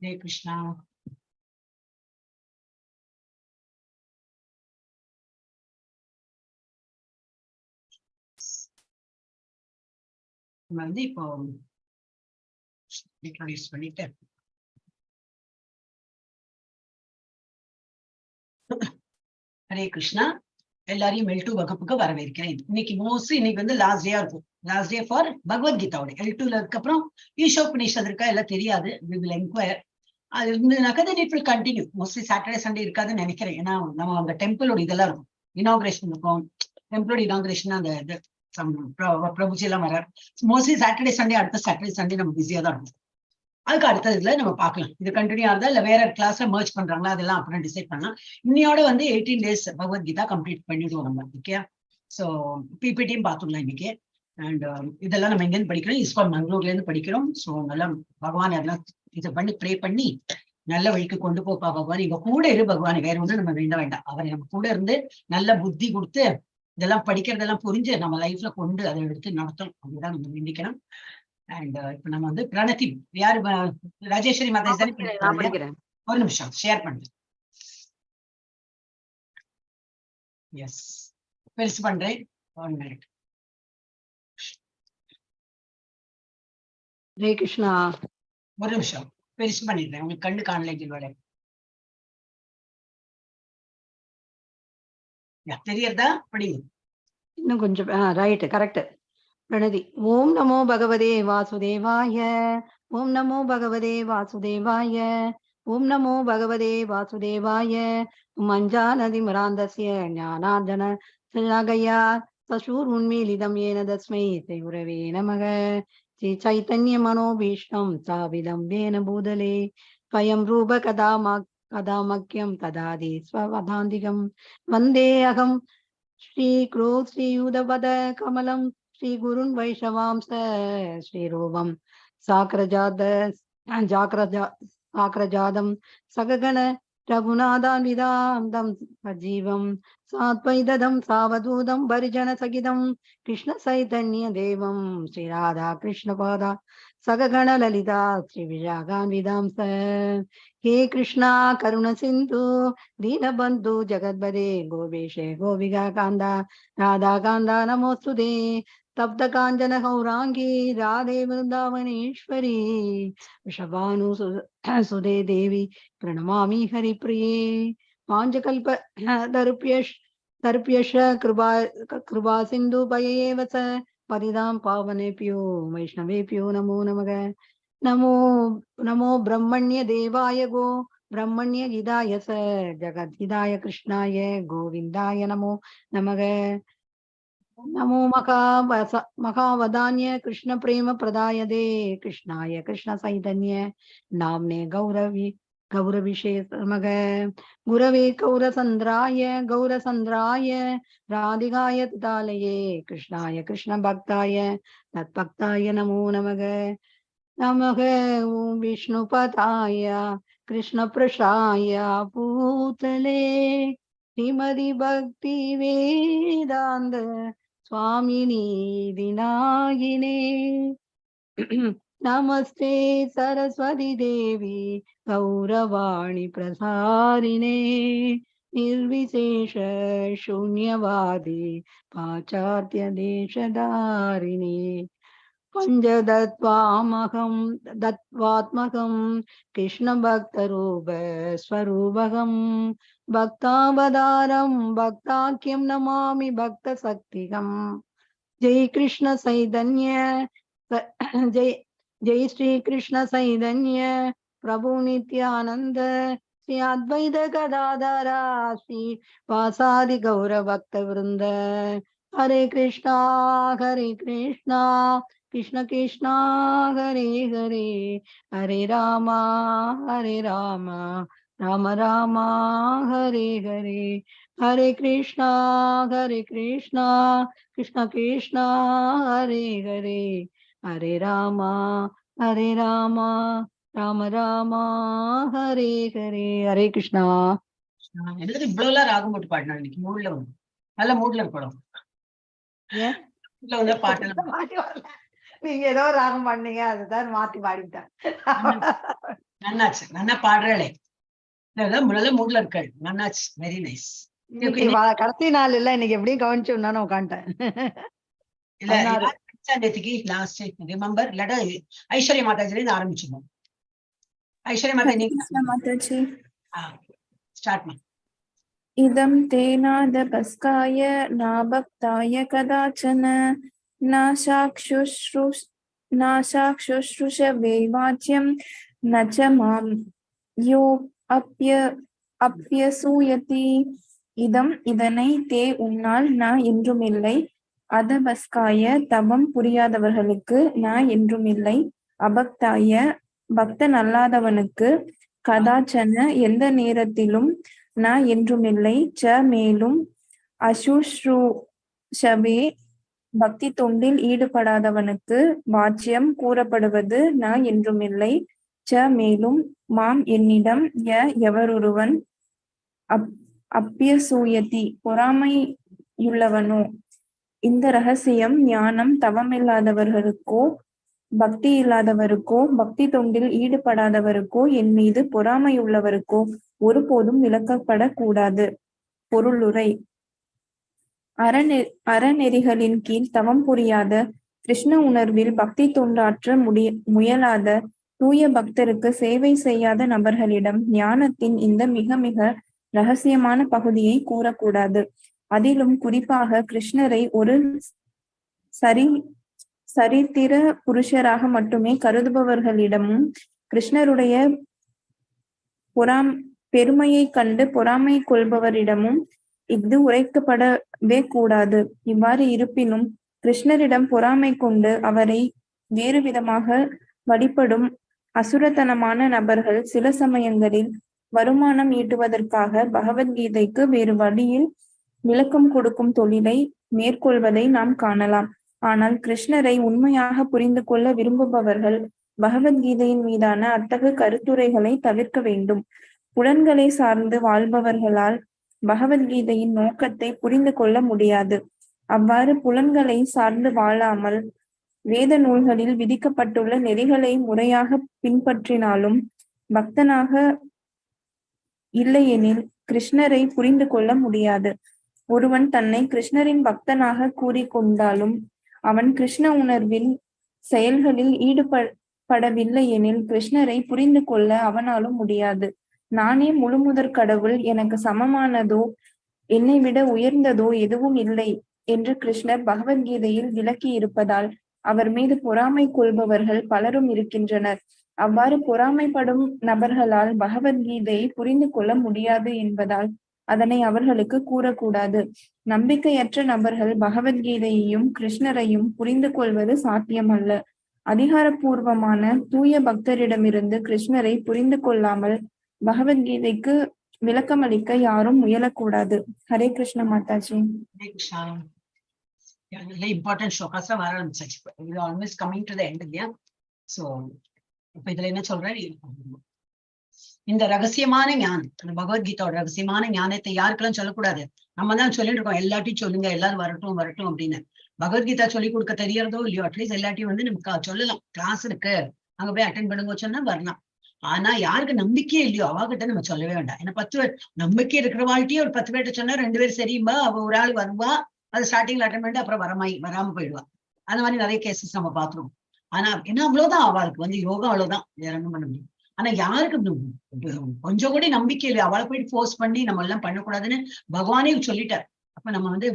ஹரே கிருஷ்ணா. நம்ம வந்து இப்போ இன்ட்ரோடியூஸ் பண்ணிட்டு, ஹரே கிருஷ்ணா. எல்லாரையும் எல் டூ வகுப்புக்கு வரவேற்கிறேன். இன்னைக்கு மோஸ்ட்லி இன்னைக்கு வந்து லாஸ்ட் டேயா இருக்கும். லாஸ்ட் டே ஃபார் பகவத்கீதாவோட எல் டூல. அதுக்கப்புறம் ஈஷோபனிஷத் இருக்கா எல்லாம் தெரியாது. We will enquire. அது இருந்ததுனாக்கா then it will continue. Mostly Saturday, Sunday இருக்காதுன்னு நினைக்கிறேன். ஏன்னா நம்ம அங்க டெம்பிளோட இதெல்லாம் இருக்கும், இனாகிரேஷன் இருக்கும். டெம்பிளோட இனாகிரேஷன், அந்த இது பிரபுஜி எல்லாம் வரார். மோஸ்ட்லி சாட்டர்டே சண்டே, அடுத்த சாட்டர்டே சண்டே நம்ம பிஸியா தான் இருக்கும். அதுக்கு அடுத்த இதுல நம்ம பார்க்கலாம். இது கண்டினியூ ஆகுதா இல்ல வேற கிளாஸ்ல மர்ஜ் பண்றாங்களா, அதெல்லாம் அப்புறம் டிசைட் பண்ணலாம். இன்னையோட வந்து 18 டேஸ் பகவத்கீதா கம்ப்ளீட் பண்ணிடுவோம் நம்ம. ஓகே, ஸோ பிபிடியும் பார்த்துடலாம் இன்னைக்கு. அண்ட் இதெல்லாம் நம்ம எங்கேருந்து படிக்கிறோம்? இஸ்கான் மங்களூர்ல இருந்து படிக்கிறோம். ஸோ நல்லா பகவான் எல்லாம் இதை பண்ணி, ப்ரே பண்ணி நல்ல வழிக்கு கொண்டு போப்பா பகவான், இவ கூட இரு பகவான். வேற ஒன்றும் நம்ம வேண்ட வேண்டாம். அவரை நம்ம கூட இருந்து நல்ல புத்தி கொடுத்து, இதெல்லாம் படிக்கிறதெல்லாம் புரிஞ்சு நம்ம லைஃப்ல கொண்டு அதை எடுத்து நடத்தணும். அப்படிதான் நம்ம வேண்டிக்கணும். அண்ட் இப்ப நம்ம வந்து பிரணதி யாரு? ராஜேஸ்வரி மாதாஜி தானே? நான் படிக்கிறேன். ஒரு நிமிஷம், ஷேர் பண்றேன். எஸ், பெருசு பண்றேன். One minute. Hare Krishna. ஒரு நிமிஷம், பெருசு பண்ணிடுறேன். உங்களுக்கு கண்ணு காணல சொல்லுவாரு. தெரியறதா? படிங்க. இன்னும் கொஞ்சம். Right, correct. Pranati. ஓம் நமோ பகவதே வாசுதேவாய, ஓம் நமோ பகவதே வாசுதேவாய, ஓம் நமோ பகவதே வாசுதேவாய. அஞ்ஞானதிமிராந்தஸ்ய ஞானாஞ்சன சலாகயா சசூர்உன்மீலிதம் ஏன தஸ்மை ஸ்ரீ குரவே நமக. ஸ்ரீ சைத்தன்ய மனோபீஷ்டம் ஸ்தாபிதம் வேன பூதலே ஸ்வயம் ரூப கதாமா கதாமக்கியம் ததாதி ஸ்வவதாந்திகம். வந்தே அகம் ஸ்ரீ குரோ ஸ்ரீயுதபத கமலம் ஸ்ரீ குருன் வைஷ்ணவாம்ச ஸ்ரீரூபம் சாக்கரஜாத ஜாக்கிரஜா சாக்கரஜாதம் சககண ரகுநாதான்விதாந்தம் சஜீவம் சாத்வைதம் சாவதூதம் பரிஜன சகிதம் கிருஷ்ண சைதன்ய தேவம் ஸ்ரீ ராதா கிருஷ்ணபாதா சககண லலிதா ஸ்ரீ விஜாகான்விதாம் ச. ஹே கிருஷ்ணா கருண சிந்து தீனபந்து ஜெகத்பதே கோபேஷே கோபிகா காந்தா ராதா காந்தா நமோஸ்துதே. தப்த காஞ்சன கௌராங்கி ராதே விருந்தாவனேஸ்வரி விஷபானு சுதே தேவி பிரணமாமி ஹரிப்ரியே. வாஞ்சகல்ப தருப்யஷ் தருப்யஷ கிருபா கிருபா சிந்து பயேவ ச பதிதாம் பாவனேபியோ வைஷ்ணவேபியோ நமோ நமக. நமோ நமோ பிரம்மண்ய தேவாய கோ பிரம்மண்ய கிதாய ச ஜகத்ஹிதாய கிருஷ்ணாய கோவிந்தாய நமோ நமக. நமோ மகாவச மகாவதான்ய கிருஷ்ண பிரேம பிரதாயதே கிருஷ்ணாய கிருஷ்ண சைதன்ய நாம்னே கௌரவி கௌரவிஷே நமக. குரவே கௌரசந்திராய கௌரசந்திராய ராதிகாய தாலயே கிருஷ்ணாய கிருஷ்ண பக்தாய தத்பக்தாய நமோ நமக. நமக ஓம் விஷ்ணுபதாய கிருஷ்ண பிரசாய பூதலே ஸ்ரீமதி பக்தி வேதாந்த சுவாமினி தினாயினே. நமஸ்தே சரஸ்வதி தேவி கௌரவாணி பிரசாரிணே நிர்விசேஷ சூன்யவாதி பாச்சார்த்திய தேசதாரிணே. பஞ்சதத்வாமகம் தத்வாத்மகம் கிருஷ்ணபக்தரூப ஸ்வரூபகம் பக்தாவதாரம் பக்தாக்கியம் நமாமி பக்த சக்திகம். ஜெய் கிருஷ்ண சைதன்ய ஜெய் ஜெய் ஸ்ரீ கிருஷ்ண சைதன்ய பிரபு நித்யானந்த ஸ்ரீ அத்வைத கதாதரா ஸ்ரீ வாசாதி கௌர பக்த விருந்த. ஹரே கிருஷ்ணா ஹரே கிருஷ்ணா கிருஷ்ண கிருஷ்ணா ஹரே ஹரே, ஹரே ராமா ஹரே ராமா ராம ராமா ஹரே ஹரே. ஹரே கிருஷ்ணா ஹரே கிருஷ்ணா கிருஷ்ண கிருஷ்ணா ஹரே ஹரே, ஹரே ராமா ஹரே ராமா ராம ராமா ஹரே ஹரே. ஹரே கிருஷ்ணா. எனக்கு இவ்வளவு எல்லாம் ராகம் போட்டு பாடினா இன்னைக்கு மூட்ல வந்து நல்ல மூட்ல இருக்கணும். ஏன்? மூட்ல வந்து பாட்டெல்லாம் மாத்தி வரல. நீங்க ஏதோ ராகம் பண்ணீங்க, அதுதான் மாத்தி பாடிட்டேன். நன்னாச்சு, நல்லா பாடுறாளே, நல்ல மூட்ல இருக்காள். நன்னாச்சு, வெரி நைஸ். இன்னைக்கு கடைசி நாள் இல்ல, இன்னைக்கு எப்படியும் கவனிச்சு உட்காந்துட்டேன். இல்ல 16. நேத்துக்கு லாஸ்ட் ரிமெம்பர். இல்லாட்டா ஐஸ்வர்யா மாதாஜில இருந்து ஆரம்பிச்சிருவோம். ஐஸ்வர்யா மாதா, நீங்க கிருஷ்ண மாதாஜி. ஸ்டார்ட் பண்ணு. இதம் தேனாதபஸ்காய நாபக்தாய கதாச்சன நாசாக்ஷுஷ்ருஷவே வாச்சியம் நச்ச மாம் யோ அப்ய அப்யசூயதி. இதம் இதனை, தே உன்னால், ந என்றுமில்லை, அதபஸ்காய தவம் புரியாதவர்களுக்கு, ந என்றுமில்லை, அபக்தாய பக்தன் அல்லாதவனுக்கு, கதாச்சன எந்த நேரத்திலும், ந என்றுமில்லை, ச மேலும், அசுஷ்ரூஷவே பக்தி தொண்டில் ஈடுபடாதவனுக்கு, வாச்சியம் கூறப்படுவது, ந என்றுமில்லை, ச மேலும், மாம் என்னிடம், ய எவரொருவன், அப்பியசூயதி பொறாமையுள்ளவனோ, இந்த ரகசியம் ஞானம் தவமில்லாதவர்களுக்கோ பக்தி இல்லாதவருக்கோ பக்தி தொண்டில் ஈடுபடாதவருக்கோ என் மீது பொறாமையுள்ளவருக்கோ ஒருபோதும் விளக்கப்படக்கூடாது. பொருளுரை: அறநெறிகளின் கீழ் தவம் புரியாத, கிருஷ்ண உணர்வில் பக்தி தொண்டாற்ற முயலாத, தூய பக்தருக்கு சேவை செய்யாத நபர்களிடம் ஞானத்தின் இந்த மிக மிக ரகசியமான பகுதியை கூறக்கூடாது. அதிலும் குறிப்பாக கிருஷ்ணரை ஒரு சரித்திர புருஷராக மட்டுமே கருதுபவர்களிடமும், கிருஷ்ணருடைய பெருமையை கண்டு பொறாமை கொள்பவரிடமும் இது உரைக்கப்படவே கூடாது. இவ்வாறு இருப்பினும், கிருஷ்ணரிடம் பொறாமை கொண்டு அவரை வேறு விதமாக வழிபடும் அசுரத்தனமான நபர்கள் சில சமயங்களில் வருமானம் ஈட்டுவதற்காக பகவத்கீதைக்கு வேறு வழியில் விளக்கம் கொடுக்கும் தொழிலை மேற்கொள்வதை நாம் காணலாம். ஆனால் கிருஷ்ணரை உண்மையாக புரிந்து கொள்ள விரும்புபவர்கள் பகவத்கீதையின் மீதான அத்தகு கருத்துரைகளை தவிர்க்க வேண்டும். புலன்களை சார்ந்து வாழ்பவர்களால் பகவத்கீதையின் நோக்கத்தை புரிந்து கொள்ள முடியாது. அவ்வாறு புலன்களை சார்ந்து வாழாமல் வேத நூல்களில் விதிக்கப்பட்டுள்ள நெறிகளை முறையாக பின்பற்றினாலும் பக்தனாக இல்லையெனில் கிருஷ்ணரை புரிந்து கொள்ள முடியாது. ஒருவன் தன்னை கிருஷ்ணரின் பக்தனாக கூறிக்கொண்டாலும் அவன் கிருஷ்ண உணர்வில் செயல்களில் ஈடுபடவில்லை எனில் கிருஷ்ணரை புரிந்து கொள்ள அவனாலும் முடியாது. நானே முழுமுதற் கடவுள், எனக்கு சமமானதோ என்னை விட உயர்ந்ததோ எதுவும் இல்லை என்று கிருஷ்ணர் பகவத்கீதையில் விளக்கி இருப்பதால் அவர் மீது பொறாமை கொள்பவர்கள் பலரும் இருக்கின்றனர். அவ்வாறு பொறாமைப்படும் நபர்களால் பகவத்கீதையை புரிந்து கொள்ள முடியாது என்பதால் அதனை அவர்களுக்கு கூறக்கூடாது. நம்பிக்கையற்ற நபர்கள் பகவத்கீதையையும் கிருஷ்ணரையும் புரிந்து கொள்வது சாத்தியமல்ல. அதிகாரப்பூர்வமான தூய பக்தரிடமிருந்து கிருஷ்ணரை புரிந்து கொள்ளாமல் பகவத்கீதைக்கு விளக்கமளிக்க யாரும் முயலக்கூடாது. ஹரே கிருஷ்ண மாதாஜி. ஹரே கிருஷ்ணா. நல்ல இம்பார்ட்டன்ட் ஸ்லோகாஸ் வர ஆரம்பிச்சாச்சு. இது almost coming to the end இல்லையா? சோ இப்ப இதுல என்ன சொல்றாரு? இந்த ரகசியமான ஞானம், அந்த பகவத்கீதாவோட ரகசியமான ஞானத்தை யாருக்கெல்லாம் சொல்லக்கூடாது? நம்ம தான் சொல்லிட்டு இருக்கோம், எல்லார்ட்டையும் சொல்லுங்க, எல்லாரும் வரட்டும் வரட்டும் அப்படின்னு. பகவத்கீதா சொல்லி கொடுக்க தெரியறதோ இல்லையோ, அட்லீஸ்ட் எல்லார்ட்டையும் வந்து நமக்கு சொல்லலாம். கிளாஸ் இருக்கு, அங்க போய் அட்டன் பண்ணுங்க சொன்னா வரலாம். ஆனா யாருக்கு நம்பிக்கையே இல்லையோ அவகிட்ட நம்ம சொல்லவே வேண்டாம். ஏன்னா 10 பேர் நம்பிக்கை இருக்கிற வாழ்க்கையே ஒரு 10 பேர்ட்ட சொன்னா 2 பேர் சரியும்பா, அவ ஒரு ஆள் வருவா, அது ஸ்டார்டிங்ல அட்டன் பண்ணிட்டு அப்புறம் வராம போயிடுவா. அந்த மாதிரி நிறைய கேசஸ் நம்ம பாத்துருவோம். ஆனா என்ன, அவ்வளவுதான் அவளுக்கு வந்து யோகா, அவ்வளவுதான், வேற என்ன பண்ண முடியும்? ஆனா யாருக்கு கொஞ்சம் கூட நம்பிக்கை இல்லையோ அவளை போயிட்டு ஃபோர்ஸ் பண்ணி நம்ம எல்லாம் பண்ணக்கூடாதுன்னு பகவானே சொல்லிட்டார். அப்ப நம்ம வந்து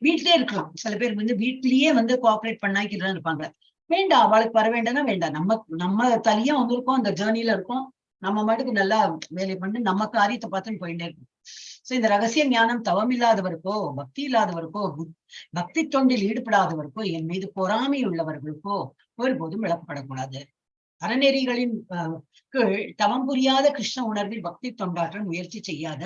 வீட்லயே இருக்கலாம். சில பேர் வந்து வீட்லயே வந்து கோஆபரேட் பண்ணாக்கிட்டு இருப்பாங்க. வேண்டாம், அவளுக்கு வர வேண்டாம்னா வேண்டாம். நம்ம நம்ம தனியா வந்திருக்கோம், அந்த ஜேர்னில இருக்கோம், நம்ம மட்டுக்கு நல்லா வேலை பண்ணி நம்ம காரியத்தை பார்த்துன்னு போயிட்டே இருக்கும். சோ இந்த ரகசிய ஞானம் தவம் இல்லாதவருக்கோ பக்தி இல்லாதவருக்கோ பக்தி தொண்டில் ஈடுபடாதவருக்கோ என் மீது பொறாமை உள்ளவர்களுக்கோ ஒருபோதும் விளக்கப்படக்கூடாது. அறநெறிகளின் கீழ் தவம் புரியாத, கிருஷ்ண உணர்வில் பக்தி தொண்டாற்ற முயற்சி செய்யாத,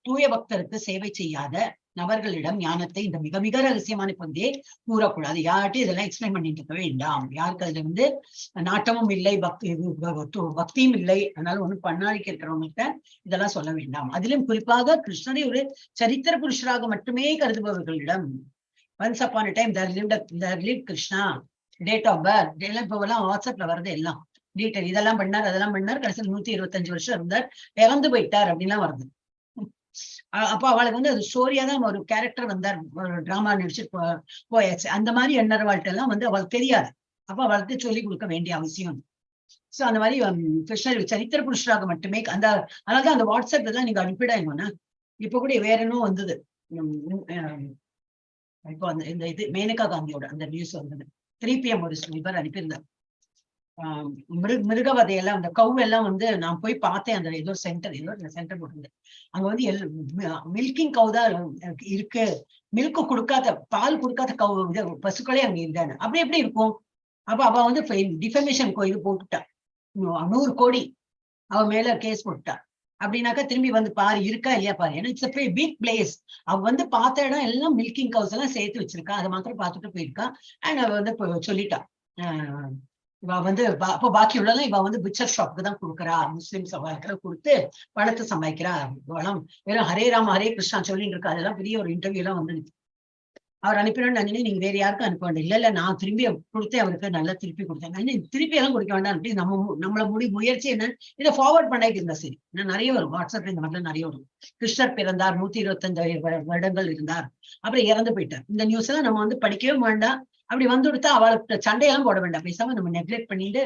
தூய பக்தருக்கு சேவை செய்யாத நபர்களிடம் ஞானத்தை இந்த மிக மிக ரகசியமான பகுதியை கூறக்கூடாது. யார்ட்டையும் இதெல்லாம் எக்ஸ்பிளைன் பண்ணிட்டு இருக்க வேண்டாம். யாருக்கு அதுல வந்து நாட்டமும் இல்லை, பக்தியும் இல்லை, அதனால ஒண்ணும் பண்ணாதிக்க இருக்கிறவங்ககிட்ட இதெல்லாம் சொல்ல வேண்டாம். அதிலும் குறிப்பாக கிருஷ்ணரை ஒரு சரித்திர புருஷராக மட்டுமே கருதுபவர்களிடம். Once upon time there lived Krishna, date of birth எல்லாம் இப்ப எல்லாம் வாட்ஸ்அப்ல வருது எல்லாம். டீட்டெயில் இதெல்லாம் பண்ணார், அதெல்லாம் பண்ணார், கடைசியில் 125 வருஷம் இருந்தார், இறந்து போயிட்டார் அப்படின்லாம் வருது. அப்போ அவளுக்கு வந்து அது ஸ்டோரியா தான் ஒரு கேரக்டர் வந்தார், ஒரு டிராமா நடிச்சு போயாச்சு. அந்த மாதிரி எண்ணறவாள்கிட்ட எல்லாம் வந்து அவளுக்கு தெரியாது. அப்ப அவளுக்கு சொல்லிக் கொடுக்க வேண்டிய அவசியம். சோ அந்த மாதிரி கிருஷ்ணர் சரித்திர புருஷராக மட்டுமே அந்த, அதனாலதான் அந்த வாட்ஸ்அப் எல்லாம் நீங்க அனுப்பிடாங்கண்ணா. இப்ப கூட வேற என்னவோ வந்தது. உம் உம் இப்போ அந்த இந்த இது மேனகா காந்தியோட அந்த நியூஸ் வந்தது. 3 PM ஒரு இவர் அனுப்பியிருந்தார். மிருகவதையெல்லாம் அந்த கவ் எல்லாம் வந்து நான் போய் பார்த்தேன். அந்த ஏதோ சென்டர், ஏதோ சென்டர் போட்டிருந்தேன். அங்க வந்து மில்கிங் கவு தான் இருக்கு, மில்க் கொடுக்காத, பால் கொடுக்காத கவு இது பசுக்களே அங்க இருந்தாங்க. அப்படி எப்படி இருக்கும்? அப்ப அவ வந்து டிஃபமேஷன் இது போட்டுட்டா, 100 கோடி அவ மேல கேஸ் போட்டுட்டா. அப்படின்னாக்கா திரும்பி வந்து பாரு, இருக்கா இல்லையா பாரு. ஏன்னா it's big place. அவ வந்து பார்த்த இடம் எல்லாம் மில்கிங் கவுஸ் எல்லாம் சேர்த்து வச்சிருக்கா. அதை மாத்திரம் பார்த்துட்டு போயிருக்கா. அண்ட் அவ வந்து இப்ப சொல்லிட்டா, இவ வந்து அப்போ பாக்கி உள்ளதெல்லாம் இவ வந்து புச்சர் ஷாப்புக்கு தான் கொடுக்குறா, முஸ்லிம்ஸ் அவ கொடுத்து பணத்தை சம்பாதிக்கிறா. இவெல்லாம் வெறும் ஹரே ராம ஹரே கிருஷ்ணா சொல்லிட்டு இருக்கா. அதெல்லாம் பெரிய ஒரு இன்டர்வியூ எல்லாம் வந்து அவர் அனுப்பினோன்னு நந்தினி, நீங்க வேற யாருக்கும் அனுப்ப வேண்டாம். இல்ல இல்ல, நான் திரும்பி கொடுத்தேன் அவருக்கு, நல்லா திருப்பி கொடுத்தேன். நந்தினி, திருப்பி எல்லாம் கொடுக்க வேண்டாம். அப்படி நம்ம நம்மள முயற்சி என்ன, இதை ஃபார்வர்ட் பண்ணிட்டு இருந்தா சரி. இன்னும் நிறைய வரும் வாட்ஸ்அப்ல, இந்த மாதிரிலாம் நிறைய வரும். கிருஷ்ணர் பிறந்தார், 125 வருடங்கள் இருந்தார், அப்புறம் இறந்து போயிட்டார். இந்த நியூஸ் எல்லாம் நம்ம வந்து படிக்கவே வேண்டாம். அப்படி வந்து கொடுத்தா அவளுக்கு சண்டையெல்லாம் போட வேண்டாம். பேசாம நம்ம நெக்லெக்ட் பண்ணிட்டு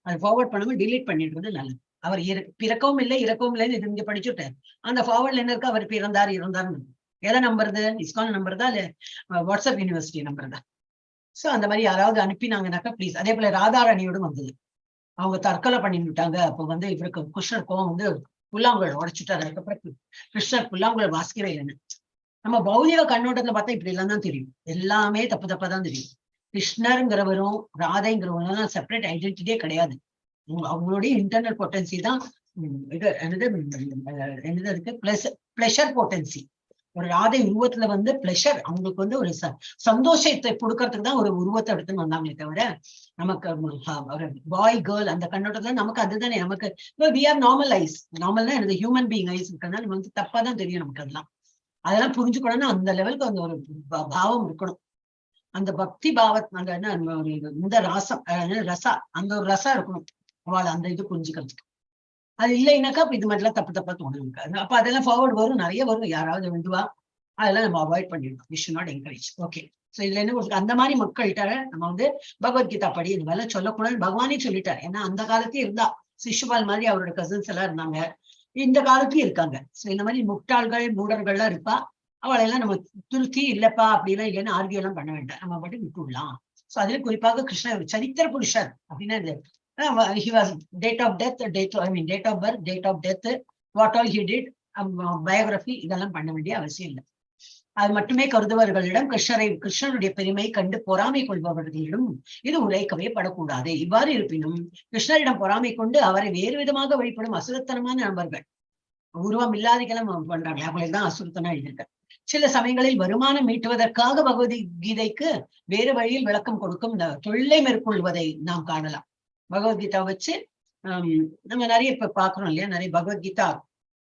அதை ஃபார்வர்ட் பண்ணாம டிலீட் பண்ணிடுறது நல்லது. அவர் பிறக்கவும் இல்லை, இறக்கவும் இல்லைன்னு இது இங்க படிச்சுட்டார். அந்த ஃபார்வர்ட்ல என்ன இருக்கு? அவர் பிறந்தார், இறந்தார்னு. எதை நம்புறது? இஸ்கான் நம்புறதா, இல்ல வாட்ஸ்அப் யூனிவர்சிட்டி நம்புறதா? சோ அந்த மாதிரி யாராவது அனுப்பினாங்கனாக்கா ப்ளீஸ். அதே போல ராதாராணியோடும் வந்தது. அவங்க தற்கொலை பண்ணி விட்டாங்க. அப்போ வந்து இவருக்கு கிருஷ்ணர் கோவம் வந்து புல்லாங்குழல் உடைச்சுட்டாரு. அதுக்கப்புறம் கிருஷ்ணர் புல்லாங்குழல் வாசிக்கவே இல்லைன்னு. நம்ம பௌதிக கண்ணோட்டத்துல பார்த்தா இப்படி எல்லாம் தான் தெரியும். எல்லாமே தப்பு தப்பா தான் தெரியும். கிருஷ்ணருங்கிறவரும் ராதைங்கிறவரும் செப்பரேட் ஐடென்டிட்டியே கிடையாது. அவங்களுடைய இன்டர்னல் பொட்டன்சி தான் இது என்னது, என்னது அதுக்கு பிளஸ் பிளஷர் பொட்டன்சி. ஒரு ராதை உருவத்துல வந்து பிளஷர், அவங்களுக்கு வந்து ஒரு சந்தோஷத்தை கொடுக்கறதுக்கு தான் ஒரு உருவத்தை எடுத்துன்னு வந்தாங்களே தவிர, நமக்கு ஒரு பாய் கேர்ள் அந்த கண்ணோட்டத்துல நமக்கு அதுதானே. நமக்கு we are normal ice. நார்மல்னா எனது ஹியூமன் பீயிங் ஐஸ் இருக்கிறதுனால நம்ம வந்து தப்பா தான் தெரியும் நமக்கு அதெல்லாம். அதெல்லாம் புரிஞ்சுக்கணும்னா அந்த லெவலுக்கு அந்த ஒரு பாவம் இருக்கணும். அந்த பக்தி பாவ அந்த என்ன ஒரு இது, இந்த ராசம், என்ன ரசா, அந்த ஒரு ரசம் இருக்கணும் அவளை அந்த இது புரிஞ்சுக்கிறதுக்கு. அது இல்லைன்னாக்கா அப்ப இது மாதிரிலாம் தப்பு தப்பா தோணும் நமக்கு. அப்ப அதெல்லாம் ஃபார்வர்ட் வரும், நிறைய வரும். யாராவது வந்துவா அதெல்லாம் நம்ம அவாய்ட் பண்ணிடணும். We should not encourage. Okay, so இதுல என்ன கொடுத்துருக்கு? அந்த மாதிரி மக்கள்கிட்ட நம்ம வந்து பகவத்கீதா படி இந்த மாதிரிலாம் சொல்லக்கூடாதுன்னு பகவானே சொல்லிட்டார். ஏன்னா அந்த காலத்தையும் இருந்தா சிசுபால் மாதிரி அவரோட கசின்ஸ் எல்லாம் இருந்தாங்க, இந்த காலத்துலயும் இருக்காங்க. சோ இந்த மாதிரி முட்டாள்கள் மூடர்கள்லாம் இருப்பா. அவளையெல்லாம் நம்ம திருத்தி இல்லப்பா அப்படிலாம் இல்லைன்னு ஆர்கியூ எல்லாம் பண்ண வேண்டாம், நம்ம மட்டும் விட்டுடலாம். சோ அதுல குறிப்பாக கிருஷ்ணர் ஒரு சரித்திர புருஷர் அப்படின்னா இது he was date of death, date, I mean date of birth, date of death, what all he did, biography இதெல்லாம் பண்ண வேண்டிய அவசியம் இல்லை. அது மட்டுமே கருதுபவர்களிடம் கிருஷ்ணருடைய பெருமை கண்டு பொறாமை கொள்பவர்களிடம் இது உரைக்கவே படக்கூடாது. இவ்வாறு இருப்பினும் கிருஷ்ணரிடம் பொறாமை கொண்டு அவரை வேறு விதமாக வழிபடும் அசுரத்தனமான நபர்கள், உருவம் இல்லாதக்கெல்லாம் பண்றாங்க, அவங்களுக்கு தான் அசுரத்தனம் எழுதியிருக்காரு. சில சமயங்களில் வருமானம் ஈட்டுவதற்காக பகவத்கீதைக்கு வேறு வழியில் விளக்கம் கொடுக்கும் இந்த தொழிலை மேற்கொள்வதை நாம் காணலாம். பகவத்கீதா வச்சு நம்ம நிறைய இப்ப பாக்குறோம் இல்லையா, நிறைய பகவத்கீதா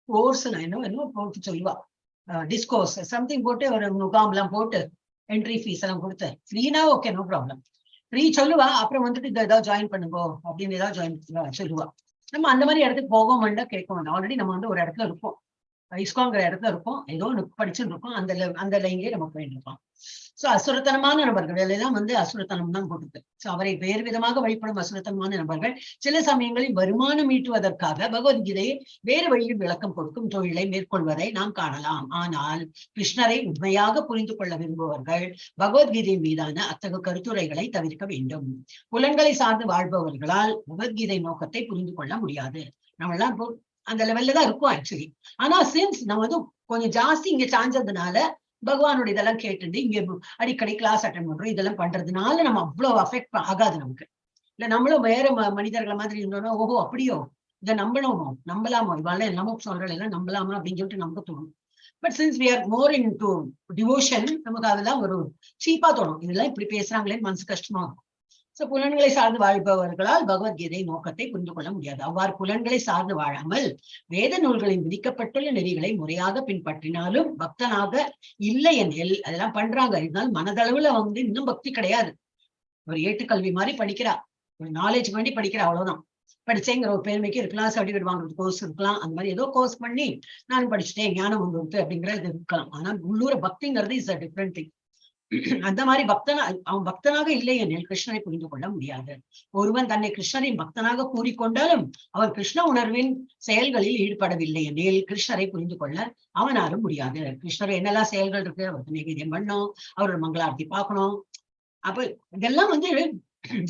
கோர்ஸ் என்ன என்னமோ போட்டு சொல்லுவா, டிஸ்கோர்ஸ் சம்திங் போட்டு ஒரு முகாம்லாம் போட்டு என்ட்ரி ஃபீஸ் எல்லாம் கொடுத்து, ஃப்ரீனா ஓகே நோ ப்ராப்ளம், ஃப்ரீ சொல்லுவா. அப்புறம் வந்துட்டு இதை ஏதாவது ஜாயின் பண்ணுங்கோ அப்படின்னு ஏதாவது ஜாயின் சொல்லுவா. நம்ம அந்த மாதிரி இடத்துக்கு போகவும் வேண்டாம், கேட்க வேண்டாம். ஆல்ரெடி நம்ம வந்து ஒரு இடத்துல இருப்போம், இஸ்காங்கிற இடத்துல இருப்போம், ஏதோ ஒன்று படிச்சுட்டு இருக்கோம், அந்த லைன்லயே நம்ம போயிட்டு இருப்போம். சோ அசுரத்தனமான நபர்கள் எல்லாம் வந்து அசுரத்தனம் தான் போட்டுருக்கு. சோ அவரை வேறு விதமாக வழிபடும் அசுரத்தனமான நபர்கள் சில சமயங்களில் வருமானம் ஈட்டுவதற்காக பகவத்கீதையை வேறு வழியில் விளக்கம் கொடுக்கும் தொழிலை மேற்கொள்வதை நாம் காணலாம். ஆனால் கிருஷ்ணரை உண்மையாக புரிந்து கொள்ள விரும்புபவர்கள் பகவத்கீதை மீதான அத்தகு கருத்துரைகளை தவிர்க்க வேண்டும். புலன்களை சார்ந்து வாழ்பவர்களால் பகவத்கீதை நோக்கத்தை புரிந்து கொள்ள முடியாது. நம்ம எல்லாம் இப்போ அந்த லெவல்ல தான் இருக்கும் ஆக்சுவலி. ஆனா சின்ஸ் நம்ம வந்து கொஞ்சம் ஜாஸ்தி இங்க சாஞ்சதுனால பகவானுடைய இதெல்லாம் கேட்டுட்டு இங்க அடிக்கடி கிளாஸ் அட்டன் பண்றோம், இதெல்லாம் பண்றதுனால நம்ம அவ்வளவு அஃபெக்ட் ஆகாது நமக்கு. இல்ல நம்மளும் வேற மனிதர்களை மாதிரி இருந்தோம்னா, ஓஹோ அப்படியோ, இதை நம்பணுமோ, நம்பலாமோ, இவாள எல்லாமோ சொல்ற எல்லாம் நம்பலாமா அப்படின்னு சொல்லிட்டு நமக்கு தோணும். But since we are more into devotion, நமக்கு அதெல்லாம் ஒரு சீப்பா தோணும். இதெல்லாம் இப்படி பேசுறாங்களேன்னு மனசு கஷ்டமா இருக்கும். சோ புலன்களை சார்ந்து வாழ்பவர்களால் பகவத்கீதை நோக்கத்தை புரிந்து கொள்ள முடியாது. அவ்வாறு புலன்களை சார்ந்து வாழாமல் வேத நூல்களில் விதிக்கப்பட்டுள்ள நெறிகளை முறையாக பின்பற்றினாலும் பக்தனாக இல்லை எனில், அதெல்லாம் பண்றாங்க, இருந்தாலும் மனதளவுல வந்து இன்னும் பக்தி கிடையாது. ஒரு ஏட்டுக்கல்வி மாதிரி படிக்கிறா, ஒரு நாலேஜ் வேண்டி படிக்கிறா, அவ்வளவுதான். படிச்சேங்கிற ஒரு பெருமைக்கு இருக்கலாம், சர்டிபிகேட் வாங்குறது கோர்ஸ் இருக்கலாம், அந்த மாதிரி ஏதோ கோர்ஸ் பண்ணி நான் படிச்சுட்டேன் ஞானம் வந்து அப்படிங்கிற இது இருக்கலாம். ஆனா உள்ளூர பக்திங்கிறது is a different thing. அந்த மாதிரி பக்தனா அவன் பக்தனாக இல்லை எனில் கிருஷ்ணரை புரிந்து கொள்ள முடியாது. ஒருவன் தன்னை கிருஷ்ணரின் பக்தனாக கூறிக்கொண்டாலும் அவன் கிருஷ்ண உணர்வின் செயல்களில் ஈடுபடவில்லை எனில் கிருஷ்ணரை புரிந்து கொள்ள அவனாலும் முடியாது. கிருஷ்ணர் என்னெல்லாம் செயல்கள் இருக்கு, அவருக்கு நைவேத்தியம் பண்ணணும், அவரோட மங்களாரத்தி பார்க்கணும். அப்ப இதெல்லாம் வந்து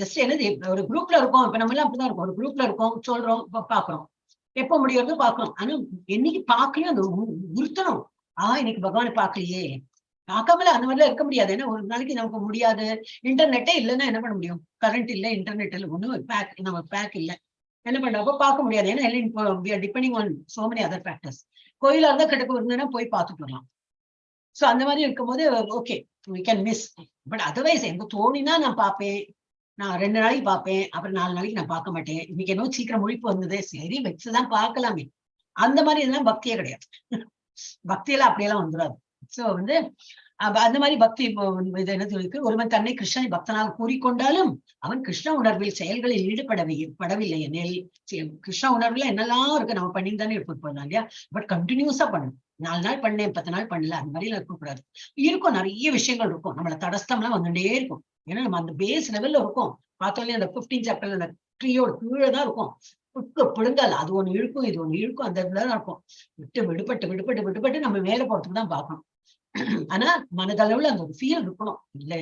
ஜஸ்ட் என்னது, ஒரு குரூப்ல இருக்கோம். இப்ப நம்ம எல்லாம் அப்படிதான் இருக்கோம், ஒரு குரூப்ல இருக்கோம், சொல்றோம், இப்ப பாக்குறோம், எப்ப முடியறதோ பாக்குறோம். ஆனா என்னைக்கு பாக்கலையோ அந்த உறுத்தணும். இன்னைக்கு பகவானை பாக்கலையே, பார்க்காமல அந்த மாதிரிலாம் இருக்க முடியாது. ஏன்னா ஒரு நாளைக்கு நமக்கு முடியாது. இன்டர்நெட்டே இல்லைன்னா என்ன பண்ண முடியும்? கரண்ட் இல்லை, இன்டர்நெட் இல்லை, ஒண்ணும் பேக், நம்ம பேக் இல்லை, என்ன பண்றோம்? அப்ப பார்க்க முடியாது. ஏன்னா எல்லாம் depending on so many other factors. கோயிலா இருந்தா கிட்டக்கு இருந்ததுன்னா போய் பார்த்துட்டு வரலாம். ஸோ அந்த மாதிரி இருக்கும்போது okay, we can miss. But otherwise எங்க தோணினா நான் பார்ப்பேன். நான் 2 நாளைக்கு பார்ப்பேன், அப்புறம் 4 நாளைக்கு நான் பார்க்க மாட்டேன். இன்னைக்கு என்னவோ சீக்கிரம் முழிப்பு வந்தது, சரி வச்சுதான் பார்க்கலாமே, அந்த மாதிரி இதெல்லாம் பக்தியே கிடையாது. பக்தியெல்லாம் அப்படியெல்லாம் வந்துடாது. சோ வந்து அந்த மாதிரி பக்தி இது என்ன இருக்கு, ஒருவன் தன்னை கிருஷ்ணனை பக்தனாக கூறிக்கொண்டாலும் அவன் கிருஷ்ண உணர்வில் செயல்களில் ஈடுபடவே படவில்லை எனில், கிருஷ்ண உணர்வுல என்னெல்லாம் இருக்கு நம்ம பண்ணிட்டு தானே இருப்போம் இப்ப இல்லையா? பட் கண்டினியூஸா பண்ணணும். 4 நாள் பண்ணேன், 10 நாள் பண்ணல, அந்த மாதிரி எல்லாம் இருக்கக்கூடாது. இருக்கும் நிறைய விஷயங்கள் இருக்கும், நம்மள தடஸ்தம்லாம் வந்துட்டே இருக்கும். ஏன்னா நம்ம அந்த பேஸ் லெவல்ல இருக்கும். பார்த்தோன்னே அந்த 15 சாப்டர்ல அந்த ட்ரீயோட கீழே தான் இருக்கும். பிடுங்கல், அது ஒண்ணு இழுக்கும், இது ஒண்ணு இழுக்கும், அந்த இதுலதான் இருக்கும். விட்டு விடுபட்டு விடுபட்டு விடுபட்டு நம்ம மேல போறதுக்கு தான் பார்க்கணும். ஆனா மனதளவுல அந்த ஒரு ஃபீல் இருக்கணும். இல்லை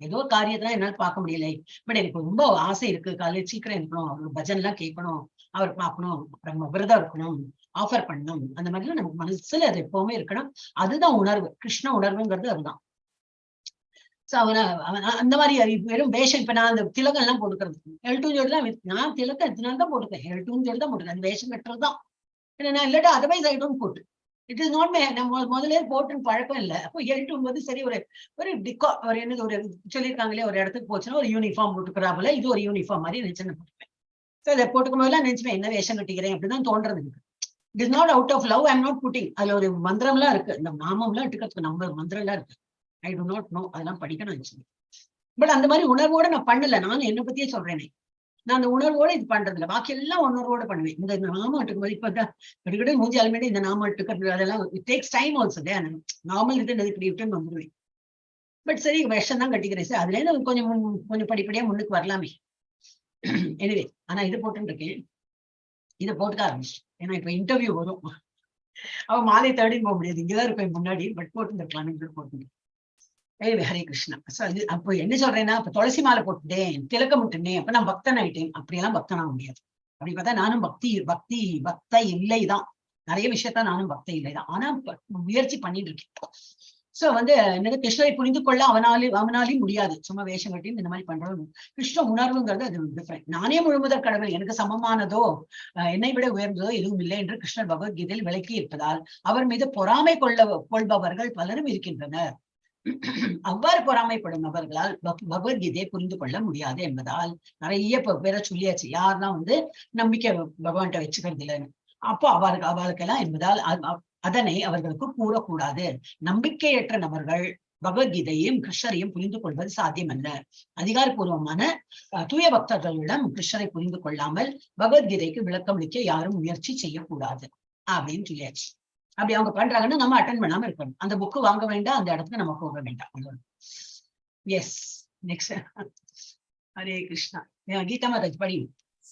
ஏதோ காரியத்தான் என்னால பார்க்க முடியல, பட் எனக்கு ரொம்ப ஆசை இருக்கு, காலையில சீக்கிரம் இருக்கணும், அவர் பஜன் எல்லாம் கேட்கணும், அவர் பார்க்கணும், அப்புறம் விரதம் இருக்கணும், ஆஃபர் பண்ணணும், அந்த மாதிரிலாம் நமக்கு மனசுல அது எப்பவுமே இருக்கணும். அதுதான் உணர்வு, கிருஷ்ண உணர்வுங்கிறது அதுதான். சோ அவன அவன் அந்த மாதிரி வெறும் வேஷம். இப்ப நான் அந்த திலகம் எல்லாம் போட்டுக்கிறது எல் டூ ஜோடி தான், நான் திலகம் எத்தனால தான் போட்டுக்கேன், எல் டூ ஜோடி தான் போட்டுக்கேன். அந்த வேஷம் கட்டுறதுதான். ஏன்னா நான் இல்லாட்டா otherwise I don't put. It is not my, நம்ம முதல்ல போட்டுன்னு பழக்கம் இல்லை. அப்போ எல் டூ போது சரி ஒரு ஒரு டிகா ஒரு என்னது ஒரு சொல்லியிருக்காங்களே, ஒரு இடத்துக்கு போச்சுன்னா ஒரு யூனிஃபார்ம் போட்டுக்கிறாப்புல, இது ஒரு யூனிஃபார்ம் மாதிரி நினைச்சு நான் போட்டுப்பேன். ஸோ அதை போட்டுக்கும் போதெல்லாம் நினைச்சுப்பேன் என்ன வேஷம் கட்டிக்கிறேன் அப்படிதான் தோன்றது எனக்கு. It is not out of love, I am not putting. அதுல ஒரு மந்திரம்லாம் இருக்கு, இந்த நாமம்லாம் எடுக்கிறதுக்கு நம்ம மந்திரம் எல்லாம் இருக்கு. I do not know, அதெல்லாம் படிக்கணும் ஆக்சுவலி. பட் அந்த மாதிரி உணர்வோட நான் பண்ணல. நான் என்னை பத்தியே சொல்றேனே, நான் அந்த உணர்வோட இது பண்றது இல்லை. பாக்கி எல்லாம் உணர்வோட பண்ணுவேன். இந்த நாமம் எடுக்கும் போது இப்ப கிட்ட மூஞ்சி அலுமையிட்டு இந்த நாமம் எடுக்கிறது அதெல்லாம் it takes time also. Normal இது இப்படி விட்டுன்னு வந்துடுவேன். பட் சரி விஷம் தான் கட்டிக்கிறேன் சார், அதுல இருந்து கொஞ்சம் கொஞ்சம் படிப்படியா முன்னுக்கு வரலாமே. எனிவே ஆனா இது போட்டுன்னு இருக்கேன், இதை போட்டுக்க ஆரம்பிச்சு. ஏன்னா இப்ப இன்டர்வியூ வரும், அவன் மாலை தேடின்னு போக முடியாது, இங்கதான் இருக்கும் முன்னாடி. பட் போட்டு போட்டு ஏய் ஹரே கிருஷ்ணா. சோ அது அப்போ என்ன சொல்றேன்னா, இப்ப துளசி மாலை போட்டுட்டேன், திலக்கம் விட்டுட்டேன், அப்ப நான் பக்தன் ஆயிட்டேன், அப்படியெல்லாம் பக்தனாக முடியாது. அப்படி பார்த்தா நானும் பக்தி பக்தி பக்த இல்லைதான், நிறைய விஷயத்த நானும் பக்த இல்லைதான். ஆனா முயற்சி பண்ணிட்டு இருக்கேன். சோ வந்து என்னது, கிருஷ்ணரை புரிந்து கொள்ள அவனாலையும் முடியாது. சும்மா வேஷம் கட்டி இந்த மாதிரி பண்றோம். கிருஷ்ண உணர்வுங்கிறது அது டிஃப்ரெண்ட். நானே முழுமுதற் கடவுள், எனக்கு சமமானதோ என்னை விட உயர்ந்ததோ எதுவும் இல்லை என்று கிருஷ்ணர் பகவத்கீதையில் விளக்கி இருப்பதால் அவர் மீது பொறாமை கொள்பவர்கள் பலரும் இருக்கின்றனர். அவ்வாறு பொறாமைப்படும் நபர்களால் பகவத்கீதையை புரிந்து கொள்ள முடியாது என்பதால் நிறைய பேரை சொல்லியாச்சு, யாரெல்லாம் வந்து நம்பிக்கை பகவான்கிட்ட வச்சுக்கிறது இல்லைன்னு. அப்போ அவளுக்கெல்லாம் என்பதால் அதனை அவர்களுக்கு கூறக்கூடாது. நம்பிக்கையற்ற நபர்கள் பகவத்கீதையையும் கிருஷ்ணரையும் புரிந்து கொள்வது சாத்தியமல்ல. அதிகாரப்பூர்வமான தூய பக்தர்களிடம் கிருஷ்ணரை புரிந்து கொள்ளாமல் பகவத்கீதைக்கு விளக்கம் அளிக்க யாரும் முயற்சி செய்யக்கூடாது அப்படின்னு சொல்லியாச்சு. அப்படி அவங்க பண்றாங்கன்னா நம்ம அட்டன் பண்ணாம இருக்கணும். அந்த புக்கு வாங்க வேண்டாம், அந்த இடத்துக்கு நம்ம போக வேண்டாம். Yes, next Hare Krishna. கீதா மாதாஜி படி.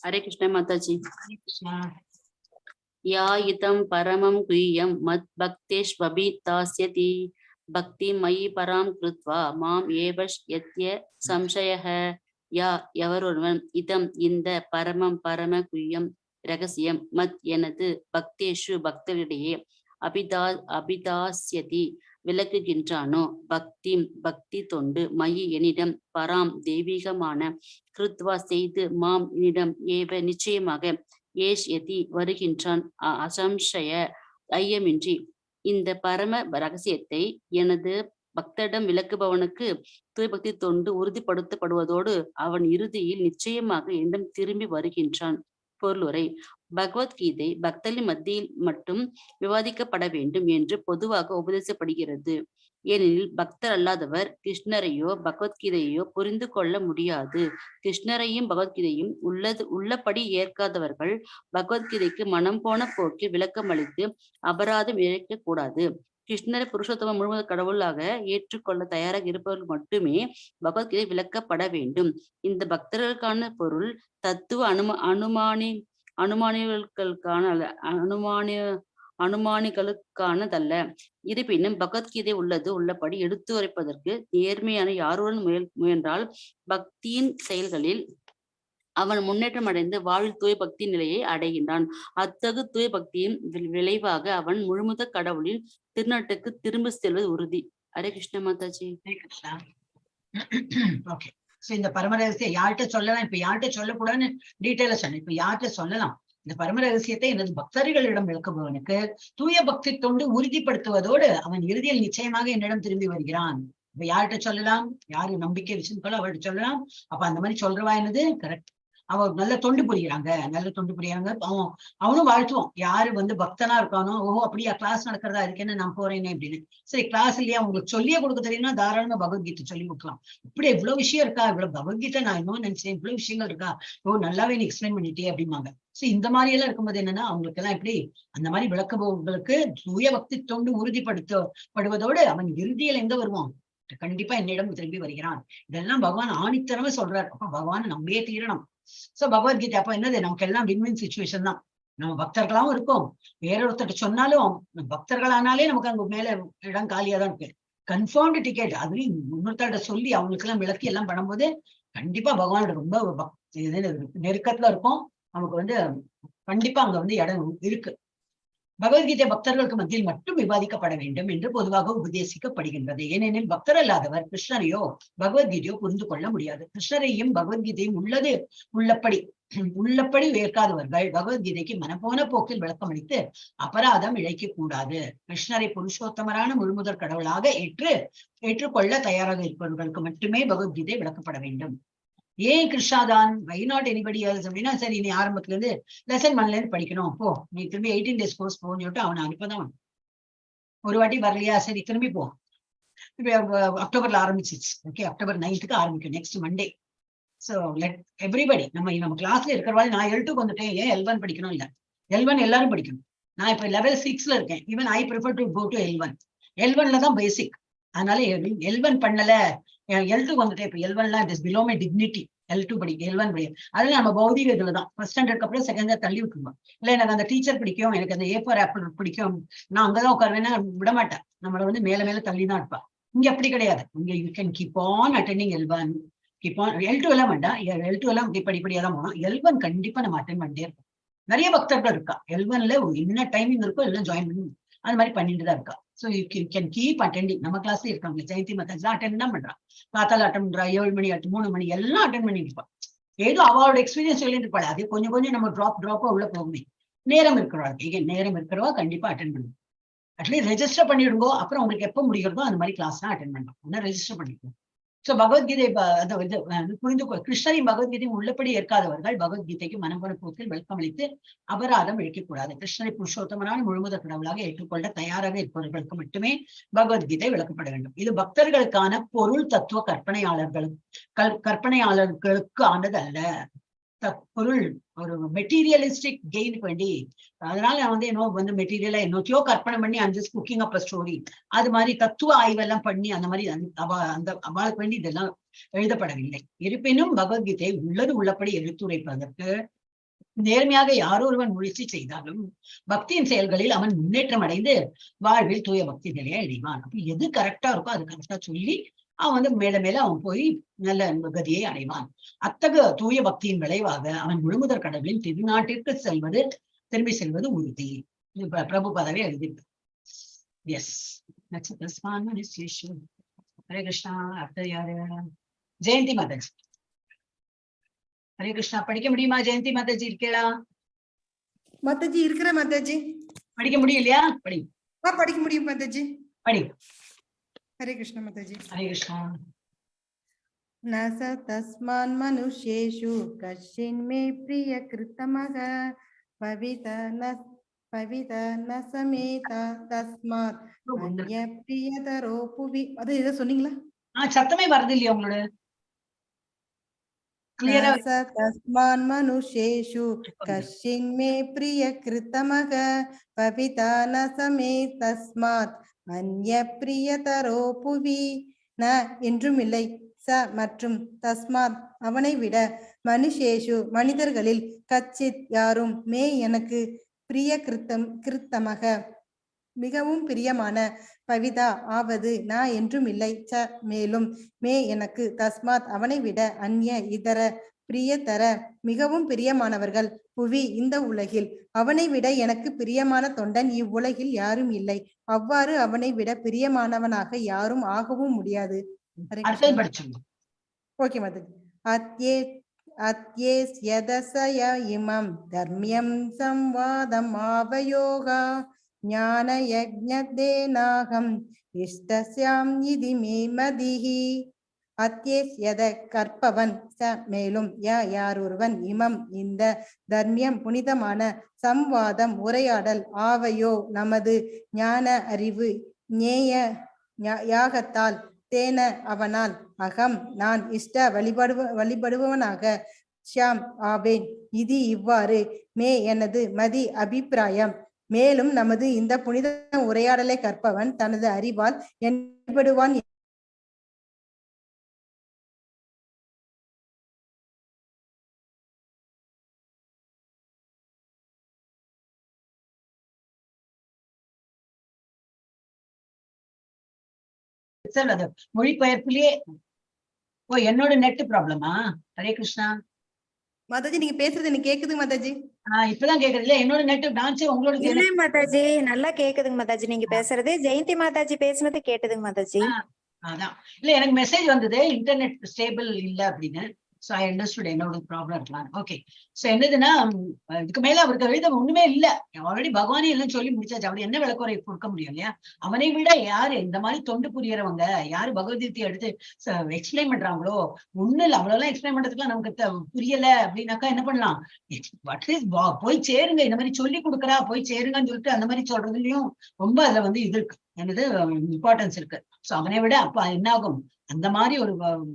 ஹரே கிருஷ்ண மாதாஜி. ஹரே கிருஷ்ணா. யா இதம் பரமம் குய்யம் மத் பக்தேஷ்வபிதாஸ்யதி பக்தி மயி பராம் கிருத்வா மாம் ஏவஷ் யத்ய சம்சயः. யா எவரொருவன், இதம் இந்த, பரமம் பரம, குய்யம் ரகசியம், மத் எனது, பக்தேஷு பக்தரிடையே, அபிதாஸ்யதி விளக்குகின்றானோ, பக்தி பக்தி தொண்டு, மயி என்னிடம், பராம் தெய்வீகமான, கிருத்வா செய்து, மாம் என்னிடம், ஏவ நிச்சயமாக, ஏஷ் யதி வருகின்றான், அசம்சய ஐயமின்றி. இந்த பரம ரகசியத்தை எனது பக்தரிடம் விளக்குபவனுக்கு தூய்பக்தி தொண்டு உறுதிப்படுத்தப்படுவதோடு அவன் இறுதியில் நிச்சயமாக என்னிடம் திரும்பி வருகின்றான். பொருளுரை. பகவத்கீதை பக்தர்களின் மத்தியில் மட்டும் விவாதிக்கப்பட வேண்டும் என்று பொதுவாக உபதேசப்படுகிறது. ஏனெனில் பக்தர் அல்லாதவர் கிருஷ்ணரையோ பகவத்கீதையோ புரிந்து கொள்ள முடியாது. கிருஷ்ணரையும் பகவத்கீதையும் உள்ளது உள்ளபடி ஏற்காதவர்கள் பகவத்கீதைக்கு மனம் போன போக்கில் விளக்கம் அளித்து அபராதம் இழைக்க கூடாது. கிருஷ்ணரை புருஷோத்தம முழுமுதற் கடவுளாக ஏற்றுக்கொள்ள தயாராக இருப்பவர்கள் மட்டுமே பகவத்கீதை விளக்கப்பட வேண்டும். இந்த பக்தர்களுக்கான பொருள் தத்துவ அனுமானிகளுக்கான அல்ல, அனுமானிகளுக்கானதல்ல. இருப்பினும் பகவத்கீதை உள்ளது உள்ளபடி எடுத்துரைப்பதற்கு நேர்மையான யாருடன் முயன்றால் பக்தியின் செயல்களில் அவன் முன்னேற்றம் அடைந்து வாழ்வில் தூய பக்தி நிலையை அடைகின்றான். அத்தகு தூய பக்தியின் விளைவாக அவன் முழுமுதற் கடவுளின் திருநாட்டுக்கு திரும்ப செல்வது உறுதி. ஹரே கிருஷ்ண மாதாஜி. ஹரே கிருஷ்ணா. ஓகே, சோ இந்த பரம ரகசியம் யார்கிட்ட சொல்லலாம், இப்ப யார்கிட்ட சொல்லக்கூடாதுன்னு டீட்டெயிலா சொன்னேன். இப்ப யார்கிட்ட சொல்லலாம்? இந்த பரம ரகசியத்தை எனது பக்தர்களிடம் விளக்குபவனுக்கு தூய பக்தி தொண்டு உறுதிப்படுத்துவதோடு அவன் இறுதியில் நிச்சயமாக என்னிடம் திரும்பி வருகிறான். இப்ப யார்கிட்ட சொல்லலாம்? யாரு நம்பிக்கை வச்சிருக்காளோ அவர்கிட்ட சொல்லலாம். அப்ப அந்த மாதிரி சொல்றவா என்னது கரெக்ட், அவ நல்ல தொண்டு புரியுறாங்க, நல்ல தொண்டு புரியுறாங்க. அவனும் வாழ்த்துவான். யாரு வந்து பக்தனா இருக்கானோ, ஓஹோ அப்படியா கிளாஸ் நடக்கிறதா இருக்கேன்னு நான் போறேனே அப்படின்னு. சரி கிளாஸ் இல்லையா உங்களுக்கு சொல்லியே கொடுக்க தெரியும்னா தாராளமா பகவத்கீதை சொல்லி கொடுக்கலாம். இப்படி இவ்வளவு விஷயம் இருக்கா, இவ்வளவு பகவத்கீதை நான் இன்னும் நினைச்சேன், இவ்வளவு விஷயங்கள் இருக்கா, ஓ நல்லாவே நீ எக்ஸ்பிளைன் பண்ணிட்டே அப்படிம்பாங்க. சோ இந்த மாதிரி எல்லாம் இருக்கும்போது என்னன்னா அவங்களுக்கு எல்லாம் எப்படி அந்த மாதிரி விளக்குபவர்களுக்கு தூய பக்தி தொண்டு உறுதிப்படுத்தப்படுவதோடு அவன் இறுதியில் எங்க வருவான்? கண்டிப்பா என்னிடம் திரும்பி வருகிறான். இதெல்லாம் பகவான் ஆணித்தரமா சொல்றாரு. அப்ப பகவான் நம்பியே தீரணும். சோ பகவத்கீதை அப்ப என்னது, நமக்கு எல்லாம் வின் வின் சுச்சுவேஷன் தான். நம்ம பக்தர்களாவும் இருக்கோம், வேற ஒருத்தர் சொன்னாலும் பக்தர்களானாலே நமக்கு அங்க மேல இடம் காலியா தான் இருக்கு. Confirmed ticket. அதுலயும் இன்னொருத்தர்கிட்ட சொல்லி அவங்களுக்கு எல்லாம் விளக்கி எல்லாம் பண்ணும்போது கண்டிப்பா பகவானோட ரொம்ப நெருக்கத்துல இருக்கும். நமக்கு வந்து கண்டிப்பா அங்க வந்து இடம் இருக்கு. பகவத்கீதை பக்தர்களுக்கு மத்தியில் மட்டும் விவாதிக்கப்பட வேண்டும் என்று பொதுவாக உபதேசிக்கப்படுகின்றது. ஏனெனில் பக்தர் அல்லாதவர் கிருஷ்ணரையோ பகவத்கீதையோ புரிந்து கொள்ள முடியாது. கிருஷ்ணரையும் பகவத்கீதையும் உள்ளது உள்ளபடி உள்ளபடி ஏற்காதவர்கள் பகவத்கீதைக்கு மனப்போன போக்கில் விளக்கம் அளித்து அபராதம் இழைக்க கூடாது. கிருஷ்ணரை புருஷோத்தமரான முழுமுதற் கடவுளாக ஏற்றுக்கொள்ள தயாராக இருப்பவர்களுக்கு மட்டுமே பகவத்கீதை விளக்கப்பட வேண்டும். ஏன் கிருஷ்ணா தான், why not anybody else அப்படின்னா, சரி நீ ஆரம்பத்துல இருந்து லெசன் 1ல இருந்து படிக்கணும், போ நீ திரும்பி 18 டேஸ் கோர்ஸ் போன்னு சொல்லிட்டு அவனை அனுப்பதான். ஒரு வாட்டி வரலையா, சரி திரும்பி போ. இப்ப அக்டோபர்ல ஆரம்பிச்சிச்சு. ஓகே, அக்டோபர் 9th ஆரம்பிக்கும், next Monday. So let everybody, நம்ம நம்ம கிளாஸ்ல இருக்கிறவாள், நான் L2 வந்துட்டேன், ஏன் L1 படிக்கணும்? இல்ல, L1 எல்லாரும் படிக்கணும். நான் இப்ப லெவல் 6ல இருக்கேன். Even I prefer to go to L1. L1ல தான் பேசிக். அதனால L1 பண்ணல, L2 வந்துட்டேன், இப்ப L1லாம் it is below my dignity. L2 படிக்க, L1 படிக்க, அதுல நம்ம பௌதிக இதுலதான் ஃபர்ஸ்ட் ஸ்டாண்டர்ட்க்கு அப்புறம் செகண்ட் தள்ளி விட்டுருவோம். இல்ல எனக்கு அந்த டீச்சர் பிடிக்கும், எனக்கு அந்த ஏ ஃபார் ஆப்பிள் பிடிக்கும், நான் அங்கதான் உட்காருவேன்னா விட மாட்டேன். நம்மளை வந்து மேல மேல தள்ளி தான் இருப்பா. இங்க அப்படி கிடையாது. இங்க you can keep on attending L1, keep on L2 எல்லாம் வேண்டாம். L2 எல்லாம் இப்படி படிப்படியா தான் போகணும். L1 கண்டிப்பா நம்ம அட்டன் பண்ணிட்டே இருப்போம். நிறைய பக்தர்கள் இருக்கா. L1ல என்ன டைமிங் இருக்கோ எல்லாம் ஜாயின் பண்ணி அந்த மாதிரி பண்ணிட்டு தான் இருக்கா. So you can keep attending. நம்ம கிளாஸ்ல இருக்காங்க, ஜெயந்தி மாதாஜி அட்டன் தான் பண்றா. காத்தால அட்டன் பண்றா, 7 மணி 8 3 மணி எல்லாம் அட்டன் பண்ணிட்டு இருப்பா. ஏதோ அவளோட எக்ஸ்பீரியன்ஸ் சொல்லிட்டு இருப்பாள். அதே கொஞ்சம் கொஞ்சம் நம்ம டிராப் டிராப்பா உள்ள போகுமே. நேரம் இருக்கிறவா, நேரம் இருக்கிறவா கண்டிப்பா அட்டன் பண்ணுவோம். அட்லீஸ்ட் ரெஜிஸ்டர் பண்ணிவிடுங்கோ. அப்புறம் உங்களுக்கு எப்போ முடிகிறதோ அந்த மாதிரி கிளாஸ் தான் அட்டன் பண்ணலாம். ஆனால் ரெஜிஸ்டர் பண்ணிக்கோ. ஸோ பகவத்கீதை இது புரிந்து கிருஷ்ணரின் பகவத்கீதையும் உள்ளபடி ஏற்காதவர்கள் பகவத்கீதைக்கு மனம்பன போக்கில் விளக்கம் அளித்து அபராதம் இழைக்கக்கூடாது. கிருஷ்ணரை புருஷோத்தமனான முழுமுதற் கடவுளாக ஏற்றுக்கொள்ள தயாராக இருப்பவர்களுக்கு மட்டுமே பகவத்கீதை விளக்கப்பட வேண்டும். இது பக்தர்களுக்கான பொருள் தத்துவ கற்பனையாளர்களுக்கு ஆனது அல்ல. பொருள் ஒரு மெட்டீரியலிஸ்டிக் கெயினுக்கு வேண்டி, அதனால நான் வந்து என்னோ வந்து மெட்டீரியலா என்னத்தையோ கற்பனை பண்ணி I'm just cooking up story, அது மாதிரி தத்துவ ஆய்வெல்லாம் பண்ணி அந்த மாதிரி அந்த அவளுக்கு வேண்டி இதெல்லாம் எழுதப்படவில்லை. இருப்பினும் பகவத்கீதை உள்ளது உள்ளபடி எடுத்துரைப்பதற்கு நேர்மையாக யாரோ ஒருவன் முயற்சி செய்தாலும் பக்தியின் செயல்களில் அவன் முன்னேற்றம் அடைந்து வாழ்வில் தூய பக்தி நிலையை அடைவான். அப்ப எது கரெக்டா இருக்கோ அது கரெக்டா சொல்லி அவன் வந்து மேல மேல அவன் போய் நல்ல கதியை அடைவான். அத்தகு தூய பக்தியின் விளைவாக அவன் முழுமுதற் கடவுளின் திருநாட்டிற்கு திரும்பி செல்வது உறுதி. பிரபுபாதாவே எழுதியிருக்கார். எஸ், ஹரே கிருஷ்ணா. அடுத்தது யாரு? ஜெயந்தி மாதாஜி. ஹரே கிருஷ்ணா. படிக்க முடியுமா ஜெயந்தி மாதாஜி? இருக்கேளா? மாதாஜி, இருக்கிறேன் மாதாஜி. படிக்க முடியும் இல்லையா? படி. படிக்க முடியும் மாதாஜி. படி. ஹரே கிருஷ்ண மாதாஜி. ஹரே கிருஷ்ணா. न स तस्मान् मनुष्येषु कश्चिन्मे प्रियकृतमः। பவிதா ந பவிதா ந சமேதா தஸ்மாத் அந்ய பிரியதரோ புவி. அது ஏதோ சொன்னீங்களா? சத்தமே வருது இல்லையா உங்களோட? கிளியரா ச தஸ்மான் மனுஷேஷு கஷின் மே பிரிய கிருத்தமக பவிதா ந சமே தஸ்மாத் அந்ய பிரியதரோ புவி. ந என்றும் இல்லை, ச மற்றும், தஸ்மாத் அவனை விட, மனுஷேஷு மனிதர்களில், கச்சித் யாரும், மே எனக்கு, பிரிய கிருத்தம் கிருத்தமக மிகவும் பிரியமான, பவிதா ஆவது, ந என்றும் இல்லை, ச மேலும், மே எனக்கு, தஸ்மாத் அவனை விட, அந்ய இதர, பிரியதர மிகவும் பிரியமானவர்கள், புவி இந்த உலகில், அவனை விட எனக்கு பிரியமான தொண்டன் இவ்வுலகில் யாரும் இல்லை. அவ்வாறு அவனை விட பிரியமானவனாக யாரும் ஆகவும் முடியாது. ஹரே அடுத்தது கிருஷ்ணா. படிச்சிருந்தோம். ஓகே மாதாஜி. அத்யே அத்யேஸ்யதசய இமம் தர்மியம் சம்வாதம் ஆவயோகா ஞான யஜ்ஞதேனாகம் இஷ்டஸ்யாம் இதி மே மதிஹி. அத்யேஸ்யத கற்பவன், ச மேலும், ய யார் ஒருவன், இமம் இந்த, தர்மியம் புனிதமான, சம்வாதம் உரையாடல், ஆவையோ நமது, ஞான அறிவு, ஞேய யாகத்தால், தேன அவனால், அகம் நான், இஷ்ட வழிபடுபவனாக, ஷியாம் ஆவேன், இது இவ்வாறு, மே எனது, மதி அபிப்பிராயம். மேலும் நமது இந்த புனித உரையாடலை கற்பவன் தனது அறிவால் வழிபடுவான். சார், அது மொழிபெயர்ப்புலயே. ஓ, என்னோட நெட் ப்ராப்ளமா? ஹரே கிருஷ்ணா. மாதாஜி, நீங்க பேசுறது எனக்கு கேக்குது மாதாஜி. இப்பதான் கேக்குது இல்ல? என்னோட நெட் நான் உங்களோட இல்ல மாதாஜி, நல்லா கேக்குதுங்க மாதாஜி நீங்க பேசுறது. ஜெயந்தி மாதாஜி பேசுனது கேட்டுதுங்க மாதாஜி. அதான் இல்ல, எனக்கு மெசேஜ் வந்தது இன்டர்நெட் ஸ்டேபிள் இல்ல அப்படின்னு. சோ I understood, என்னோட ப்ராப்ளம் இருக்கலாம். ஓகே, சோ என்னதுன்னா, இதுக்கு மேல அவருக்கு எழுத ஒண்ணுமே இல்ல. ஆல்ரெடி பகவானே எல்லாம் சொல்லி முடிச்சாச்சு. அவர் என்ன விளக்குறை கொடுக்க முடியும் இல்லையா? அவனை விட யாரு இந்த மாதிரி தொண்டு புரியறவங்க, யாரு பகவத்கீதையை எடுத்து எக்ஸ்பிளைன் பண்றாங்களோ, ஒண்ணு இல்ல, அவ்வளவுலாம் எக்ஸ்பிளைன் பண்றதுக்குலாம் நமக்கு புரியல அப்படின்னாக்கா என்ன பண்ணலாம்? அட்லீஸ்ட் போய் சேருங்க, இந்த மாதிரி சொல்லி கொடுக்குறா போய் சேருங்கன்னு சொல்லிட்டு அந்த மாதிரி சொல்றதுலயும் ரொம்ப அதுல வந்து இது இருக்கு, என்னது இம்பார்ட்டன்ஸ் இருக்கு. சோ அவனை விட அப்ப என்ன ஆகும்? அந்த மாதிரி ஒரு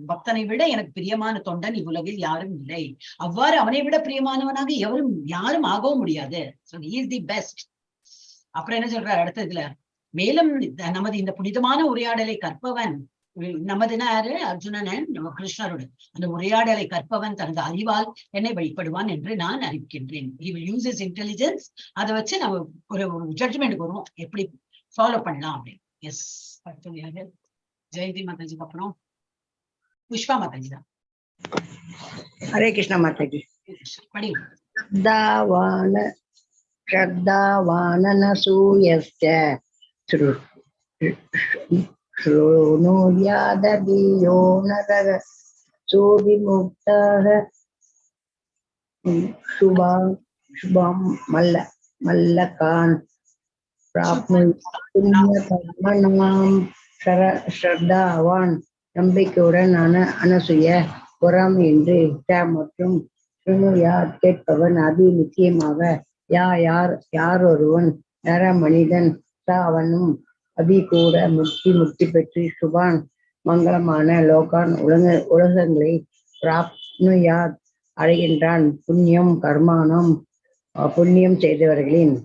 பக்தனை விட எனக்கு பிரியமான தொண்டன் இவ்வுலகில் யாரும் இல்லை. அவ்வாறு அவனை விட பிரியமானவனாக எவரும் யாரும் ஆகவும் முடியாது. So he is the best. அப்புறம் என்ன சொல்றாரு அடுத்ததுல? மேலும் நமது இந்த புனிதமான உரையாடலை கற்பவன், நமதுன்னா யாரு? அர்ஜுனன் நம்ம கிருஷ்ணரோட அந்த உரையாடலை கற்பவன் தனது அறிவால் என்னை வழிபடுவான் என்று நான் அறிவிக்கின்றேன். He will use his intelligence. அதை வச்சு நம்ம ஒரு ஜட்ஜ்மெண்ட்டுக்கு வருவோம், எப்படி ஃபாலோ பண்ணலாம் அப்படின்னு. எஸ், அடுத்தது யாரு? ஜெயந்தி மாதாஜிக்கு அப்புறம் புஷ்பா மாதாஜி தான். ஹரே கிருஷ்ணா மாதாஜி. படி. ஸ்ரத்தாவான ஸ்ரத்தாவானனசூயஸ்ய ஸ்ருணுயாதபியோ நரக சோவிமுக்தாக சுபாம் சுபாம் மல்ல மல்லகான் பிராப்னு கர்மணாம். ஸ்ரத்தாவான் நம்பிக்கையுடன் அனசுய பொறாமை என்று ச மற்றும் ஸ்ருணுயாத் கேட்பவன் அபி நிச்சயமாக யா யார் யாரொருவன் நர மனிதன் ச அவனும் அபி கூட முக்தி முக்தி பெற்று சுபான் மங்களமான லோகான் உலகங்களை பிராப்னுயாத் அடைகின்றான். புண்ணியம் கர்மானம் புண்ணியம் செய்தவர்களின்.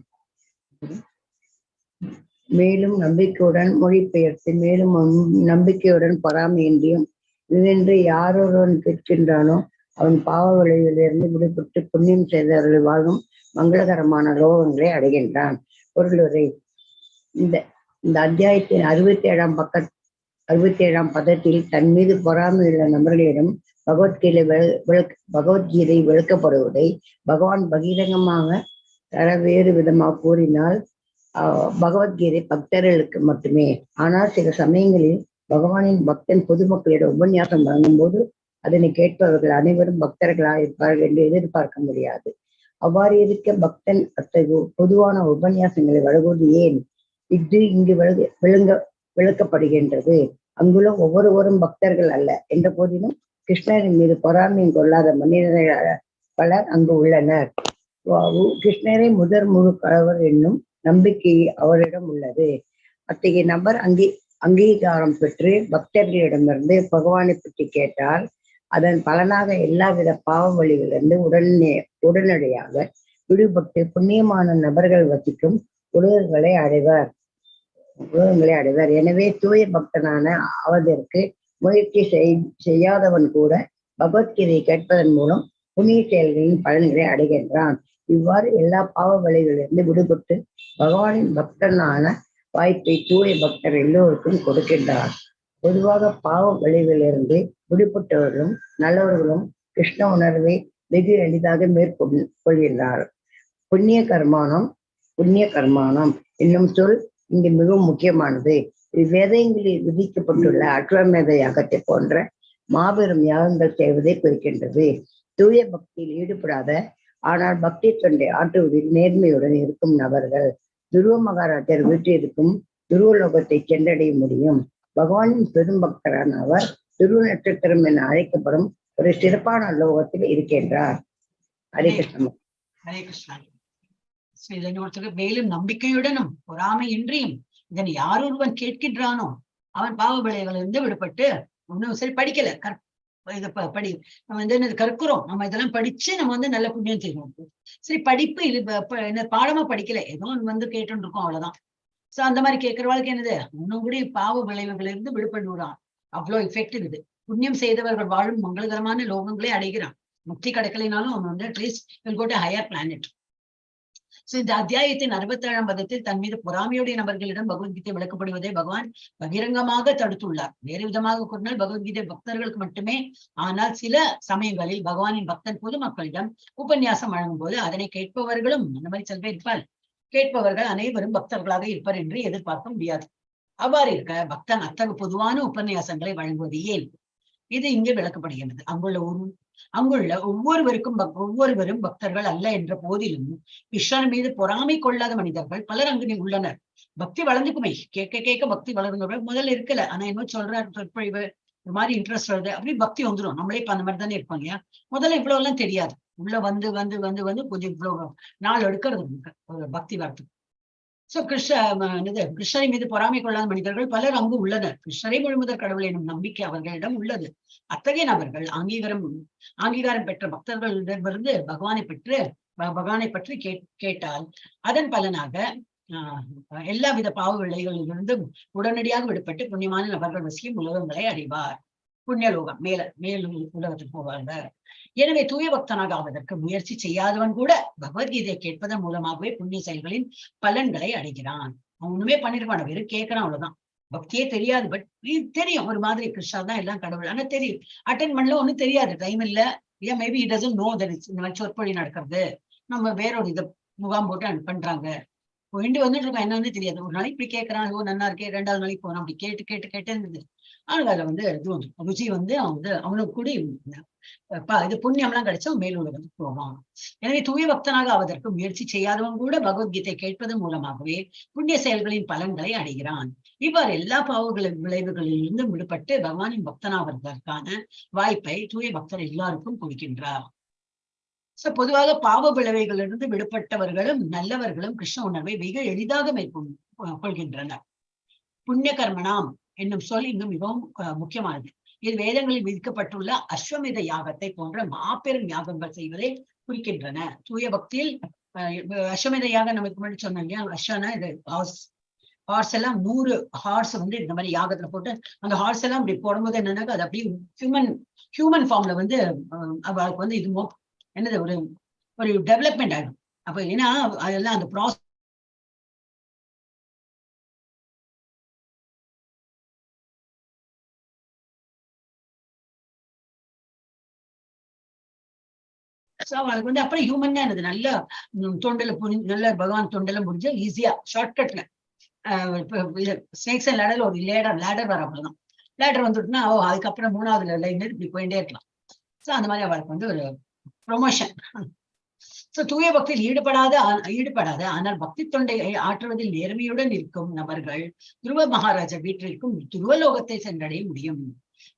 மேலும் நம்பிக்கையுடன் மொழிபெயர்த்து மேலும் நம்பிக்கையுடன் பொறாமையின்றியும் இதென்று யாரொருவன் கேட்கின்றானோ அவன் பாவ விளைவிலிருந்து விடுபட்டு புண்ணியம் செய்தவர்கள் வாழும் மங்களகரமான லோகங்களை அடைகின்றான். பொருளுரை. இந்த அத்தியாயத்தின் 67ஆம் பதத்தில் தன் மீது பொறாமையுள்ள நபர்களிடம் பகவத்கீதை விளக்கப்படுவதை பகவான் பகிரங்கமாக தர வேறு விதமாக கூறினால், பகவத்கீதை பக்தர்களுக்கு மட்டுமே. ஆனால் சில சமயங்களில் பகவானின் பக்தன் பொதுமக்களிடம் உபன்யாசம் வழங்கும் போது அதனை கேட்பவர்கள் அனைவரும் பக்தர்களாக இருப்பார்கள் என்று எதிர்பார்க்க முடியாது. அவ்வாறு இருக்க பக்தன் அத்தகு பொதுவான உபன்யாசங்களை வழங்குவது ஏன்? இது இங்கு விளக்கப்படுகின்றது. அங்குள்ள ஒவ்வொருவரும் பக்தர்கள் அல்ல என்ற போதிலும் கிருஷ்ணரின் மீது பொறாமையும் கொள்ளாத மனிதர்கள் பலர் அங்கு உள்ளனர். கிருஷ்ணரே முதற் முழு கடவுள் என்னும் நம்பிக்கை அவரிடம் உள்ளது. அத்தகைய நபர் அங்கீகாரம் பெற்று பக்தர்களிடமிருந்து பகவானை பற்றி கேட்டால் அதன் பலனாக எல்லாவித பாவ வழிகளிலிருந்து உடனடியாக விடுபட்டு புண்ணியமான நபர்கள் வசிக்கும் உலகங்களை அடைவர். எனவே தூய பக்தனான ஆவதற்கு முயற்சி செய்யாதவன் கூட பகவத்கீதையை கேட்பதன் மூலம் புண்ணிய செயல்களின் பலன்களை அடைகின்றான். இவ்வாறு எல்லா பாவ வழிகளிலிருந்து விடுபட்டு பகவானின் பக்தனான வாய்ப்பை தூய பக்தர் எல்லோருக்கும் கொடுக்கின்றார். பொதுவாக பாவ வழிகளிலிருந்து விடுபட்டவர்களும் நல்லவர்களும் கிருஷ்ண உணர்வை வெகு எளிதாக மேற்கொள்கின்றார். புண்ணிய கர்மானம், புண்ணிய கர்மானம் என்னும் சொல் இங்கு மிகவும் முக்கியமானது. இவ்வேதங்களில் விதிக்கப்பட்டுள்ள அஸ்வமேத யாகத்தை போன்ற மாபெரும் யாகங்கள் செய்வதை குறிக்கின்றது. தூய பக்தியில் ஈடுபடாத, ஆனால் பக்தி தொண்டை ஆற்றுவதில் நேர்மையுடன் இருக்கும் நபர்கள் துருவ மகாராஜர் வீற்றிருக்கும் துருவலோகத்தை சென்றடைய முடியும். பகவானின் பெரும் பக்தரான அவர் துருவ நட்சத்திரம் என அழைக்கப்படும் ஒரு சிறப்பான லோகத்தில் இருக்கின்றார். ஹரே கிருஷ்ணா. ஹரே கிருஷ்ணா. So, இதுல இன்னொருத்தர், மேலும் நம்பிக்கையுடனும் பொறாமையின்றியும் இதனை யார் ஒருவன் கேட்கின்றானோ அவன் பாவ விளைவுகளிலிருந்து விடுபட்டு, ஒன்னும் சரி படிக்கல, இத படி, நம்ம வந்து என்னது கற்கிறோம், நம்ம இதெல்லாம் படிச்சு நம்ம வந்து நல்ல புண்ணியம் செய்வோம். சரி, படிப்பு இது என்ன பாடமா படிக்கல, ஏதோ ஒண்ணு வந்து கேட்டுட்டு இருக்கோம், அவ்வளவுதான். சோ அந்த மாதிரி கேட்கிறவாளுக்கு என்னது, இன்னும் கூட பாவ விளைவுகளிலிருந்து விடுபடுவான். அவ்வளவு எஃபெக்டிவ் இது. புண்ணியம் செய்தவர்கள் வாழும் மங்களகரமான லோகங்களை அடைகிறான். முக்தி கிடைக்கலைனாலும் அவன் வந்து at least will go to higher planet. So இந்த அத்தியாயத்தின் 67ஆம் பதத்தில் தன் மீது பொறாமையுடைய நபர்களிடம் பகவத்கீதை விளக்கப்படுவதை பகவான் பகிரங்கமாக தடுத்துள்ளார். வேறு விதமாக கூறினால் பகவத்கீதை பக்தர்களுக்கு மட்டுமே. ஆனால் சில சமயங்களில் பகவானின் பக்தன் பொதுமக்களிடம் உபன்யாசம் வழங்கும் போது அதனை கேட்பவர்களும், அந்த மாதிரி சில பேர் இருப்பார், கேட்பவர்கள் அனைவரும் பக்தர்களாக இருப்பர் என்று எதிர்பார்க்க முடியாது. அவ்வாறு இருக்க பக்தன் அத்தகு பொதுவான உபன்யாசங்களை வழங்குவது ஏன்? இது இங்கே விளக்கப்படுகின்றது. அங்குள்ள ஒவ்வொருவரும் பக்தர்கள் அல்ல என்ற போதிலும் கிருஷ்ணன் மீது பொறாமை கொள்ளாத மனிதர்கள் பலர் அங்கு உள்ளனர். பக்தி வளர்ந்துக்குமே, கேட்க கேட்க பக்தி வளருங்க. முதல்ல இருக்கல, ஆனா என்ன சொல்றாரு, சொற்பொழிவு ஒரு மாதிரி இன்ட்ரெஸ்ட் வருது, அப்படி பக்தி வந்துடும். நம்மளே இப்ப அந்த மாதிரி தானே இருப்பாங்க இல்லையா? முதல்ல இவ்வளவு எல்லாம் தெரியாது. உள்ள வந்து வந்து வந்து வந்து கொஞ்சம் இவ்வளவு நாள் எடுக்கிறது நமக்கு ஒரு பக்தி வரத்துக்கு. சோ என்னது, கிருஷ்ணரை மீது பொறாமை கொள்ளாத மனிதர்கள் பலர் அங்கு உள்ளனர். கிருஷ்ணரை முழுமுதற் கடவுள் எனும் நம்பிக்கை அவர்களிடம் உள்ளது. அத்தகைய நபர்கள் அங்கீகாரம் அங்கீகாரம் பெற்ற பக்தர்களிடமிருந்து பகவானை பற்றி கேட்டால் அதன் பலனாக எல்லாவித பாவ விளைவுகளிலிருந்தும் உடனடியாக விடுபட்டு புண்ணியமான நபர்கள் வசிக்கும் உலகங்களை அடைவார். புண்ணியலோகம், மேல மேல் உலகத்துக்கு போவாங்க. எனவே தூய பக்தனாக ஆவதற்கு முயற்சி செய்யாதவன் கூட பகவத்கீதையை கேட்பதன் மூலமாகவே புண்ணிய செயல்களின் பலன்களை அடைகிறான். அவன் ஒண்ணுமே பண்ணிருப்பான், வெறும் கேட்கறான், அவ்வளவுதான். பக்தியே தெரியாது, பட் தெரியும் ஒரு மாதிரி கிருஷ்ணா தான் எல்லாம் கடவுள். ஆனா தெரியும், அட்டன் பண்ணல, ஒண்ணும் தெரியாது, டைம் இல்ல. ஏன் maybe it doesn't know that இந்த மாதிரி சொற்பொழி நடக்கிறது, நம்ம வேற ஒரு இதை முகாம் போட்டு பண்றாங்க, போயிட்டு வந்துட்டு இருக்கோம், என்னன்னு தெரியாது. ஒரு நாளைக்கு இப்படி கேட்கறான், ஓ நல்லா இருக்கே, ரெண்டாவது நாளைக்கு போனோம், அப்படி கேட்டு கேட்டு கேட்டு இருந்தது. ஆனா அதுல வந்து இது வந்து ருச்சி வந்து அவன் வந்து அவனுக்கு கூட இது புண்ணியம்லாம் கிடைச்சா அவன் மேல் உலகத்துக்கு போவான். எனவே தூய பக்தனாக ஆவதற்கு முயற்சி செய்யாதவன் கூட பகவத்கீதை கேட்பதன் மூலமாகவே புண்ணிய செயல்களின் பலன்களை அடைகிறான். இவ்வாறு எல்லா பாவங்களின் விளைவுகளிலிருந்தும் விடுபட்டு பகவானின் பக்தனாவதற்கான வாய்ப்பை தூய பக்தர் எல்லாருக்கும் கொடுக்கின்றார். சோ பொதுவாக பாவ விளைவுகளிலிருந்து விடுபட்டவர்களும் நல்லவர்களும் கிருஷ்ண உணர்வை மிக எளிதாக மேற்கொள் கொள்கின்றனர். புண்ணிய கர்மணாம் என்னும் சொல் இங்கு மிகவும் முக்கியமானது. இது வேதங்களில் விதிக்கப்பட்டுள்ள அஸ்வமேத யாகத்தை போன்ற மாபெரும் யாகங்கள் செய்வதை குறிக்கின்றன. தூய பக்தியில் அஸ்வமேத யாகம் நமக்கு முன்னாடி சொன்னோம் இல்லையா? அஸ்வனா இது ஹார்ஸ். ஹார்ஸ் எல்லாம் 100 ஹார்ஸ் வந்து இந்த மாதிரி யாகத்துல போட்டு அந்த ஹார்ஸ் எல்லாம் இப்படி போடும்போது என்னன்னாக்கா அது அப்படியே ஹியூமன் ஹியூமன் ஃபார்ம்ல வந்து அவளுக்கு வந்து இது என்னது ஒரு ஒரு டெவலப்மெண்ட் ஆகிடும். அப்ப ஏன்னா அதெல்லாம் அந்த ப்ராசஸ் அவளுக்கு வந்து அப்புறம் ஹியூமன் தான் என்னது நல்ல தொண்டில புரி நல்ல பகவான் தொண்டில முடிஞ்சு ஈஸியா ஷார்ட்கட்ல ஸ்னேக்ஸ் அண்ட் லேடர்ல ஒரு லேடர் லேடர் வர அவ்வளவுதான். லேடர் வந்துட்டுனா ஓ அதுக்கப்புறம் மூணாவது லைன் இப்படி போயிட்டே இருக்கலாம். ஸோ அந்த மாதிரி அவளுக்கு வந்து ஒரு ப்ரொமோஷன். ஸோ தூய பக்தியில் ஈடுபடாத ஆனால் பக்தி தொண்டை ஆற்றுவதில் நேர்மையுடன் இருக்கும் நபர்கள் துருவ மகாராஜா வீட்டிற்கும் துருவலோகத்தை சென்றடைய முடியும்.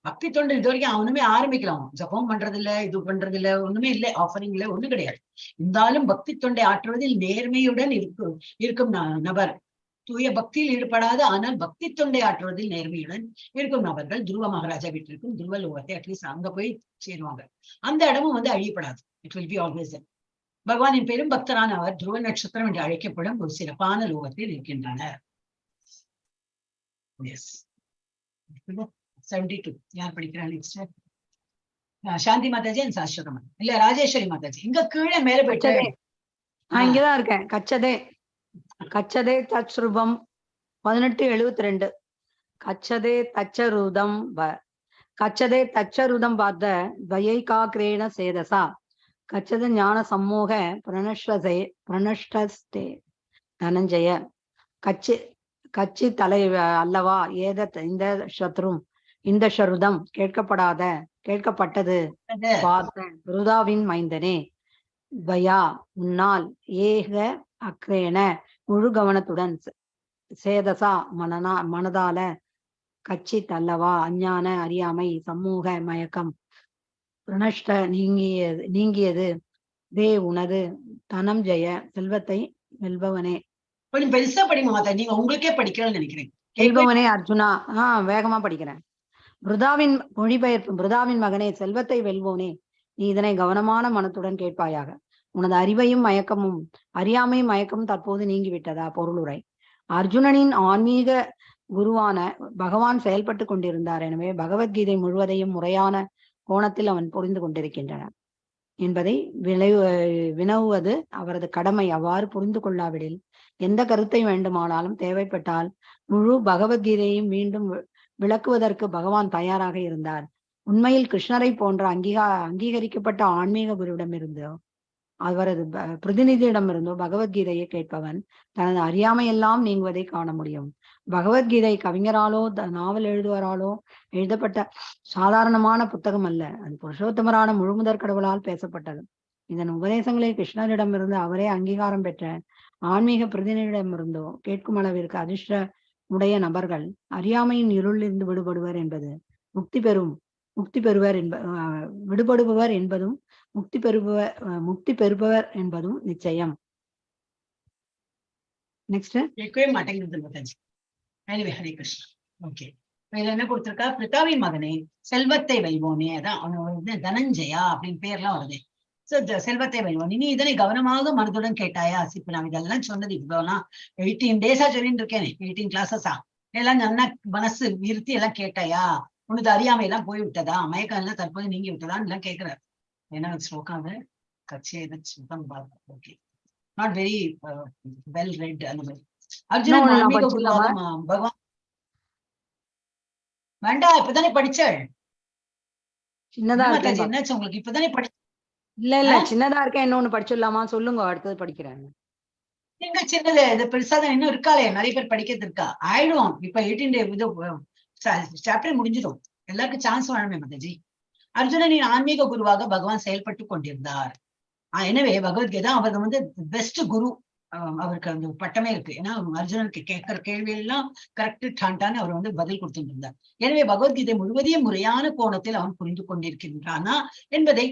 பக்தி தொண்டு இது வரைக்கும் அவனுமே ஆரம்பிக்கலாம். அவன் ஜபம் பண்றது இல்ல, இது பண்றது இல்ல, ஒண்ணுமே இல்லை, ஆஃபரிங் இல்ல, ஒண்ணும் கிடையாது. இருந்தாலும் பக்தி தொண்டை ஆற்றுவதில் நேர்மையுடன் இருக்கும் நபர், தூய பக்தியில் ஈடுபடாத ஆனால் பக்தி தொண்டை ஆற்றுவதில் நேர்மையுடன் இருக்கும் நபர்கள் துருவ மகாராஜா வீட்டிற்கும் துருவ லோகத்தை அட்லீஸ்ட் அங்க போய் சேருவாங்க. அந்த இடமும் வந்து அழியப்படாது. It will be always. பகவானின் பெரும் பக்தரான அவர் துருவ நட்சத்திரம் என்று அழைக்கப்படும் ஒரு சிறப்பான லோகத்தில் இருக்கின்றனர். எஸ், 72 யார் படிக்கிறா நெக்ஸ்ட்? சாந்தி மாதாஜி அண்ட் சாஸ்வதமா இல்ல ராஜேஸ்வரி மாதாஜி. இங்க கீழே மேல போயிட்டு. கச்சதே. நான் இங்கதான் இருக்கேன். கச்சதே கச்சதே தத்ஸ்ருபம் 1872. கச்சதே தச்சருதம் கச்சதே தச்சருதம் பார்த்த துவயைகாக்ரேண சேதசா கச்சத ஞான சம்மோக பிரணஷ்டசே பிரணஷ்டஸ்தே தனஞ்சய கச்சி கச்சி தலை அல்லவா ஏத இந்த சத்ரும் இந்த ஷருதம் கேட்கப்படாத கேட்கப்பட்டது பார்த்த ருதாவின் மைந்தனே துவயா உன்னால் ஏக அக்ரேன முழு கவனத்துடன் சேதசா மனனா மனதால கச்சி தல்லவா அஞ்ஞான அறியாமை சமூக மயக்கம் பிரணஷ்ட நீங்கியது நீங்கியது தே உனது தனம் ஜெய செல்வத்தை வெல்பவனே. கொஞ்சம் பெருசா படிங்க மாதா, நீங்க உங்களுக்கே படிக்கணும்னு நினைக்கிறேன். கேட்கவே வெல்பவனே அர்ஜுனா. வேகமா படிக்கிறேன். பிருதாவின் மொழிபெயர்ப்பு. பிருதாவின் மகனே, செல்வத்தை வெல்வோனே, நீ இதனை கவனமான மனத்துடன் கேட்பாயாக. உனது அறிவையும் மயக்கமும் அறியாமையும் மயக்கமும் தற்போது நீங்கிவிட்டதா? பொருளுரை. அர்ஜுனனின் ஆன்மீக குருவான பகவான் செயல்பட்டு கொண்டிருந்தார். எனவே பகவத்கீதை முழுவதையும் முறையான கோணத்தில் அவன் புரிந்து கொண்டிருக்கின்றன என்பதை வினவுவது அவரது கடமை. அவ்வாறு புரிந்து கொள்ளாவிடில் எந்த கருத்தை வேண்டுமானாலும் தேவைப்பட்டால் முழு பகவத்கீதையையும் மீண்டும் விளக்குவதற்கு பகவான் தயாராக இருந்தார். உண்மையில் கிருஷ்ணரை போன்ற அங்கீகரிக்கப்பட்ட ஆன்மீக குருவிடமிருந்தோ அவரது பிரதிநிதியிடமிருந்தோ பகவத்கீதையை கேட்பவன் தனது அறியாமையெல்லாம் நீங்குவதை காண முடியும். பகவத்கீதை கவிஞராலோ நாவல் எழுதுவராலோ எழுதப்பட்ட சாதாரணமான புத்தகம் அல்ல. அது புருஷோத்தமரான முழுமுதற் கடவுளால் பேசப்பட்டது. இதன் உபதேசங்களை கிருஷ்ணரிடமிருந்து அவரே அங்கீகாரம் பெற்ற ஆன்மீக பிரதிநிதியிடமிருந்தோ கேட்கும் அளவிற்கு அதிர்ஷ்ட உடைய நபர்கள் அறியாமையின் இருளிலிருந்து விடுபடுவர் என்பது முக்தி பெறும் முக்தி பெறுவர் என்ப விடுபடுபவர் என்பதும் முக்தி பெறுபவர் என்பதும் நிச்சயம். நெக்ஸ்ட். கேட்கவே மாட்டேங்குது மாதாஜி. எனிவே, ஹரே கிருஷ்ணா. ஓகே, இதுல என்ன கொடுத்திருக்கா? பிரித்தாவின் மகனே, செல்வத்தை வெல்வோனே. அதான் அவன் வந்து தனஞ்சயா அப்படின்னு பேர்லாம் வருது. சோ செல்வத்தை வெல்வோனே, நீ இதனை கவனமாக மனதுடன் கேட்டாயா? இப்ப நான் இதெல்லாம் சொன்னது இவ்வளவுனா 18 டேஸா சொல்லிட்டு இருக்கேனே, 18 கிளாஸஸா எல்லாம் நல்லா மனசு நிறுத்தி எல்லாம் கேட்டாயா? உனது அறியாமை எல்லாம் போய் விட்டதா? மயக்கம் எல்லாம் தற்போது நீங்கி விட்டதான்னு எல்லாம் கேட்கிறார். என்ன ஸ்லோகம் அது? கட்சியை okay, not very well read அந்த மாதிரி. அர்ஜுனன் இன்னொன்னு நான் ஆன்மீக படிச்சிடலாமா? குருவாக பகவான் வேண்டாம், இப்பதானே படிச்சாள். சின்னதா மாதாஜி இருக்கேன். என்னாச்சு உங்களுக்கு? இப்பதானே படி இல்ல இல்ல, சின்னதா இருக்கேன். இன்னொன்னு படிச்சிடலாமா? சொல்லுங்க, அடுத்தது படிக்கிறேன். எங்க சின்னது? இது பெருசாதான் இன்னும் இருக்காளே, நிறைய பேர் படிக்கிறது இருக்கா. ஆயிடும். இப்ப 18 டே இது சாப்டர் முடிஞ்சிடும். எல்லாருக்கும் சான்ஸ் வேணுமே மாதாஜி. அர்ஜுனனின் ஆன்மீக குருவாக பகவான் செயல்பட்டு கொண்டிருந்தார். எனவே பகவத்கீதா அவர் வந்து பெஸ்ட் குரு. அவருக்கு அந்த பட்டமே இருக்கு. ஏன்னா அர்ஜுனனுக்கு கேட்கிற கேள்வி எல்லாம் கரெக்ட் டான்டான்னு அவர் வந்து பதில் கொடுத்துட்டு இருந்தார். எனவே பகவத்கீதை முழுவதையும் முறையான கோணத்தில் அவன் புரிந்து கொண்டிருக்கின்றானா என்பதை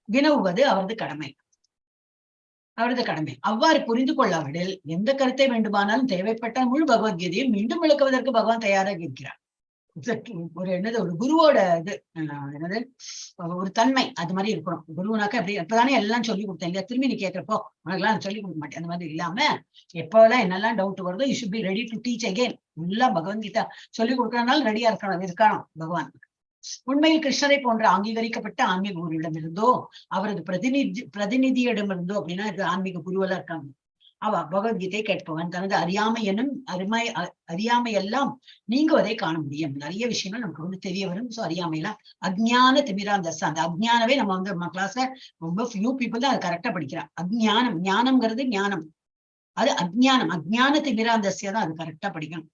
வினவுவது அவரது கடமை, அவரது கடமை. அவ்வாறு புரிந்து கொள்ளாவிடில் எந்த கருத்தை வேண்டுமானாலும் தேவைப்பட்டால் முழு பகவத்கீதையை மீண்டும் விளக்குவதற்கு பகவான் தயாராக இருக்கிறார். ஒரு என்னது, ஒரு குருவோட இது என்னது, ஒரு தன்மை அது மாதிரி இருக்கணும். குருவுனாக்கா எப்படி இப்பதானே எல்லாம் சொல்லி கொடுத்தேன் இல்லையா, திரும்பி நீ கேட்கிறப்போ உனக்கெல்லாம் நான் சொல்லி கொடுக்க மாட்டேன் அந்த மாதிரி இல்லாம எப்போல்லாம் என்னெல்லாம் டவுட் வருதோ you should be ready to teach again. எல்லாம் பகவத்கீதா சொல்லி கொடுக்கறதுனால ரெடியா இருக்கணும், இருக்கணும் பகவான். உண்மையில் கிருஷ்ணரை போன்ற அங்கீகரிக்கப்பட்ட ஆன்மீக குருவிடமிருந்தோ அவரது பிரதிநிதியிடமிருந்தோ, அப்படின்னா இது ஆன்மீக குருவெல்லாம் இருக்காங்க, அவ பகவத்கீதை கேட்பவன் தனது அறியாமை எனும் அருமை அறியாமை எல்லாம் நீங்குவதை காண முடியும். நிறைய விஷயங்கள் நமக்கு வந்து தெரிய வரும். சோ அறியாமையெல்லாம் அஜ்ஞான திமிராந்தஸ், அந்த அஜ்ஞானவே நம்ம வந்து நம்ம கிளாஸ்ல ரொம்ப ஃபியூ பீப்புள் தான் அது கரெக்டா படிக்கிறா. அஜ்ஞானம், ஞானம்ங்கிறது ஞானம், அது அஜ்ஞானம், அஜ்ஞான திமிராந்தஸ்ய தான் அது கரெக்டா படிக்கணும்.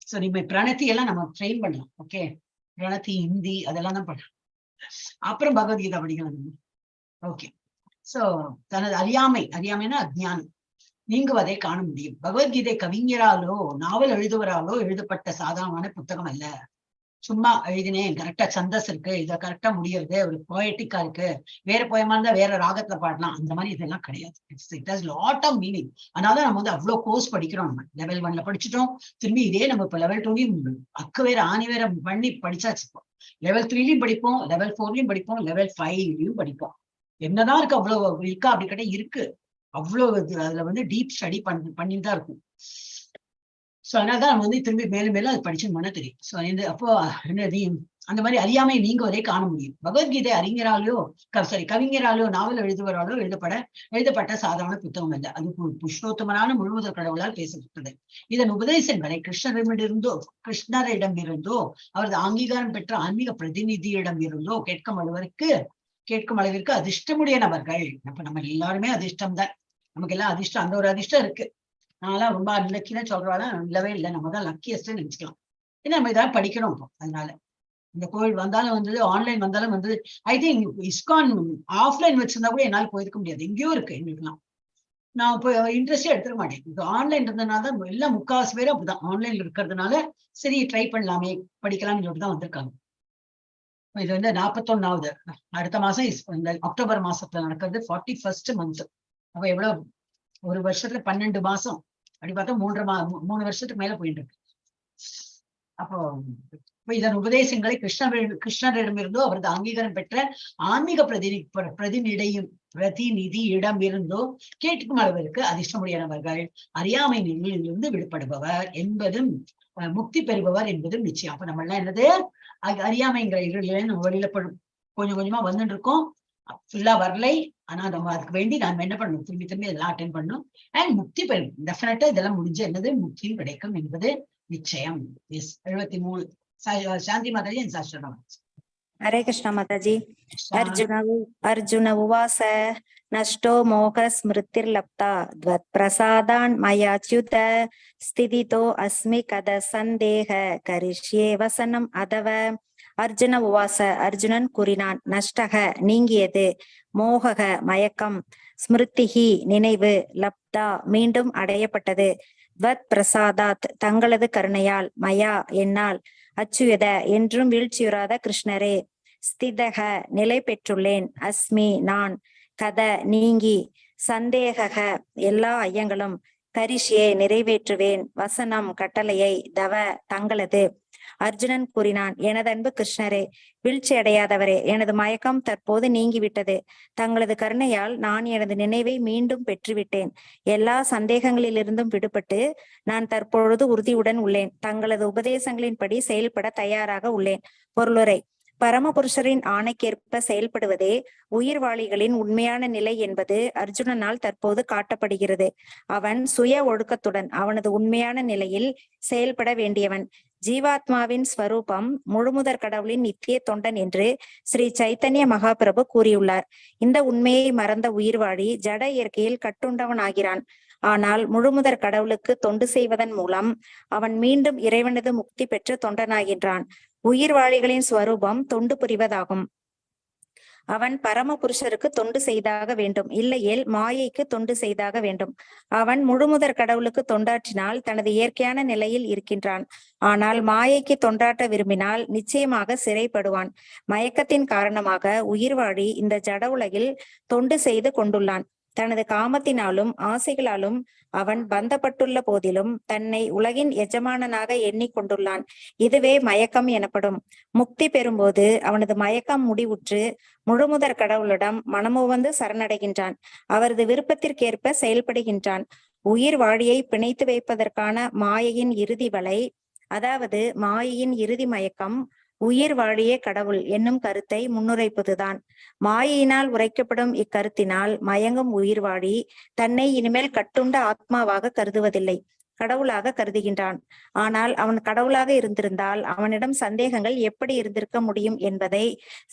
சோ நீங்க பிரணத்தி எல்லாம் நம்ம ட்ரெயின் பண்ணலாம். ஓகே, பிரணத்தி ஹிந்தி அதெல்லாம் தான் பண்ணலாம். அப்புறம் பகவத்கீதா படிக்கலாம் நம்ம. ஓகே, சோ தனது அறியாமை, அறியாமைன்னா அஜ்ஞானம் நீங்குவதை காண முடியும். பகவத்கீதை கவிஞராலோ நாவல் எழுதுவராலோ எழுதப்பட்ட சாதாரணமான புத்தகம் அல்ல. சும்மா எழுதினேன், கரெக்டா சந்தஸ் இருக்கு, இதை கரெக்டா முடியறது, ஒரு போயட்டிக்கா இருக்கு, வேற போயமா இருந்தா வேற ராகத்துல பாடலாம், அந்த மாதிரி இதெல்லாம் கிடையாது. It has lot of meaning. அதனால நம்ம வந்து அவ்வளவு கோர்ஸ் படிக்கிறோம். நம்ம லெவல் 1ல படிச்சுட்டோம், திரும்பி இதே நம்ம இப்ப லெவல் 2லயும் அக்கு வேற ஆணி வேற பண்ணி படிச்சாச்சு. இப்போ லெவல் 3லயும் படிப்போம், லெவல் 4லயும் படிப்போம், லெவல் 5லயும் படிப்போம். என்னதான் இருக்கு அவ்வளவு இருக்கா அப்படி கேட்டா இருக்கு. அவ்வளவு இது அதுல வந்து டீப் ஸ்டடி பண்ணிட்டு தான் இருக்கும். ஸோ அதனாலதான் நம்ம வந்து திரும்பி மேலும் மேலும் அது படிச்சோம்னா தெரியும். ஸோ இந்த அப்போ என்னது, அந்த மாதிரி அறியாமை நீங்குவதை காண முடியும். பகவத்கீதை அறிஞராலயோ, சாரி, கவிஞராலயோ நாவல் எழுதுவராலோ எழுதப்பட்ட சாதாரண புத்தகம் அல்ல. அது புருஷோத்தமனான முழுமுதற் கடவுளால் பேசப்பட்டது. இதன் உபதேசங்களை கிருஷ்ணரிடமிருந்தோ அவரது அங்கீகாரம் பெற்ற ஆன்மீக பிரதிநிதியிடம் இருந்தோ கேட்கும் அளவிற்கு அதிர்ஷ்டமுடைய நபர்கள். அப்ப நம்ம எல்லாருமே அதிர்ஷ்டம் தான். நமக்கு எல்லாம் அதிர்ஷ்டம், அந்த ஒரு அதிர்ஷ்டம் இருக்கு. நான்லாம் ரொம்ப அன்லக்கின்னு சொல்றவாள் இல்லவே இல்லை. நம்ம தான் லக்கியஸ்ட் நினைச்சுக்கலாம். ஏன்னா நம்ம இதெல்லாம் படிக்கணும் இப்போ. அதனால இந்த கோவிட் வந்தாலும் வந்தது, ஆன்லைன் வந்தாலும் வந்தது. I think ISKCON offline வச்சிருந்தா கூட என்னால போயிருக்க முடியாது. எங்கேயோ இருக்கு எங்களுக்குலாம். நான் இப்போ இன்ட்ரெஸ்டே எடுத்துக்க மாட்டேன். இப்போ ஆன்லைன் இருந்ததுனால தான் எல்லாம் முக்காவாசி பேரும் அப்படிதான் ஆன்லைன்ல இருக்கிறதுனால சரி ட்ரை பண்ணலாமே, படிக்கலாம்னு சொல்லிட்டு தான் வந்திருக்காங்க. இது வந்து 41ஆவது, அடுத்த மாசம் இந்த அக்டோபர் மாசத்துல நடக்கிறது 41ஸ்ட் மந்த். அப்ப எவ்வளவு, ஒரு வருஷத்துல 12 மாசம் அப்படி பார்த்தா மூன்றரை மா 3 வருஷத்துக்கு மேல போயிட்டு இருக்கு. அப்போ இப்ப இதன் உபதேசங்களை கிருஷ்ணரிடமிருந்தோ அவரது அங்கீகாரம் பெற்ற ஆன்மீக பிரதிநிதியிடம் இருந்தோ கேட்கும் அளவிற்கு அதிர்ஷ்டமுடைய நபர்கள் அறியாமை நிலையிலிருந்து விடுபடுபவர் என்பதும் முக்தி பெறுபவர் என்பதும் நிச்சயம். அப்ப நம்ம எல்லாம் என்னது, அறியாமைங்கிற இருளில நம்ம வெளியில கொஞ்சம் கொஞ்சமா வந்துட்டு இருக்கோம். ஃபுல்லா வரலை. ஆனா நம்ம அதுக்கு வேண்டி நாம என்ன பண்ணணும், திரும்பி திரும்பி இதெல்லாம் அட்டென்ட் பண்ணணும் அண்ட் முக்தி பெறும். டெஃபினட்டா இதெல்லாம் முடிஞ்சு என்னது, முக்தியும் கிடைக்கும் என்பது நிச்சயம். எஸ், 73. சாந்தி மாதாஜி and சாஸ்திரம். ஹரே கிருஷ்ணா மாதாஜி. அர்ஜுன உவாச நஷ்டோ மோக ஸ்மிருதிர்லப்தா த்வத் பிரசாதான் மயாச்யுத ஸ்திதிதோ அஸ்மி கத சந்தேக கரிஷ்யே வசனம் அதவ. அர்ஜுன உவாச, அர்ஜுனன் கூறினான். நஷ்டக நீங்கியது, மோகக மயக்கம், ஸ்மிருதிஹி நினைவு, லப்தா மீண்டும் அடையப்பட்டது, த்வத் பிரசாதாத் தங்களது கருணையால், மயா என்னால், அச்சுயத என்றும் வீழ்ச்சியுறாத கிருஷ்ணரே, ஸ்திதக நிலை பெற்றுள்ளேன், அஸ்மி நான், கத நீங்கி, சந்தேகக எல்லா ஐயங்களும், கரிஷ்யே நிறைவேற்றுவேன், வசனம் கட்டளையை, தவ தங்களது. அர்ஜுனன் கூறினான், எனது அன்பு கிருஷ்ணரே, வீழ்ச்சி அடையாதவரே, எனது மயக்கம் தற்போது நீங்கிவிட்டது. தங்களது கருணையால் நான் எனது நினைவை மீண்டும் பெற்றுவிட்டேன். எல்லா சந்தேகங்களிலிருந்தும் விடுபட்டு நான் தற்பொழுது உறுதியுடன் உள்ளேன். தங்களது உபதேசங்களின்படி செயல்பட தயாராக உள்ளேன். பொருளுரை: பரமபுருஷரின் ஆணைக்கேற்ப செயல்படுவதே உயிர்வாளிகளின் உண்மையான நிலை என்பது அர்ஜுனனால் தற்போது காட்டப்படுகிறது. அவன் சுய ஒழுக்கத்துடன் அவனது உண்மையான நிலையில் செயல்பட வேண்டியவன். ஜீவாத்மாவின் ஸ்வரூபம் முழுமுதற் கடவுளின் நித்திய தொண்டன் என்று ஸ்ரீ சைத்தன்ய மகாபிரபு கூறியுள்ளார். இந்த உண்மையை மறந்த உயிர்வாழி ஜட இயற்கையில் கட்டுண்டவன் ஆகிறான். ஆனால் முழுமுதற் கடவுளுக்கு தொண்டு செய்வதன் மூலம் அவன் மீண்டும் இறைவனது முக்தி பெற்று தொண்டனாகின்றான். உயிர்வாழிகளின் ஸ்வரூபம் தொண்டு புரிவதாகும். அவன் பரம புருஷருக்கு தொண்டு செய்தாக வேண்டும், இல்லையேல் மாயைக்கு தொண்டு செய்தாக வேண்டும். அவன் முழுமுதற் கடவுளுக்கு தொண்டாற்றினால் தனது இயற்கையான நிலையில் இருக்கின்றான். ஆனால் மாயைக்கு தொண்டாற்ற விரும்பினால் நிச்சயமாக சிறைப்படுவான். மயக்கத்தின் காரணமாக உயிர்வாழி இந்த ஜட உலகில் தொண்டு செய்து கொண்டுள்ளான். தனது காமத்தினாலும் ஆசைகளாலும் அவன் பந்தப்பட்டுள்ள போதிலும் தன்னை உலகின் எஜமானனாக எண்ணிக்கொண்டுள்ளான். இதுவே மயக்கம் எனப்படும். முக்தி பெறும்போது அவனது மயக்கம் முடிவுற்று முழுமுதற் கடவுளிடம் மனமுவந்து சரணடைகின்றான். அவரது விருப்பத்திற்கேற்ப செயல்படுகின்றான். உயிர் வாழியை பிணைத்து வைப்பதற்கான மாயையின் இறுதி வலை, அதாவது மாயையின் இறுதி மயக்கம், உயிர் வாழியே கடவுள் என்னும் கருத்தை முன்னுரைப்பதுதான். மாயையினால் உரைக்கப்படும் இக்கருத்தினால் மயங்கும் உயிர் வாழி தன்னை இனிமேல் கட்டுண்ட ஆத்மாவாக கருதுவதில்லை, கடவுளாக கருதுகின்றான். ஆனால் அவன் கடவுளாக இருந்திருந்தால் அவனிடம் சந்தேகங்கள் எப்படி இருந்திருக்க முடியும் என்பதை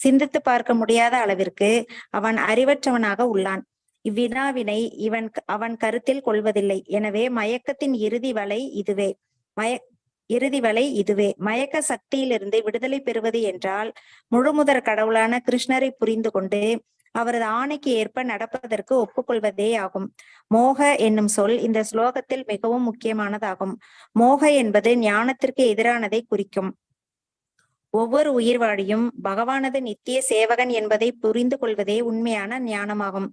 சிந்தித்து பார்க்க முடியாத அளவிற்கு அவன் அறிவற்றவனாக உள்ளான். இவ்வினாவினை அவன் கருத்தில் கொள்வதில்லை. எனவே மயக்கத்தின் இறுதி வலை இதுவே. மயக்க சக்தியிலிருந்து விடுதலை பெறுவது என்றால் முழுமுதற் கடவுளான கிருஷ்ணரை புரிந்து கொண்டு அவரது ஆணைக்கு ஏற்ப நடப்பதற்கு ஒப்புக்கொள்வதே ஆகும். மோக என்னும் சொல் இந்த ஸ்லோகத்தில் மிகவும் முக்கியமானதாகும். மோக என்பது ஞானத்திற்கு எதிரானதை குறிக்கும். ஒவ்வொரு உயிர்வாழியும் பகவானது நித்திய சேவகன் என்பதை புரிந்து கொள்வதே உண்மையான ஞானமாகும்.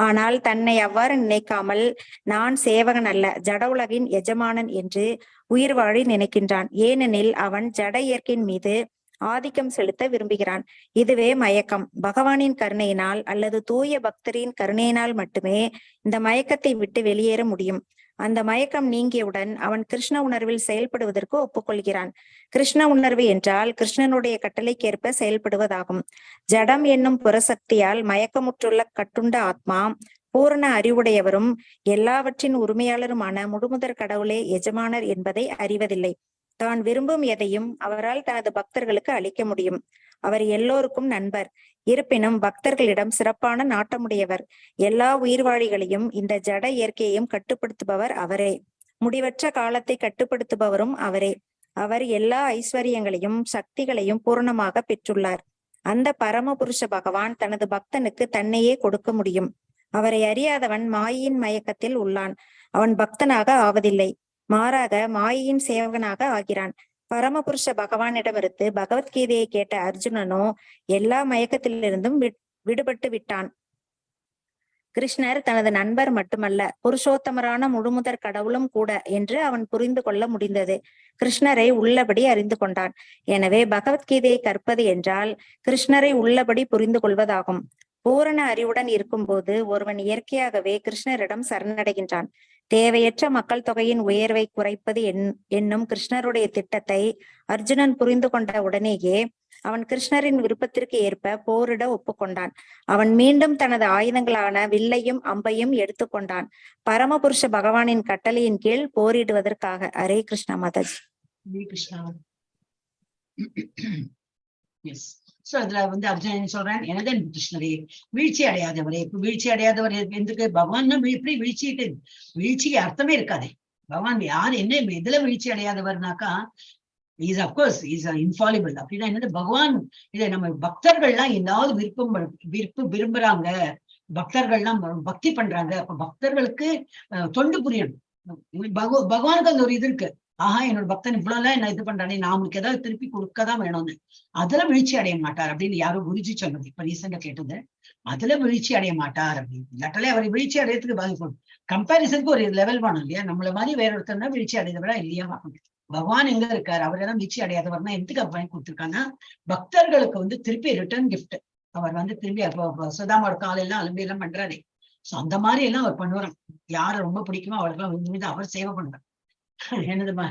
ஆனால் தன்னை அவ்வாறு நினைக்காமல் நான் சேவகன் அல்ல, ஜட உலகின் எஜமானன் என்று உயிர்வாழி நினைக்கின்றான். ஏனெனில் அவன் ஜட இயற்கையின் மீது ஆதிக்கம் செலுத்த விரும்புகிறான். இதுவே மயக்கம். பகவானின் கருணையினால் அல்லது தூய பக்தரின் கருணையினால் மட்டுமே இந்த மயக்கத்தை விட்டு வெளியேற முடியும். அந்த மயக்கம் நீங்கியவுடன் அவன் கிருஷ்ண உணர்வில் செயல்படுவதற்கு ஒப்புக்கொள்கிறான். கிருஷ்ண உணர்வு என்றால் கிருஷ்ணனுடைய கட்டளைக்கேற்ப செயல்படுவதாகும். ஜடம் என்னும் புறசக்தியால் மயக்கமுற்றுள்ள கட்டுண்ட ஆத்மா பூரண அறிவுடையவரும் எல்லாவற்றின் உரிமையாளருமான முழுமுதற் கடவுளே எஜமானர் என்பதை அறிவதில்லை. தான் விரும்பும் எதையும் அவரால் தனது பக்தர்களுக்கு அளிக்க முடியும். அவர் எல்லோருக்கும் நண்பர். இருப்பினும் பக்தர்களிடம் சிறப்பான நாட்டமுடையவர். எல்லா உயிர்வாழிகளையும் இந்த ஜட இயற்கையையும் கட்டுப்படுத்துபவர் அவரே. முடிவற்ற காலத்தை கட்டுப்படுத்துபவரும் அவரே. அவர் எல்லா ஐஸ்வர்யங்களையும் சக்திகளையும் பூரணமாக பெற்றுள்ளார். அந்த பரமபுருஷ பகவான் தனது பக்தனுக்கு தன்னையே கொடுக்க முடியும். அவரை அறியாதவன் மாயையின் மயக்கத்தில் உள்ளான். அவன் பக்தனாக ஆவதில்லை, மாறாக மாயையின் சேவகனாக ஆகிறான். பரமபுருஷ பகவானிடமிருந்து பகவத்கீதையை கேட்ட அர்ஜுனனோ எல்லா மயக்கத்திலிருந்தும் விடுபட்டு விட்டான். கிருஷ்ணர் தனது நண்பர் மட்டுமல்ல, புருஷோத்தமரான முழுமுதற் கடவுளும் கூட என்று அவன் புரிந்து கொள்ள முடிந்தது. கிருஷ்ணரை உள்ளபடி அறிந்து கொண்டான். எனவே பகவத்கீதையை கற்பது என்றால் கிருஷ்ணரை உள்ளபடி புரிந்து கொள்வதாகும். பூரண அறிவுடன் இருக்கும்போது ஒருவன் இயற்கையாகவே கிருஷ்ணரிடம் சரணடைகின்றான். தேவையற்ற மக்கள் தொகையின் உயர்வை குறைப்பது என்னும் கிருஷ்ணருடைய திட்டத்தை அர்ஜுனன் புரிந்து கொண்ட உடனேயே அவன் கிருஷ்ணரின் விருப்பத்திற்கு ஏற்ப போரிட ஒப்புக்கொண்டான். அவன் மீண்டும் தனது ஆயுதங்களான வில்லையும் அம்பையும் எடுத்துக்கொண்டான், பரமபுருஷ பகவானின் கட்டளையின் கீழ் போரிடுவதற்காக. ஹரே கிருஷ்ணா மாதாஜி. ஹரே கிருஷ்ணா. எஸ், சோ அதுல வந்து அர்ஜுனன் சொல்றேன், எனது அன்பு கிருஷ்ணரே, வீழ்ச்சி அடையாதவரே. இப்ப வீழ்ச்சி அடையாதவர் எதுக்கு பகவான் எப்படி வீழ்ச்சிக்கு வீழ்ச்சிக்கு அர்த்தமே இருக்காதே. பகவான் யார் என்ன எதுல வீழ்ச்சி அடையாதவர்னாக்கா, is of course is infallible. அப்படின்னா என்னது, பகவான் இதை நம்ம பக்தர்கள்லாம் ஏதாவது விருப்பம் விருப்ப விரும்புறாங்க, பக்தர்கள்லாம் பக்தி பண்றாங்க. அப்ப பக்தர்களுக்கு தொண்டு புரியணும். பகவானுக்கு அந்த ஒரு இது இருக்கு. ஆஹா, என்னோட பக்தன் இவ்வளவு எல்லாம் என்ன இது பண்றானே, நான் அவனுக்கு ஏதாவது திருப்பி கொடுக்கதான் வேணும்னு. அதுல வீழ்ச்சி அடைய மாட்டார் அப்படின்னு யாரோ குருஜி சொன்னது இப்ப ரீசெண்டா கேட்டது. அதுல வீழ்ச்சி அடைய மாட்டார் அப்படின்னு. இல்லாட்டாலே அவர் வீழ்ச்சி அடையறதுக்கு பாதிப்பு கம்பாரிசனுக்கு ஒரு லெவல் வேணும் இல்லையா? நம்மள மாதிரி வேற ஒருத்தர்னா வீழ்ச்சி அடைந்தவரா இல்லையா பார்க்கணும். பகவான் எங்க இருக்காரு, அவர் எல்லாம் வீழ்ச்சி அடையாதவர்னா எதுக்கு அப்ப கொடுத்திருக்காங்கன்னா, பக்தர்களுக்கு வந்து திருப்பி ரிட்டர்ன் கிஃப்ட். அவர் வந்து திரும்பி அப்போ சுதாமாவோட காலெல்லாம் அலம்பி எல்லாம் பண்றாரு. சோ அந்த மாதிரி எல்லாம் அவர் பண்ணுவார். யாரை ரொம்ப பிடிக்குமோ அவருக்கெல்லாம் வந்து அவர் சேவை பண்ணுவார். என்னதுமா,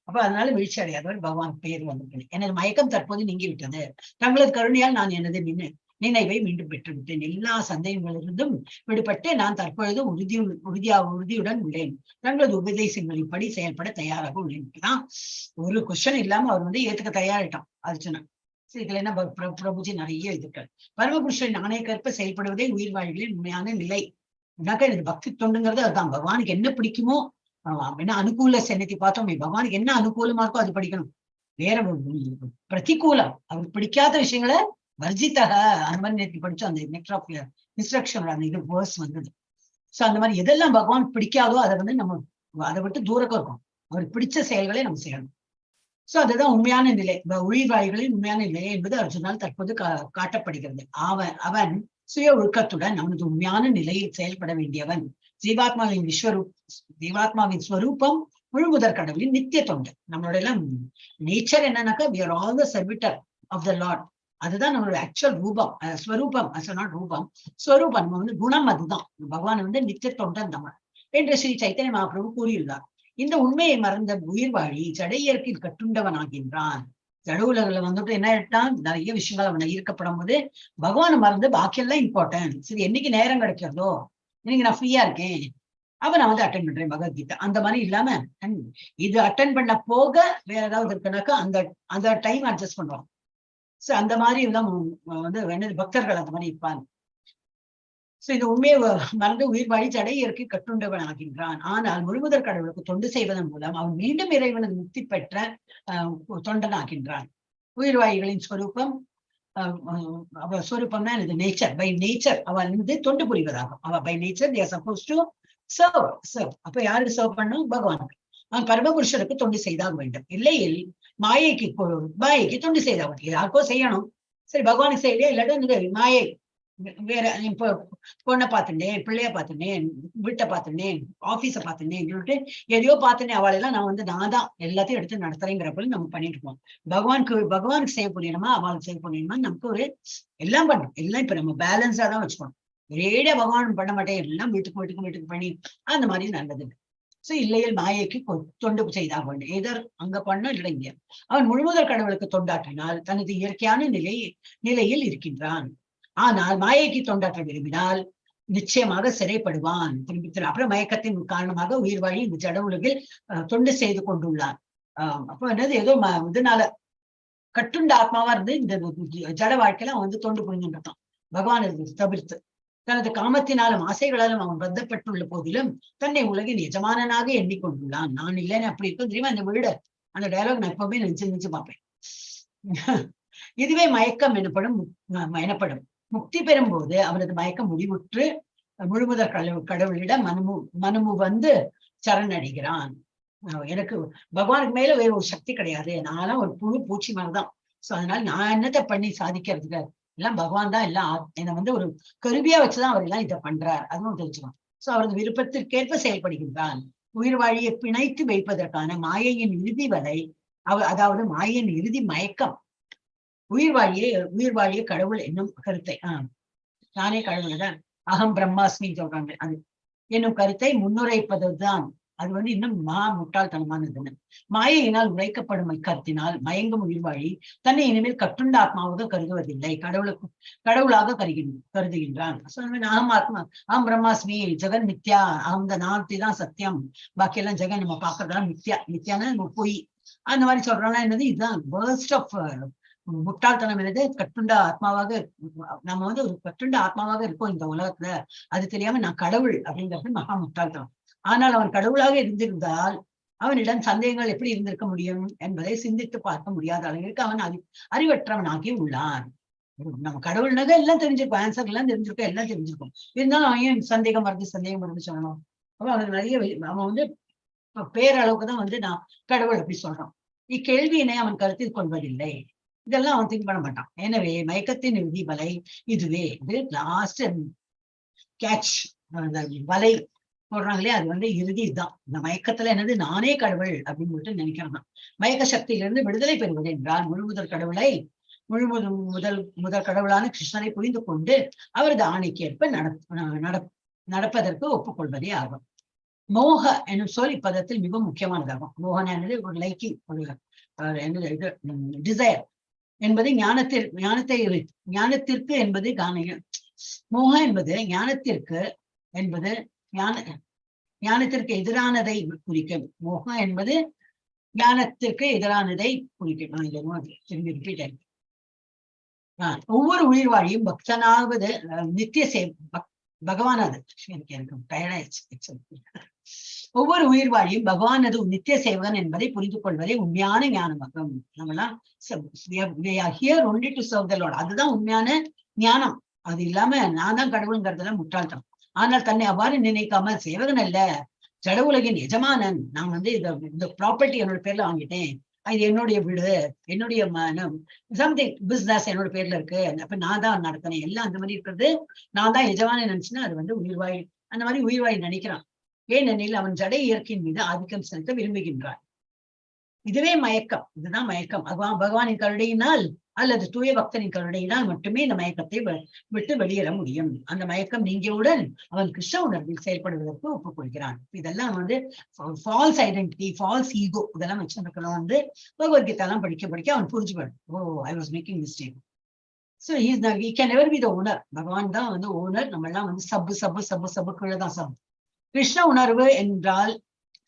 அப்ப அதனால வீழ்ச்சி அடையாதவர் பகவான் பேர் வந்து. எனது மயக்கம் தற்போது நீங்கி விட்டது. தங்களது கருணையால் நான் எனது நினைவை மீண்டும் பெற்றுவிட்டேன். எல்லா சந்தேகங்களிலிருந்தும் விடுபட்டு நான் தற்பொழுது உறுதியுடன் உள்ளேன். தங்களது உபதேசங்களின்படி செயல்பட தயாராக உள்ளேன். தான் ஒரு கொஸ்டின் இல்லாம அவர் வந்து ஏத்துக்க தயாரிட்டான் அர்ஜுனன். சரி, இதுல என்ன பிரபுஜி நிறைய இது இருக்காரு. பரமபுருஷன் ஆணைக்கேற்ப செயல்படுவதே உயிர் வாழ்களின் உண்மையான நிலை. எனக்கு பக்தி தொண்டுங்கிறது அதுதான். பகவானுக்கு என்ன பிடிக்குமோ, என்ன அனுகூல சன்னதி பார்த்தோமே, பகவானுக்கு என்ன அனுகூலமா இருக்கோ அது படிக்கணும். வேற பிரதிகூலம் அவருக்கு பிடிக்காத விஷயங்களை வர்ஜித்தக, அந்த மாதிரி நேற்று படிச்சோம். அந்த நெக்டர் ஆஃப் இன்ஸ்ட்ரக்ஷன் அந்த இது வேர்ஸ் வந்தது. சோ அந்த மாதிரி எதெல்லாம் பகவான் பிடிக்காதோ அதை வந்து நம்ம அதை விட்டு தூரக்கம் இருக்கும். அவருக்கு பிடிச்ச செயல்களை நம்ம செய்யணும். சோ அதுதான் உண்மையான நிலை, உயிர்வாழிகளின் உண்மையான நிலை என்பது அர்ஜுனால் தற்போது காட்டப்படுகிறது. அவன் சுய ஒழுக்கத்துடன் அவனது உண்மையான நிலையில் செயல்பட வேண்டியவன். ஜீவாத்மாவின் விஸ்வரூப் ஜீவாத்மாவின் ஸ்வரூபம் முழுமுதற் கடவுளின் நித்திய தொண்டு. நம்மளோட எல்லாம் நேச்சர் என்னன்னாக்கா, we are all the servitor of the Lord. அதுதான் நம்மளோட ஆக்சுவல் ரூபம், ஸ்வரூபம், not ரூபம், ஸ்வரூபம். நம்ம வந்து குணம் அதுதான். பகவான் வந்து நித்திய தொண்டன் நம்ம என்று ஸ்ரீ சைத்தன்ய மகாபிரபு கூறியுள்ளார். இந்த உண்மையை மறந்த உயிர்வாழி ஜட இயற்கையில் கட்டுண்டவன் ஆகின்றான். ஜட உலகில் வந்துட்டு என்ன ஆயிட்டான், நிறைய விஷயங்கள் அவனை ஈர்க்கப்படும் போது பகவானை மறந்து பாக்கியெல்லாம் இம்பார்ட்டன்ட். சரி, என்னைக்கு நேரம் கிடைக்கிறதோ, இன்னைக்கு நான் ஃப்ரீயா இருக்கேன், அப்ப நான் வந்து அட்டன் பண்றேன் பகவத்கீதை, அந்த மாதிரி இல்லாம இது அட்டன் பண்ண போக வேற ஏதாவது இருக்குனாக்கா அந்த அந்த டைம் அட்ஜஸ்ட் பண்றோம். சோ அந்த மாதிரி எல்லாம் வந்து என்னது பக்தர்கள் அந்த மாதிரி இருப்பாங்க. சோ இந்த உண்மையை மறந்து உயிர் வாழி ஜடை இயற்கை கட்டுண்டவன் ஆகின்றான். ஆனால் முழுமுதற் கடவுளுக்கு தொண்டு செய்வதன் மூலம் அவன் மீண்டும் இறைவனது முக்தி பெற்ற தொண்டனாகின்றான். உயிர்வாழிகளின் ஸ்வரூபம், அவ ஸ்வரூபம்னா இது நேச்சர், பை நேச்சர் அவன் வந்து தொண்டு புரிவதாகும். அவ by nature they are suppose to serve serve. அப்ப யாருக்கு சர்வ் பண்ணும்? பகவானுக்கு. அவன் பரமபுருஷருக்கு தொண்டு செய்தாக வேண்டும். இல்லையில் மாயைக்கு மாயைக்கு தொண்டு செய்தவன். யாருக்கோ செய்யணும், சரி பகவானுக்கு செய்யலையா, இல்லாட்டா இந்த மாயை வேற இப்போ பொண்ணை பார்த்துட்டேன், பிள்ளைய பார்த்துட்டேன், வீட்டை பார்த்துட்டேன், ஆபீஸை பார்த்துட்டேன் சொல்லிட்டு எதையோ பார்த்துட்டேன், அவளெல்லாம் நான் வந்து நான் தான் எல்லாத்தையும் எடுத்து நடத்துறேங்கிறப்ப நம்ம பண்ணிட்டு இருக்கோம். பகவானுக்கு பகவானுக்கு செய்ய முடியணுமா, அவளுக்கு செய்ய முடியணுமா, நமக்கு ஒரு எல்லாம் பண்ணணும். எல்லாம் இப்ப நம்ம பேலன்ஸா தான் வச்சுக்கணும். ஒரேடியா பகவான் பண்ண மாட்டேன், எல்லாம் வீட்டுக்கு வீட்டுக்கு வீட்டுக்கு பண்ணி அந்த மாதிரி நல்லது. சோ இல்லையில் மாயைக்கு தொண்டு செய்தாக வேண்டும். ஏதர் அங்க பண்ண இல்லை இங்க. அவன் முழுமுதற் கடவுளுக்கு தொண்டாற்றினால் தனது இயற்கையான நிலையில் இருக்கின்றான். ஆனால் மாயைக்கு தொண்டாற்ற விரும்பினால் நிச்சயமாக சிறைப்படுவான். திரும்பி திரும்ப அப்புறம் மயக்கத்தின் காரணமாக உயிர் வாழி இந்த ஜட உலகில் தொண்டு செய்து கொண்டுள்ளான். அப்போ என்னது, ஏதோ இதனால கட்டுண்ட ஆத்மாவா இருந்து இந்த ஜட வாழ்க்கையில அவன் வந்து தொண்டு புரிஞ்சுட்டு இருக்கான் பகவானை தவிர்த்து. தனது காமத்தினாலும் ஆசைகளாலும் அவன் பந்தப்பட்டுள்ள போதிலும் தன்னை உலகின் எஜமானனாக எண்ணிக்கொண்டுள்ளான். நான் இல்லைன்னு அப்படி இருக்கும் தெரியுமா அந்த வீடு. அந்த டயலாக் நான் எப்பவுமே நினைச்சு நினைச்சு பார்ப்பேன். இதுவே மயக்கம் எனப்படும் எனப்படும். முக்தி பெறும் போது அவனது மயக்கம் முடிவுற்று முழுமுதற் கடவுளிடம் மனமு வந்து சரணடைகிறான். எனக்கு பகவானுக்கு மேல வேற ஒரு சக்தி கிடையாது, நான்லாம் ஒரு புழு பூச்சி மாதிரிதான். சோ அதனால நான் என்னத்தை பண்ணி சாதிக்கிறதுக்கு எல்லாம் பகவான் தான் எல்லாம் என்னை வந்து ஒரு கருவியா வச்சுதான் அவர் எல்லாம் இதை பண்றார், அதுவும் தெரிஞ்சுக்கணும். சோ அவரது விருப்பத்திற்கேற்ப செயல்படுகின்றான். உயிர் வாழியை பிணைத்து வைப்பதற்கான மாயையின் இறுதி வலை, அதாவது மாயையின் இறுதி மயக்கம், உயிர் வாழிய கடவுள் என்னும் கருத்தை, நானே கடவுள் தான், அகம் பிரம்மாஸ்மின்னு சொல்றாங்க, அது என்னும் கருத்தை முன்னுரைப்பதுதான். அது வந்து இன்னும் மகா முட்டாள்தனமானதுன்னு. மாயையினால் உரைக்கப்படும் இக்கருத்தினால் மயங்கும் உயிர்வாழி தன்னை இனிமேல் கட்டுண்ட ஆத்மாவாக கருதுவதில்லை, கடவுளாக கருதுகின்றான். அகம் ஆத்மா, அகம் பிரம்மாஸ்மி, ஜெகன் மித்யா, அகம் இந்த நாத்தி தான் சத்தியம், பாக்கியெல்லாம் ஜெகன் நம்ம பாக்குறதெல்லாம் மித்யா, மித்யானா நம்ம பொய், அந்த மாதிரி சொல்றோம்னா என்னது, இதுதான் வேர்ஸ்ட் ஆஃப் முட்டாள்தனம். என்னது, கட்டுண்ட ஆத்மாவாக நம்ம வந்து ஒரு கட்டுண்ட ஆத்மாவாக இருக்கோம் இந்த உலகத்துல, அது தெரியாம நான் கடவுள் அப்படிங்கிறது மகா முட்டாள்தனம். ஆனால் அவன் கடவுளாக இருந்திருந்தால் அவனிடம் சந்தேகங்கள் எப்படி இருந்திருக்க முடியும் என்பதை சிந்தித்து பார்க்க முடியாத அளவிற்கு அவன் அறிவற்றவனாகி உள்ளான். நம்ம கடவுள்னாக்க எல்லாம் தெரிஞ்சிருக்கும், ஆன்சர் எல்லாம் தெரிஞ்சிருக்கும், எல்லாம் தெரிஞ்சிருக்கும். இருந்தாலும் அவன் ஏன் சந்தேகம் வருது, சந்தேகம் வருதுன்னு சொல்லணும். அப்ப அவனுக்கு நிறைய அவன் வந்து பேரளவுக்கு தான் வந்து நான் கடவுள் அப்படி சொல்றான். இக்கேள்வியினை அவன் கருத்தில் கொள்வதில்லை, இதெல்லாம் அவன் திங்க் பண்ண மாட்டான். எனவே மயக்கத்தின் இறுதி வலை இதுவே. இது லாஸ்ட் கேட்ச், அந்த வலை போடுறாங்களே அது வந்து இறுதி இதுதான். இந்த மயக்கத்துல என்னது, நானே கடவுள் அப்படின்னு சொல்லிட்டு நினைக்கிறான். மயக்க சக்தியிலிருந்து விடுதலை பெறுவது என்றால் முழுமுதற் கடவுளை, முழுமுதல் முதல் முதல் கடவுளான கிருஷ்ணரை புரிந்து கொண்டு அவரது ஆணைக்கேற்ப நடப்பதற்கு ஒப்புக்கொள்வதே ஆகும். மோக என்னும் சொல் இப்பதத்தில் மிகவும் முக்கியமானதாகும். மோகன் என்பது ஒரு லைக்கிங், ஒரு என்னது இது, டிசைர் என்பது ஞானத்திற்கு என்பது மோக என்பது ஞானத்திற்கு என்பது ஞானத்திற்கு எதிரானதை குறிக்கும். மோகம் என்பது ஞானத்திற்கு எதிரானதை குறிக்கும். திரும்பி ரிப்பீட் ஆயிருக்கு. ஒவ்வொரு உயிர் வாழியும் பக்தனாவது நித்திய சே பகவானது எனக்கு டயர்டாயிடுச்சு. ஒவ்வொரு உயிர் வாழியும் பகவானது நித்திய சேவகன் என்பதை புரிந்து கொள்வதே உண்மையான ஞானமாகும். நம்மளாம் here only to serve the Lord, அதுதான் உண்மையான ஞானம். அது இல்லாம நான் தான் கடவுளுங்கிறதெல்லாம் முட்டாள்தனம். ஆனால் தன்னை அவ்வாறு நினைக்காமல் சேவகன் அல்ல, ஜட உலகின் எஜமானன், நான் வந்து இந்த ப்ராப்பர்ட்டி என்னோட பேர்ல வாங்கிட்டேன், இது என்னுடைய வீடு, என்னுடைய சம்திங் பிசினஸ் என்னோட பேர்ல இருக்கு, அப்ப நான் தான் நடத்தினேன் எல்லாம் அந்த மாதிரி இருக்கிறது, நான் தான் எஜமானன் நினைச்சுன்னா அது வந்து உயிர்வாய், அந்த மாதிரி உயிர்வாய் நினைக்கிறான். ஏனெனில் அவன் ஜட இயற்கையின் மீது ஆதிக்கம் செலுத்த விரும்புகின்றான். இதுவே மயக்கம், இதுதான் மயக்கம். பகவானின் கருணையினால் அல்லது தூய பக்தனின் கருணையினால் மட்டுமே இந்த மயக்கத்தை விட்டு வெளியேற முடியும். அந்த மயக்கம் நீங்கியவுடன் அவன் கிருஷ்ண உணர்வில் செயல்படுவதற்கு ஒப்புக்கொள்கிறான். இதெல்லாம் வந்து ஃபால்ஸ் ஐடென்டிட்டி, ஃபால்ஸ் ஈகோ, இதெல்லாம் வச்சிருக்கிறவன் வந்து பகவத்கீதா எல்லாம் படிக்க படிக்க அவன் புரிஞ்சுப்பான். Oh, I was making mistake. So he can never be the owner. பகவான் தான் வந்து ஓனர், நம்ம எல்லாம் வந்து சப்பு சப்பு சப்பு சப்பு கீழே தான் சப்பு. கிருஷ்ண உணர்வு என்றால்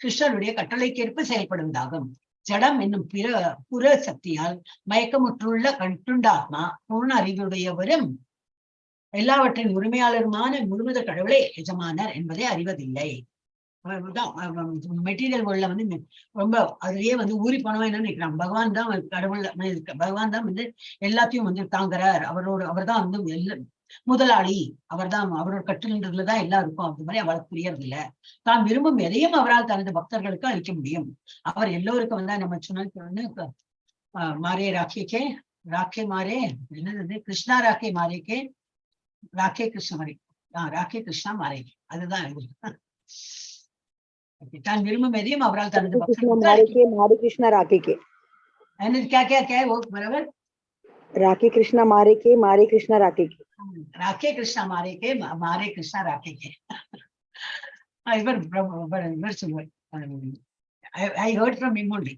கிருஷ்ணருடைய கட்டளைக்கேற்ப செயல்படுவதாகும். ஜடம் என்னும் பிற புற சக்தியால் மயக்கமுற்றுள்ள கட்டுண்டாத்மா பூர்ண அறிவுடையவரும் எல்லாவற்றின் உரிமையாளருமான முழுமுதற் கடவுளே எஜமானர் என்பதை அறிவதில்லை. மெட்டீரியல் வேர்ல்ட்ல வந்து ரொம்ப அதுலயே வந்து ஊறி போனவன் என்ன நினைக்கிறான், பகவான் தான் கடவுள், பகவான் தான் வந்து எல்லாத்தையும் வந்து தாங்குறார், அவர் தான் வந்து முதலாளி, அவர் தான், அவரோட கட்டுன்றதுலதான் எல்லாம் இருக்கும். அந்த மாதிரி அவளுக்கு புரியறது இல்ல. தான் விரும்பும் எதையும் அவரால் தனது பக்தர்களுக்கு அளிக்க முடியும். அவர் எல்லோருக்கும் வந்தா நம்ம சொன்ன மாரே ராக்கே கே ராக்கே மாரே, என்னது, கிருஷ்ணா ராக்கே மாரே கே ராக்கே கிருஷ்ண மாரே, ராக்கே கிருஷ்ணா மாரே, அதுதான் இது. Okay, தான் விரும்பும் எதையும் அவரால் தனது कृष्ण பக்தர்களுக்கு मारे அளிக்க के मारे कृष्णा राखे के। என்னது, क्या क्या क्या है वो बराबर? राखे कृष्णा मारे के मारे कृष्णा राखे के। ராக்கே கிருஷ்ணா மாரே கே மாரே கிருஷ்ணா ராக்கே கே. இவர் இவர் சொல்லுவார். I heard from him only,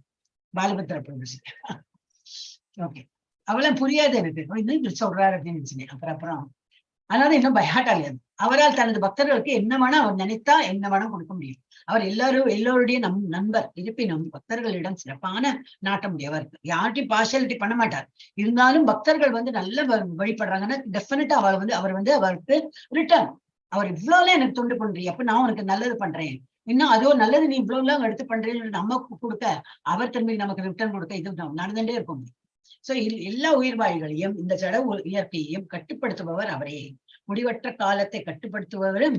Balabhadra Prabhuji. Okay, அவெல்லாம் புரியாது எனக்கு. ஓ, இன்னும் இப்படி சொல்றாரு அப்படின்னு நினைச்சேன். அப்புறம் அப்புறம் அதனால இன்னும் பயாட் ஆகாது. அவரால் தனது பக்தர்களுக்கு என்ன வேணா, அவர் நினைத்தா என்ன வேணா கொடுக்க முடியும். அவர் எல்லாரும் எல்லோருடைய நண்பர். இருப்பினும் பக்தர்களிடம் சிறப்பான நாட்டம் உடையவர். யார்ட்டையும் பார்ஷியாலிட்டி பண்ண மாட்டார். இருந்தாலும் பக்தர்கள் வந்து நல்ல வழிபடுறாங்கன்னா டெஃபினட்டா அவர் வந்து அவர் வந்து அவருக்கு ரிட்டர்ன், அவர் இவ்வளவு எனக்கு தொண்டு பண்றீங்க, அப்ப நான் உனக்கு நல்லது பண்றேன், இன்னும் அதோ நல்லது நீ இவ்வளவு எல்லாம் எடுத்து பண்றேன்னு நம்ம கொடுக்க, அவர் திரும்பி நமக்கு ரிட்டர்ன் கொடுக்க, இது நடந்துட்டே இருக்கும். சோ எல்லா உயிர்வாழிகளையும் இந்த ஜட இயற்கையையும் கட்டுப்படுத்துபவர் அவரே. முடிவற்ற காலத்தை கட்டுப்படுத்துபவரும்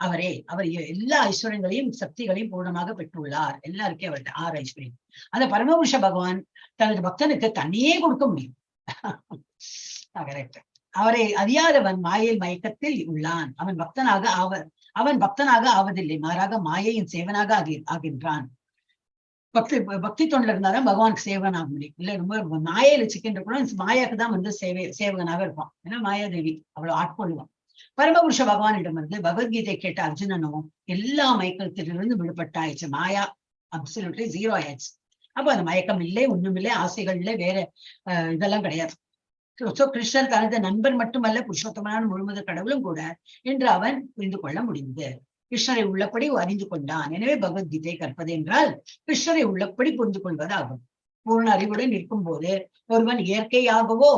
அவரே. அவர் எல்லா ஐஸ்வர்யங்களையும் சக்திகளையும் பூர்ணமாக பெற்றுள்ளார். எல்லாருக்கே அவர்கிட்ட 6 ஐஸ்வர்யம். அந்த பரமபுருஷ பகவான் தனது பக்தனுக்கு தன்னையே கொடுக்க முடியும். கரெக்ட். அவரை அறியாதவன் மாயை மயக்கத்தில் உள்ளான். அவன் பக்தனாக ஆவதில்லை, மாறாக மாயையின் சேவனாக ஆகின்றான். பக்தி பக்தி தொண்டில் இருந்தாதான் பகவானுக்கு சேவகன் ஆக முடியும். இல்ல ரொம்ப மாயையில சிக்கின்ற கூட மாயாக்கு தான் வந்து சேவகனாக இருப்பான். ஏன்னா மாயாதேவி அவ்வளவு ஆட்கொள்வான். பரமபுருஷ பகவானிடமிருந்து பகவத்கீதை கேட்ட அர்ஜுனனும் எல்லா மயக்கத்திலிருந்து விடுபட்டாயிடுச்சு. மாயா அப்சல்யூட்லி ஜீரோ ஆயிடுச்சு. அப்ப அந்த மயக்கம் இல்லை, ஒண்ணும் இல்லை, ஆசைகள் இல்லை, வேற இதெல்லாம் கிடையாது. சோ கிருஷ்ணர் தனது நண்பர் மட்டுமல்ல, புருஷோத்தமனான முழுமுதற் கடவுளும் கூட என்று அவன் புரிந்து கொள்ள முடிந்தது. கிருஷ்ணரை உள்ளபடி அறிந்து கொண்டான். எனவே பகவத்கீதை கற்பது என்றால் கிருஷ்ணரை உள்ளபடி புரிந்து கொள்வது ஆகும். பூர்ண அறிவுடன் இருக்கும் போது ஒருவன் இயற்கையாகவோ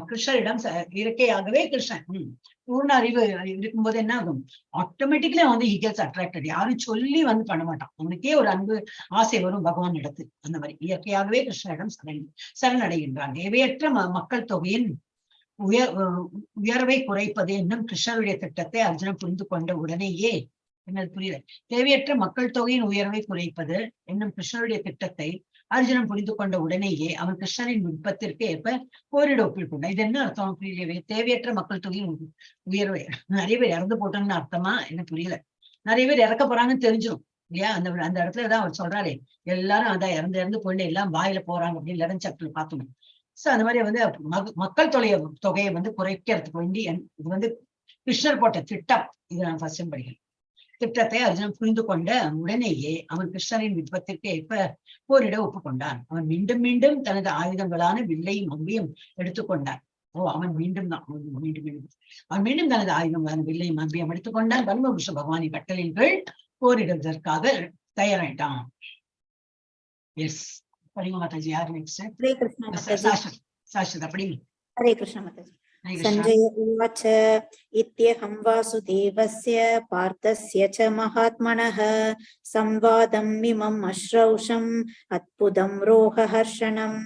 கிருஷ்ணரிடம் இயற்கையாகவே கிருஷ்ணன் பூர்ண அறிவு இருக்கும்போது என்ன ஆகும், ஆட்டோமேட்டிக்கலி வந்து he gets attracted. யாரும் சொல்லி வந்து பண்ண மாட்டான், அவனுக்கே ஒரு அன்பு ஆசை வரும் பகவான் இடத்து. அந்த மாதிரி இயற்கையாகவே கிருஷ்ணரிடம் சரணடைகின்றான். தேவையற்ற மக்கள் தொகையின் உயர்வை குறைப்பது என்னும் கிருஷ்ணருடைய திட்டத்தை அர்ஜுனன் புரிந்து கொண்ட உடனேயே, என்னது புரியல, தேவையற்ற மக்கள் தொகையின் உயர்வை குறைப்பது என்னும் கிருஷ்ணருடைய திட்டத்தை அர்ஜுனன் புரிந்து கொண்ட உடனேயே அவன் கிருஷ்ணரின் விருப்பத்திற்கு ஏற்ப போரிட ஒப்புக்கொண்டான். இது என்ன அர்த்தம் புரியலையே. தேவையற்ற மக்கள் தொகையின் உயர்வை, நிறைய பேர் இறந்து போட்டாங்கன்னு அர்த்தமா என்ன புரியல. நிறைய பேர் இறக்க போறாங்கன்னு தெரிஞ்சிடும் இல்லையா? அந்த அந்த இடத்துலதான் அவர் சொல்றாரு, எல்லாரும் அதான் இறந்து இறந்து போயிட்டு எல்லாம் வாயில போறாங்க அப்படின்னு 11th chapter பார்த்தோம். சோ அந்த மாதிரி வந்து மக்கள் தொகையை வந்து குறைக்கிறதுக்கு வேண்டி இது வந்து கிருஷ்ணர் போட்ட திட்டம். இது நான் ஃபர்ஸ்ட் டைம் படிக்கிறேன். திட்டத்தை அர்ஜுனன் புரிந்து கொண்ட உடனேயே அவன் கிருஷ்ணரின் விருப்பத்திற்கு ஏற்ப போரிட ஒப்புக்கொண்டான். அவன் மீண்டும் மீண்டும் தனது ஆயுதங்களான வில்லையும் அம்பையும் எடுத்துக்கொண்டான். ஓ, அவன் மீண்டும் தான், அவன் மீண்டும் மீண்டும் அவன் மீண்டும் தனது ஆயுதங்களான வில்லையும் அம்பையும் எடுத்துக்கொண்டான். பரமபுருஷ பகவானின் கட்டளையின் கீழ் போரிடுவதற்காக தயாராயிட்டான். எஸ், படிங்க மாதாஜி. யார் நெக்ஸ்ட்? ஹரே கிருஷ்ணா மாதாஜி. சாஸ்வத், சாஸ்வத் அப்படி. ஹரே கிருஷ்ணா மாதாஜி. ஹரே கிருஷ்ணா. சஞ்சய உவாச்ச இத்யஹம் வாசுதேவஸ்ய பார்த்தஸ்ய ச மகாத்மனः சம்வாதம் இமம் அஸ்ரௌஷம் அத்புதம் ரோகஹர்ஷணம்.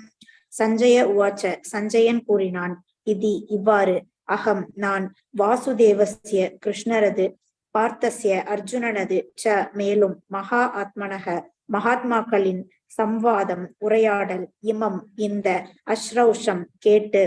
சஞ்சய உவாச்ச சஞ்சயன் கூறினான், இதி இவ்வாறு, அகம் நான், வாசுதேவஸ்ய கிருஷ்ணரது, பார்த்தஸ்ய அர்ஜுனனது, ச மேலும், மகா ஆத்மனக மகாத்மாக்களின், சம்வாதம் உரையாடல், இமம் இந்த, அஸ்ரௌஷம் கேட்டு,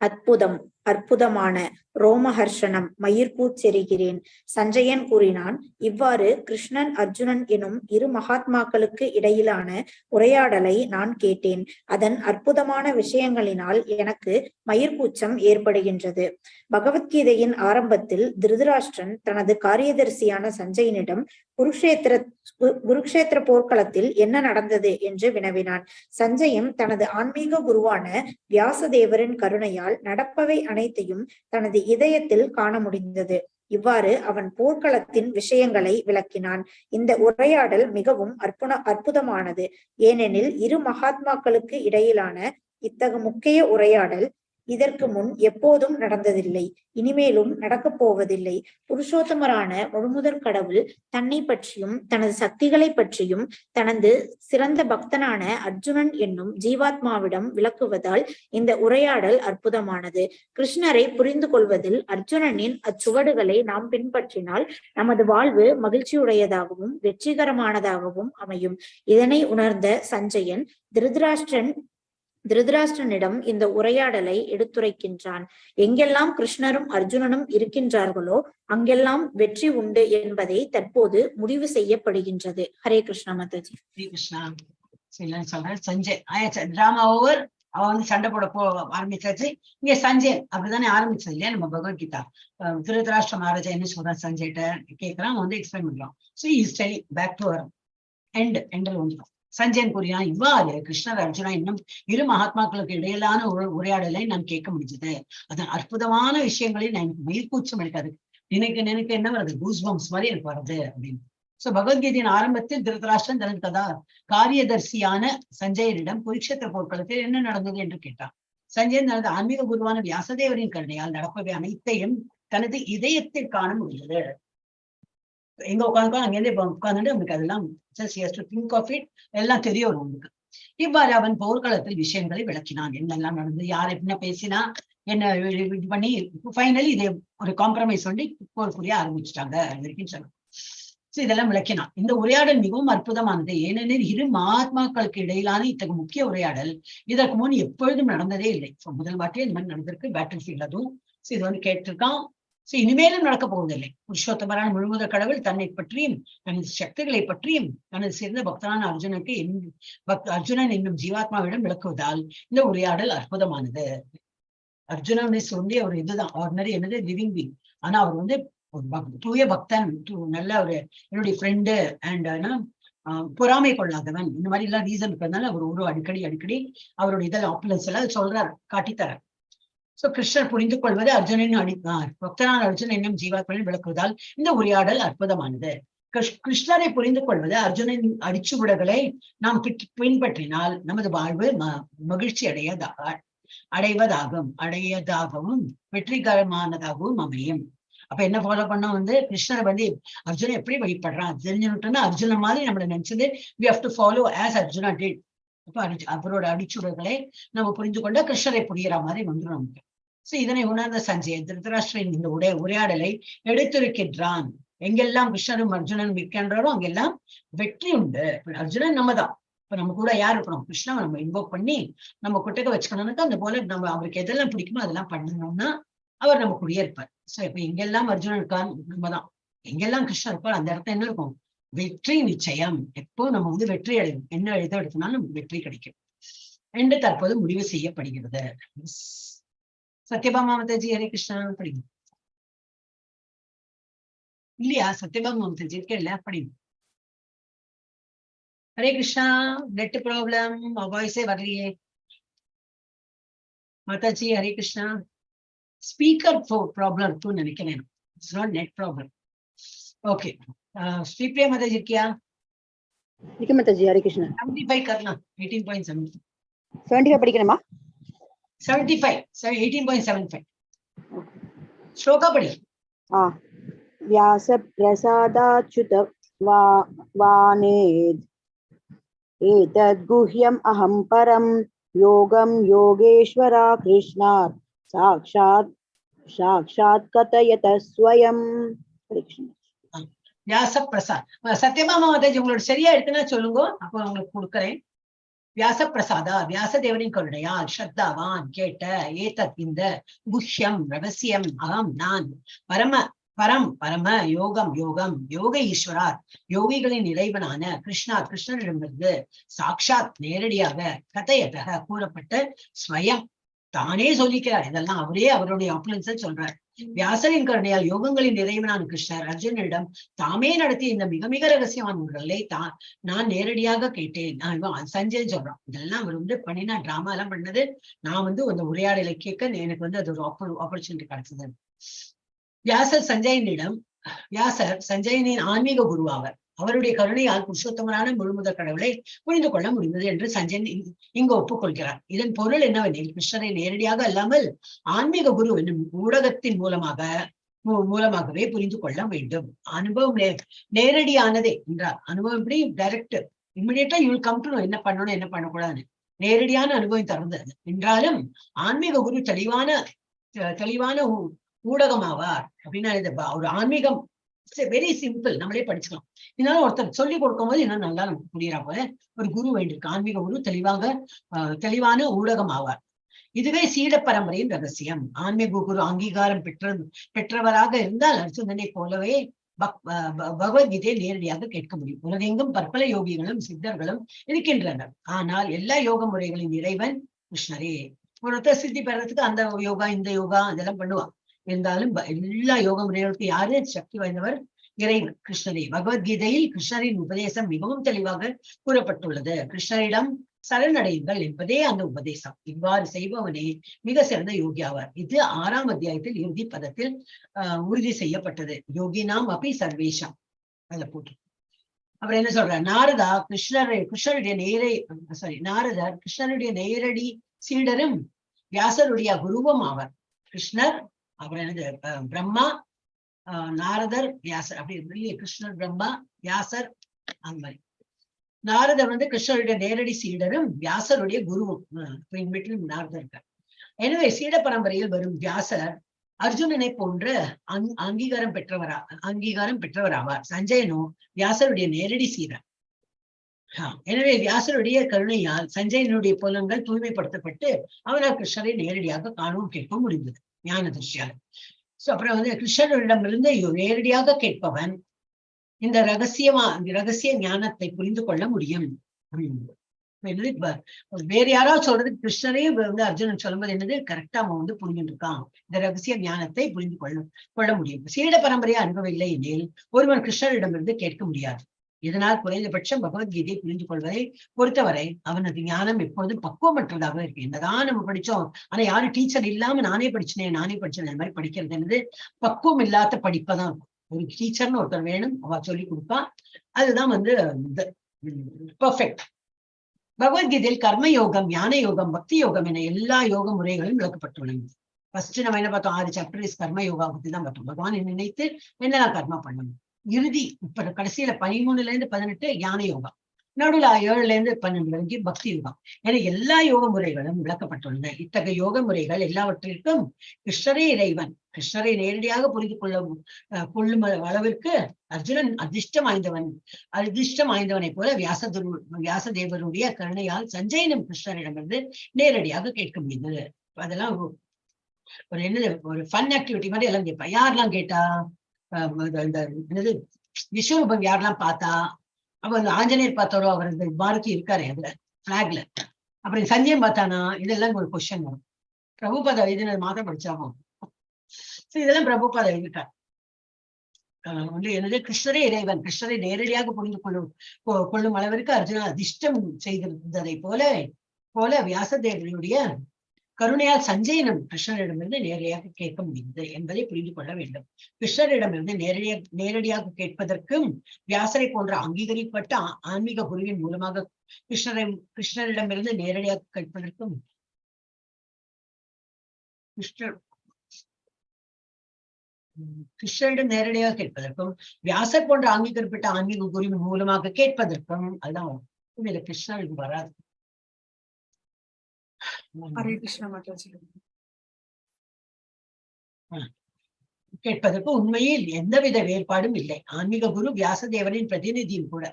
அற்புதம் அற்புதமான, ரோமஹர்ஷணம் மயிர்கூச்செறிகிறேன். சஞ்சயன் கூறினான், இவ்வாறு கிருஷ்ணன் அர்ஜுனன் எனும் இரு மகாத்மாக்களுக்கு இடையிலான உரையாடலை நான் கேட்டேன். அதன் அற்புதமான விஷயங்களினால் எனக்கு மயிர்கூச்சம் ஏற்படுகின்றது. பகவத்கீதையின் ஆரம்பத்தில் திருதராஷ்டிரன் தனது காரியதரிசியான சஞ்சயனிடம் குருக்ஷேத்திர போர்க்களத்தில் என்ன நடந்தது என்று வினவினான். சஞ்சயன் தனது ஆன்மீக குருவான வியாசதேவரின் கருணையால் நடப்பவை அனைத்தையும் தனது இதயத்தில் காண முடிந்தது. இவ்வாறு அவன் போர்க்களத்தின் விஷயங்களை விளக்கினான். இந்த உரையாடல் மிகவும் அற்புதமானது. ஏனெனில் இரு மகாத்மாக்களுக்கு இடையிலான இத்தகு முக்கிய உரையாடல் இதற்கு முன் எப்போதும் நடந்ததில்லை, இனிமேலும் நடக்கப் போவதில்லை. புருஷோத்தமரான முழுமுதற் கடவுள் தன்னை பற்றியும் தனது சக்திகளை பற்றியும் தனது சிறந்த பக்தனான அர்ஜுனன் என்னும் ஜீவாத்மாவிடம் விளக்குவதால் இந்த உரையாடல் அற்புதமானது. கிருஷ்ணரை புரிந்து கொள்வதில் அர்ஜுனனின் அச்சுவடுகளை நாம் பின்பற்றினால் நமது வாழ்வு மகிழ்ச்சியுடையதாகவும் வெற்றிகரமானதாகவும் அமையும். இதனை உணர்ந்த சஞ்சயன் திருதராஷ்டிரனிடம் இந்த உரையாடலை எடுத்துரைக்கின்றான். எங்கெல்லாம் கிருஷ்ணரும் அர்ஜுனனும் இருக்கின்றார்களோ அங்கெல்லாம் வெற்றி உண்டு என்பதை தற்போது முடிவு செய்யப்படுகின்றது. ஹரே கிருஷ்ணா மாதாஜி. ஹரே கிருஷ்ணா. சரி, சொல்றேன். சஞ்சய் ஆயாச்சு, டிராமா ஓவர். அவன் வந்து சண்டை போட போ ஆரம்பிச்சாச்சு. இங்க சஞ்சய் அப்படித்தானே ஆரம்பிச்சது இல்லையா நம்ம பகவத்கீதா? திருதராஷ்டிர மகாராஜா என்ன சொல்றான், சஞ்சய்கிட்ட கேட்கறான், அவன் வந்து எக்ஸ்பிளைன் பண்றான். So he's telling back to our end. எண்டில் வந்துடும். சஞ்சயன் கூறினான், இவ்வாறு கிருஷ்ணர் அர்ஜுனா இன்னும் இரு மகாத்மாக்களுக்கு இடையிலான உரையாடலை நான் கேட்க முடிஞ்சது. அதன் அற்புதமான விஷயங்களில் நான் எனக்கு மயிர்கூச்சம் இருக்காது, நினைக்க நினைக்க என்ன வருது, கூஸ் பம்ப்ஸ் மாதிரி எனக்கு வருது அப்படின்னு. சோ பகவத்கீதையின் ஆரம்பத்தில் திருதராஷ்டிரன் தனது கதா காரியதர்சியான சஞ்சயனிடம் குருக்ஷேத்திர போர்க்களத்தில் என்ன நடந்தது என்று கேட்டான். சஞ்சயன் தனது ஆன்மீக குருவான வியாசதேவரின் கருணையால் நடப்பவை அனைத்தையும் தனது இதயத்தில் காண முடிந்தது. எங்க உட்காந்து அங்கிருந்து இப்ப உட்கார்ந்துட்டு அவனுக்கு அதெல்லாம் just think of it, எல்லாம் தெரிய வரும் அவனுக்கு. இவ்வாறு அவன் போர்க்களத்தில் விஷயங்களை விளக்கினான். என்னெல்லாம் நடந்தது, யார் என்ன பேசினா, என்ன இது பண்ணி ஃபைனலி இது ஒரு காம்ப்ரமைஸ் வந்து போர் புரிய ஆரம்பிச்சுட்டாங்க வரைக்கும் சொன்னான். So இதெல்லாம் விளக்கினான். இந்த உரையாடல் மிகவும் அற்புதமானது. ஏனெனில் இரு மகாத்மாக்களுக்கு இடையிலான இத்தகைய முக்கிய உரையாடல் இதற்கு முன் எப்பொழுதும் நடந்ததே இல்லை. So முதல் வாட்டியே இந்த மாதிரி நடந்திருக்கு பேட்டில் ஃபீல்ட் அதுவும். So இது வந்து கேட்டிருக்கான். சோ இனிமேலும் நடக்க போவதில்லை. புருஷோத்தமரான முழுமுதற் கடவுள் தன்னை பற்றியும் தனது சக்திகளை பற்றியும் தனது சிறந்த பக்தனான அர்ஜுனுக்கு அர்ஜுனன் என்னும் ஜீவாத்மாவிடம் விளக்குவதால் இந்த உரையாடல் அற்புதமானது. அர்ஜுனன் சொல்லி அவர் இதுதான் ஆர்டினரி என்னது லிவிங் பீங். ஆனா அவர் வந்து ஒரு தூய பக்தன், நல்ல ஒரு என்னுடைய ஃப்ரெண்டு அண்ட் பொறாமை கொள்ளாதவன். இந்த மாதிரி எல்லாம் ரீசன் இருக்கிறதுனால அவர் ஒரு அடிக்கடி அடிக்கடி அவருடைய இதெல்லாம் ஆப்புலன்ஸ் எல்லாம் சொல்றாரு, காட்டித்தரார். சோ கிருஷ்ணர் புரிந்து கொள்வது அர்ஜுனன் அடி பக்தனான அர்ஜுனன் என்னும் ஜீவாத்மாவின் விளக்குவதால் இந்த உரையாடல் அற்புதமானது. கிருஷ்ணரை புரிந்து கொள்வது அர்ஜுனன் அடிச்சுவடுகளை நாம் பின்பற்றினால் நமது வாழ்வு மகிழ்ச்சி அடைவதாகும், அடையதாகவும் வெற்றிகரமானதாகவும் அமையும். அப்ப என்ன ஃபாலோ பண்ணோம் வந்து கிருஷ்ணரை வந்து அர்ஜுனன் எப்படி வழிபடுறான் தெரிஞ்சுட்டோம்னா அர்ஜுனன் மாதிரி நம்மளை நினைச்சது we have to follow as Arjuna did. அப்ப அவரோட அடிச்சுவடுகளை நம்ம புரிந்து கொண்டா கிருஷ்ணரை புரியிற மாதிரி வந்துடும் நமக்கு. சோ இதனை உணர்ந்த சஞ்சய் திருதராஷ்டிரன் இந்த உரையாடலை எடுத்திருக்கின்றான். எங்கெல்லாம் கிருஷ்ணரும் அர்ஜுனனும் இருக்கின்றாரோ அங்கெல்லாம் வெற்றி உண்டு. இப்ப அர்ஜுனன் நம்ம தான். இப்ப நம்ம கூட யார் இருக்கணும், கிருஷ்ணாவை நம்ம இன்வோக் பண்ணி நம்ம குட்டக்க வச்சுக்கணும்னாக்கா அந்த போல நம்ம அவருக்கு எதெல்லாம் பிடிக்குமோ அதெல்லாம் பண்ணணும்னா அவர் நம்ம கூடயே இருப்பார். சோ இப்ப எங்கெல்லாம் அர்ஜுனன் இருக்கான் நம்ம தான், எங்கெல்லாம் கிருஷ்ணன் இருப்பார் அந்த இடத்துல என்ன இருக்கும், வெற்றி நிச்சயம். எப்போ நம்ம வந்து வெற்றி அடையும், என்ன எழுத எடுத்தனாலும் நமக்கு வெற்றி கிடைக்கும் என்று தற்போது முடிவு செய்யப்படுகிறது. சத்யபாமா மாதாஜி ஹரே கிருஷ்ணா படிங்க. இல்லையா சத்யபாமா மாதாஜி இருக்கே இல்லையா, படிங்க. ஹரே கிருஷ்ணா. நெட் ப்ராப்ளம், வாய்ஸே வரலையே மாதாஜி. ஹரே கிருஷ்ணா. ஸ்பீக்கர் ப்ராப்ளம் இருக்குன்னு நினைக்கிறேன். It's not net problem. Okay, Sripriya Mataji இருக்கியா? இருக்கு மாதாஜி. ஹரே கிருஷ்ணா. 75 கரலாம், 18.7. 75 படிக்கணுமா? 75, 18.75 ஸ்லோகா படி. ஆ व्यास प्रसादाच्युत वा वानेद् एतद्गुह्यम् अहं परं योगं योगेश्वरा कृष्णात् साक्षात् साक्षात् कथयत स्वयं. ஹரே கிருஷ்ணா. வியாச பிரசாத். சத்யபாமா மாதாஜி உங்களோட சரியா இருக்குன்னா சொல்லுங்க, அப்போ உங்களுக்கு கொடுக்குறேன். வியாச பிரசாதா வியாசதேவனின் கருணையால் ஸ்ரத்தாவான் கேட்ட ஏதத் இந்த குஹ்யம் ரகசியம் அகம் நான் பரம பரம் பரம யோகம் யோகம் யோக ஈஸ்வரா யோகிகளின் இறைவனான கிருஷ்ணா கிருஷ்ணரிடமிருந்து சாக்ஷாத் நேரடியாக கதையதக கூறப்பட்ட ஸ்வயம் தானே சொல்லிக்கிறார். இதெல்லாம் அவரே அவருடைய ஆப்புலன்ஸை சொல்றார். வியாசரின் கருணையால் யோகங்களின் இறைவனான கிருஷ்ணர் அர்ஜுனனிடம் தாமே நடத்திய இந்த மிக மிக ரகசியமான உரைகளை தான் நான் நேரடியாக கேட்டேன். நான் இவன் சஞ்சய் சொல்றான், இதெல்லாம் அவர் வந்து பண்ணினா டிராமா எல்லாம் பண்ணது நான் வந்து அந்த உரையாடலை கேட்க எனக்கு வந்து அது ஒரு ஆப்பர்ச்சுனிட்டி கிடைச்சது. வியாசர் சஞ்சயனிடம், வியாசர் சஞ்சயனின் ஆன்மீக குருவாவர். அவருடைய கருணையால் புருஷோத்தமனான முழுமுதற் கடவுளை புரிந்து கொள்ள முடிந்தது என்று சஞ்சயன் இங்கு ஒப்புக்கொள்கிறார். இதன் பொருள் என்னவெனில், கிருஷ்ணரை நேரடியாக அல்லாமல் ஆன்மீக குரு என்னும் ஊடகத்தின் மூலமாகவே புரிந்து கொள்ள வேண்டும். அனுபவம் நேரடியானதே என்றார். அனுபவம் எப்படி டைரக்ட் இம்மிடியட்டா you come to என்ன பண்ணணும் என்ன பண்ணக்கூடாதுன்னு நேரடியான அனுபவம் தருந்தது என்றாலும் ஆன்மீக குரு தெளிவான தெளிவான ஊடகமாவார் அப்படின்னா இது ஒரு ஆன்மீகம் வெரி சிம்பிள், நம்மளே படிச்சுக்கலாம். இதனால ஒருத்தர் சொல்லி கொடுக்கும் போது இன்னும் நல்லா நமக்கு புரியுறா போல ஒரு குரு வேண்டியிருக்கு. ஆன்மீக குரு தெளிவான ஊடகம் ஆவார். இதுவே சீட பரம்பரையின் ரகசியம். ஆன்மீக குரு அங்கீகாரம் பெற்றவராக இருந்தால் அர்ஜுனனை போலவே பகவத்கீதையை நேரடியாக கேட்க முடியும். உலகெங்கும் பற்பல யோகிகளும் சித்தர்களும் இருக்கின்றனர். ஆனால் எல்லா யோக முறைகளின் இறைவன் கிருஷ்ணரே. ஒருத்தர் சித்தி பெறறதுக்கு அந்த யோகா இந்த யோகா அதெல்லாம் பண்ணுவான். இருந்தாலும் எல்லா யோக முறைகளுக்கும் யாரு சக்தி வாய்ந்தவர்? இறைவன் கிருஷ்ணரே. பகவத்கீதையில் கிருஷ்ணரின் உபதேசம் மிகவும் தெளிவாக கூறப்பட்டுள்ளது. கிருஷ்ணரிடம் சரணடையுங்கள் என்பதே அந்த உபதேசம். இவ்வாறு செய்பவனே மிக சிறந்த யோகி ஆவார். இது 6ஆம் அத்தியாயத்தில் இறுதி பதத்தில் உறுதி செய்யப்பட்டது. யோகினாம் அப்படி சர்வேஷம் அதுல போட்டு அப்புறம் என்ன சொல்றார்? நாரதா கிருஷ்ணருடைய நாரதர் கிருஷ்ணருடைய நேரடி சீடரும் வியாசருடைய குருவும் ஆவார். கிருஷ்ணர் அப்புறம் என்னது பிரம்மா, நாரதர், வியாசர் அப்படி இல்லையே, கிருஷ்ணர் பிரம்மா வியாசர் அந்த மாதிரி. நாரதர் வந்து கிருஷ்ணருடைய நேரடி சீடரும் வியாசருடைய குருவும். நாரதர் இருக்கார். எனவே சீட பரம்பரையில் வரும் வியாசர் அர்ஜுனனை போன்ற அங்கீகாரம் பெற்றவராவார். சஞ்சயனோ வியாசருடைய நேரடி சீடர். எனவே வியாசருடைய கருணையால் சஞ்சயனுடைய புலன்கள் தூய்மைப்படுத்தப்பட்டு அவனால் கிருஷ்ணரை நேரடியாக காணவும் கேட்கவும் முடிந்தது ஞான திருஷ்டியால். சோ அப்புறம் வந்து கிருஷ்ணரிடமிருந்து நேரடியாக கேட்பவன் இந்த ரகசிய ஞானத்தை புரிந்து கொள்ள முடியும். வேற யாராவது சொல்றது கிருஷ்ணரே வந்து அர்ஜுனன் சொல்லும்போது என்னது கரெக்டா அவன் வந்து புரிஞ்சுட்டு இருக்கான், இந்த ரகசிய ஞானத்தை புரிந்து கொள்ள முடியும். சீட பரம்பரையை அனுபவில்லை எனில் ஒருவன் கிருஷ்ணரிடமிருந்து கேட்க முடியாது. இதனால் குறைந்தபட்சம் பகவத்கீதையை புரிந்து கொள்வதை பொறுத்தவரை அவனது ஞானம் எப்பொழுதும் பக்குவமற்றதாக இருக்கு. என்னதான் நம்ம படிச்சோம், ஆனா யாரும் டீச்சர் இல்லாம நானே படிச்சேன் அந்த மாதிரி படிக்கிறது என்னது பக்குவம் இல்லாத படிப்பதான் இருக்கும். ஒரு டீச்சர்னு ஒருத்தர் வேணும், அவ சொல்லி கொடுப்பா, அதுதான் வந்து பர்ஃபெக்ட். பகவத்கீதையில் கர்ம யோகம், ஞான யோகம், பக்தி யோகம் என எல்லா யோக முறைகளும் விளக்கப்பட்டுள்ளன. ஃபர்ஸ்ட் நம்ம என்ன பார்த்தோம்? 6 சாப்டர் is கர்ம யோகா பத்தி தான் பார்த்தோம். பகவானை நினைத்து என்னெல்லாம் கர்மா பண்ணணும். இறுதி இப்ப கடைசியில 13ல இருந்து 18 ஞான யோகா, நடுவுல 7ல இருந்து 12 வரைக்கும் பக்தி யோகம் என எல்லா யோக முறைகளும் விளக்கப்பட்டுள்ளன. இத்தகைய யோக முறைகள் எல்லாவற்றிற்கும் கிருஷ்ணரே இறைவன். கிருஷ்ணரை நேரடியாக புரிந்து கொள்ளும் அளவிற்கு அர்ஜுனன் அதிர்ஷ்டம் வாய்ந்தவனை போல வியாசதேவருடைய கருணையால் சஞ்சயனும் கிருஷ்ணரிடமிருந்து நேரடியாக கேட்க முடிந்தது. அதெல்லாம் ஒரு என்னது ஒரு ஃபன் ஆக்டிவிட்டி மாதிரி எல்லாம் கேட்பா. யாரெல்லாம் கேட்டா? இந்த என்னது விஸ்வரூபம் யாரெல்லாம் பார்த்தா? அப்ப அந்த ஆஞ்சநேயர் பார்த்தாரோ, அவர் இந்த பாரதி இருக்காரு அதுல பிளாக்ல. அப்புறம் சஞ்சயம் பார்த்தானா? இதெல்லாம் ஒரு கொஸ்டின் வரும். பிரபுபாதா எழுதினது மாத்திரம் படிச்சாகும். இதெல்லாம் பிரபுபாதா எழுதிட்டார். வந்து என்னது கிருஷ்ணரே இறைவன், கிருஷ்ணரை நேரடியாக புரிந்து கொள்ளும் அளவிற்கு அர்ஜுனா அதிர்ஷ்டம் செய்திருந்ததை போல போல வியாசதேவனுடைய கருணையால் சஞ்சயனும் கிருஷ்ணரிடமிருந்து நேரடியாக கேட்க முடிந்தது என்பதை புரிந்து கொள்ள வேண்டும். கிருஷ்ணரிடமிருந்து நேரடியாக கேட்பதற்கும் வியாசரை போன்ற அங்கீகரிக்கப்பட்ட ஆன்மீக குருவின் மூலமாக கிருஷ்ணரிடமிருந்து நேரடியாக கேட்பதற்கும் கிருஷ்ணரிடம் நேரடியாக கேட்பதற்கும் வியாசர் போன்ற அங்கீகரிக்கப்பட்ட ஆன்மீக குருவின் மூலமாக கேட்பதற்கும் அதுதான் இதுல கிருஷ்ணருக்கு வராது. ஹரே கிருஷ்ணா மாதாஜி. கேட்பதற்கு உண்மையில் எந்தவித வேறுபாடும் இல்லை. ஆன்மீக குரு வியாசதேவரின் பிரதிநிதியும் கூட.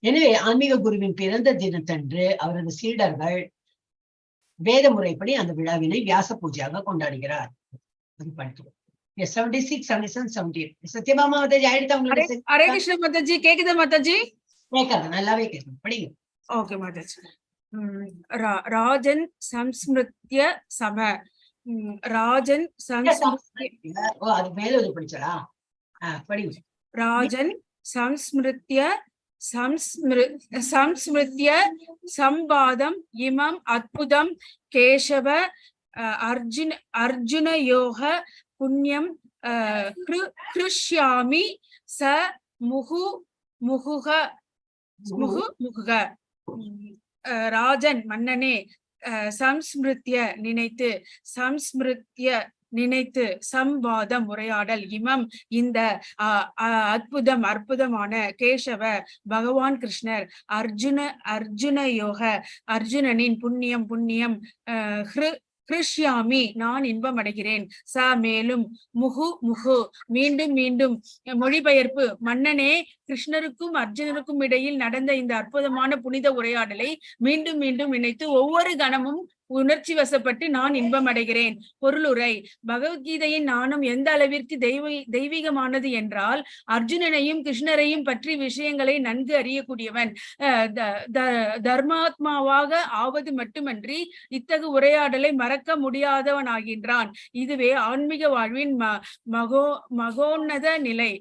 எனவே ஆன்மீக குருவின் பிறந்த தினத்தன்று அவரது சீடர்கள் வேத முறைப்படி அந்த விழாவினை வியாச பூஜையாக கொண்டாடுகிறார். 76, 77, 78. சத்யபாமா மாதாஜி ஆயிடுத்தா உங்களுக்கு? ஹரே கிருஷ்ணா மாதாஜி. கேக்குதா மாதாஜி? கேட்காது, நல்லாவே கேட்கும். படிங்க. ஓகே மாதாஜி. ராஜன் சம்ஸ்மிருத்ய சம ராஜன் சம்ஸ்மிருத்ய ஓ அது மேல படிச்சடா. படிங்க. ராஜன் சம்ஸ்மிருத்ய சம்ஸ்மிருத்ய சம்பாதம் இமம் அத்புதம் கேசவ அர்ஜுன யோக புண்ணியம் ஹ்ருஷ்யாமி ச முகு முகுக முகு முகுக. ராஜன் மன்னனே, சம்ஸ்மிருத்ய நினைத்து, சம்ஸ்மிருத்ய நினைத்து, சம்வாதம் உரையாடல், இமம் இந்த, அற்புதம் அற்புதமான, கேசவ பகவான் கிருஷ்ணர், அர்ஜுன அர்ஜுன யோக அர்ஜுனனின் புண்ணியம் புண்ணியம், ஹ்ருஷ்யாமி நான் இன்பம் அடைகிறேன், ச மேலும், முகு முகு மீண்டும் மீண்டும். மொழிபெயர்ப்பு: மன்னனே, கிருஷ்ணருக்கும் அர்ஜுனருக்கும் இடையில் நடந்த இந்த அற்புதமான புனித உரையாடலை மீண்டும் மீண்டும் நினைத்து ஒவ்வொரு கணமும் உணர்ச்சி வசப்பட்டு நான் இன்பம் அடைகிறேன். பொருளுரை: பகவத்கீதையின் ஞானம் எந்த அளவிற்கு தெய்வீகமானது என்றால், அர்ஜுனனையும் கிருஷ்ணரையும் பற்றி விஷயங்களை நன்கு அறியக்கூடியவன் தர்மாத்மாவாக ஆவது மட்டுமன்றி இத்தகு உரையாடலை மறக்க முடியாதவனாகின்றான். இதுவே ஆன்மீக வாழ்வின் மகோன்னத நிலை,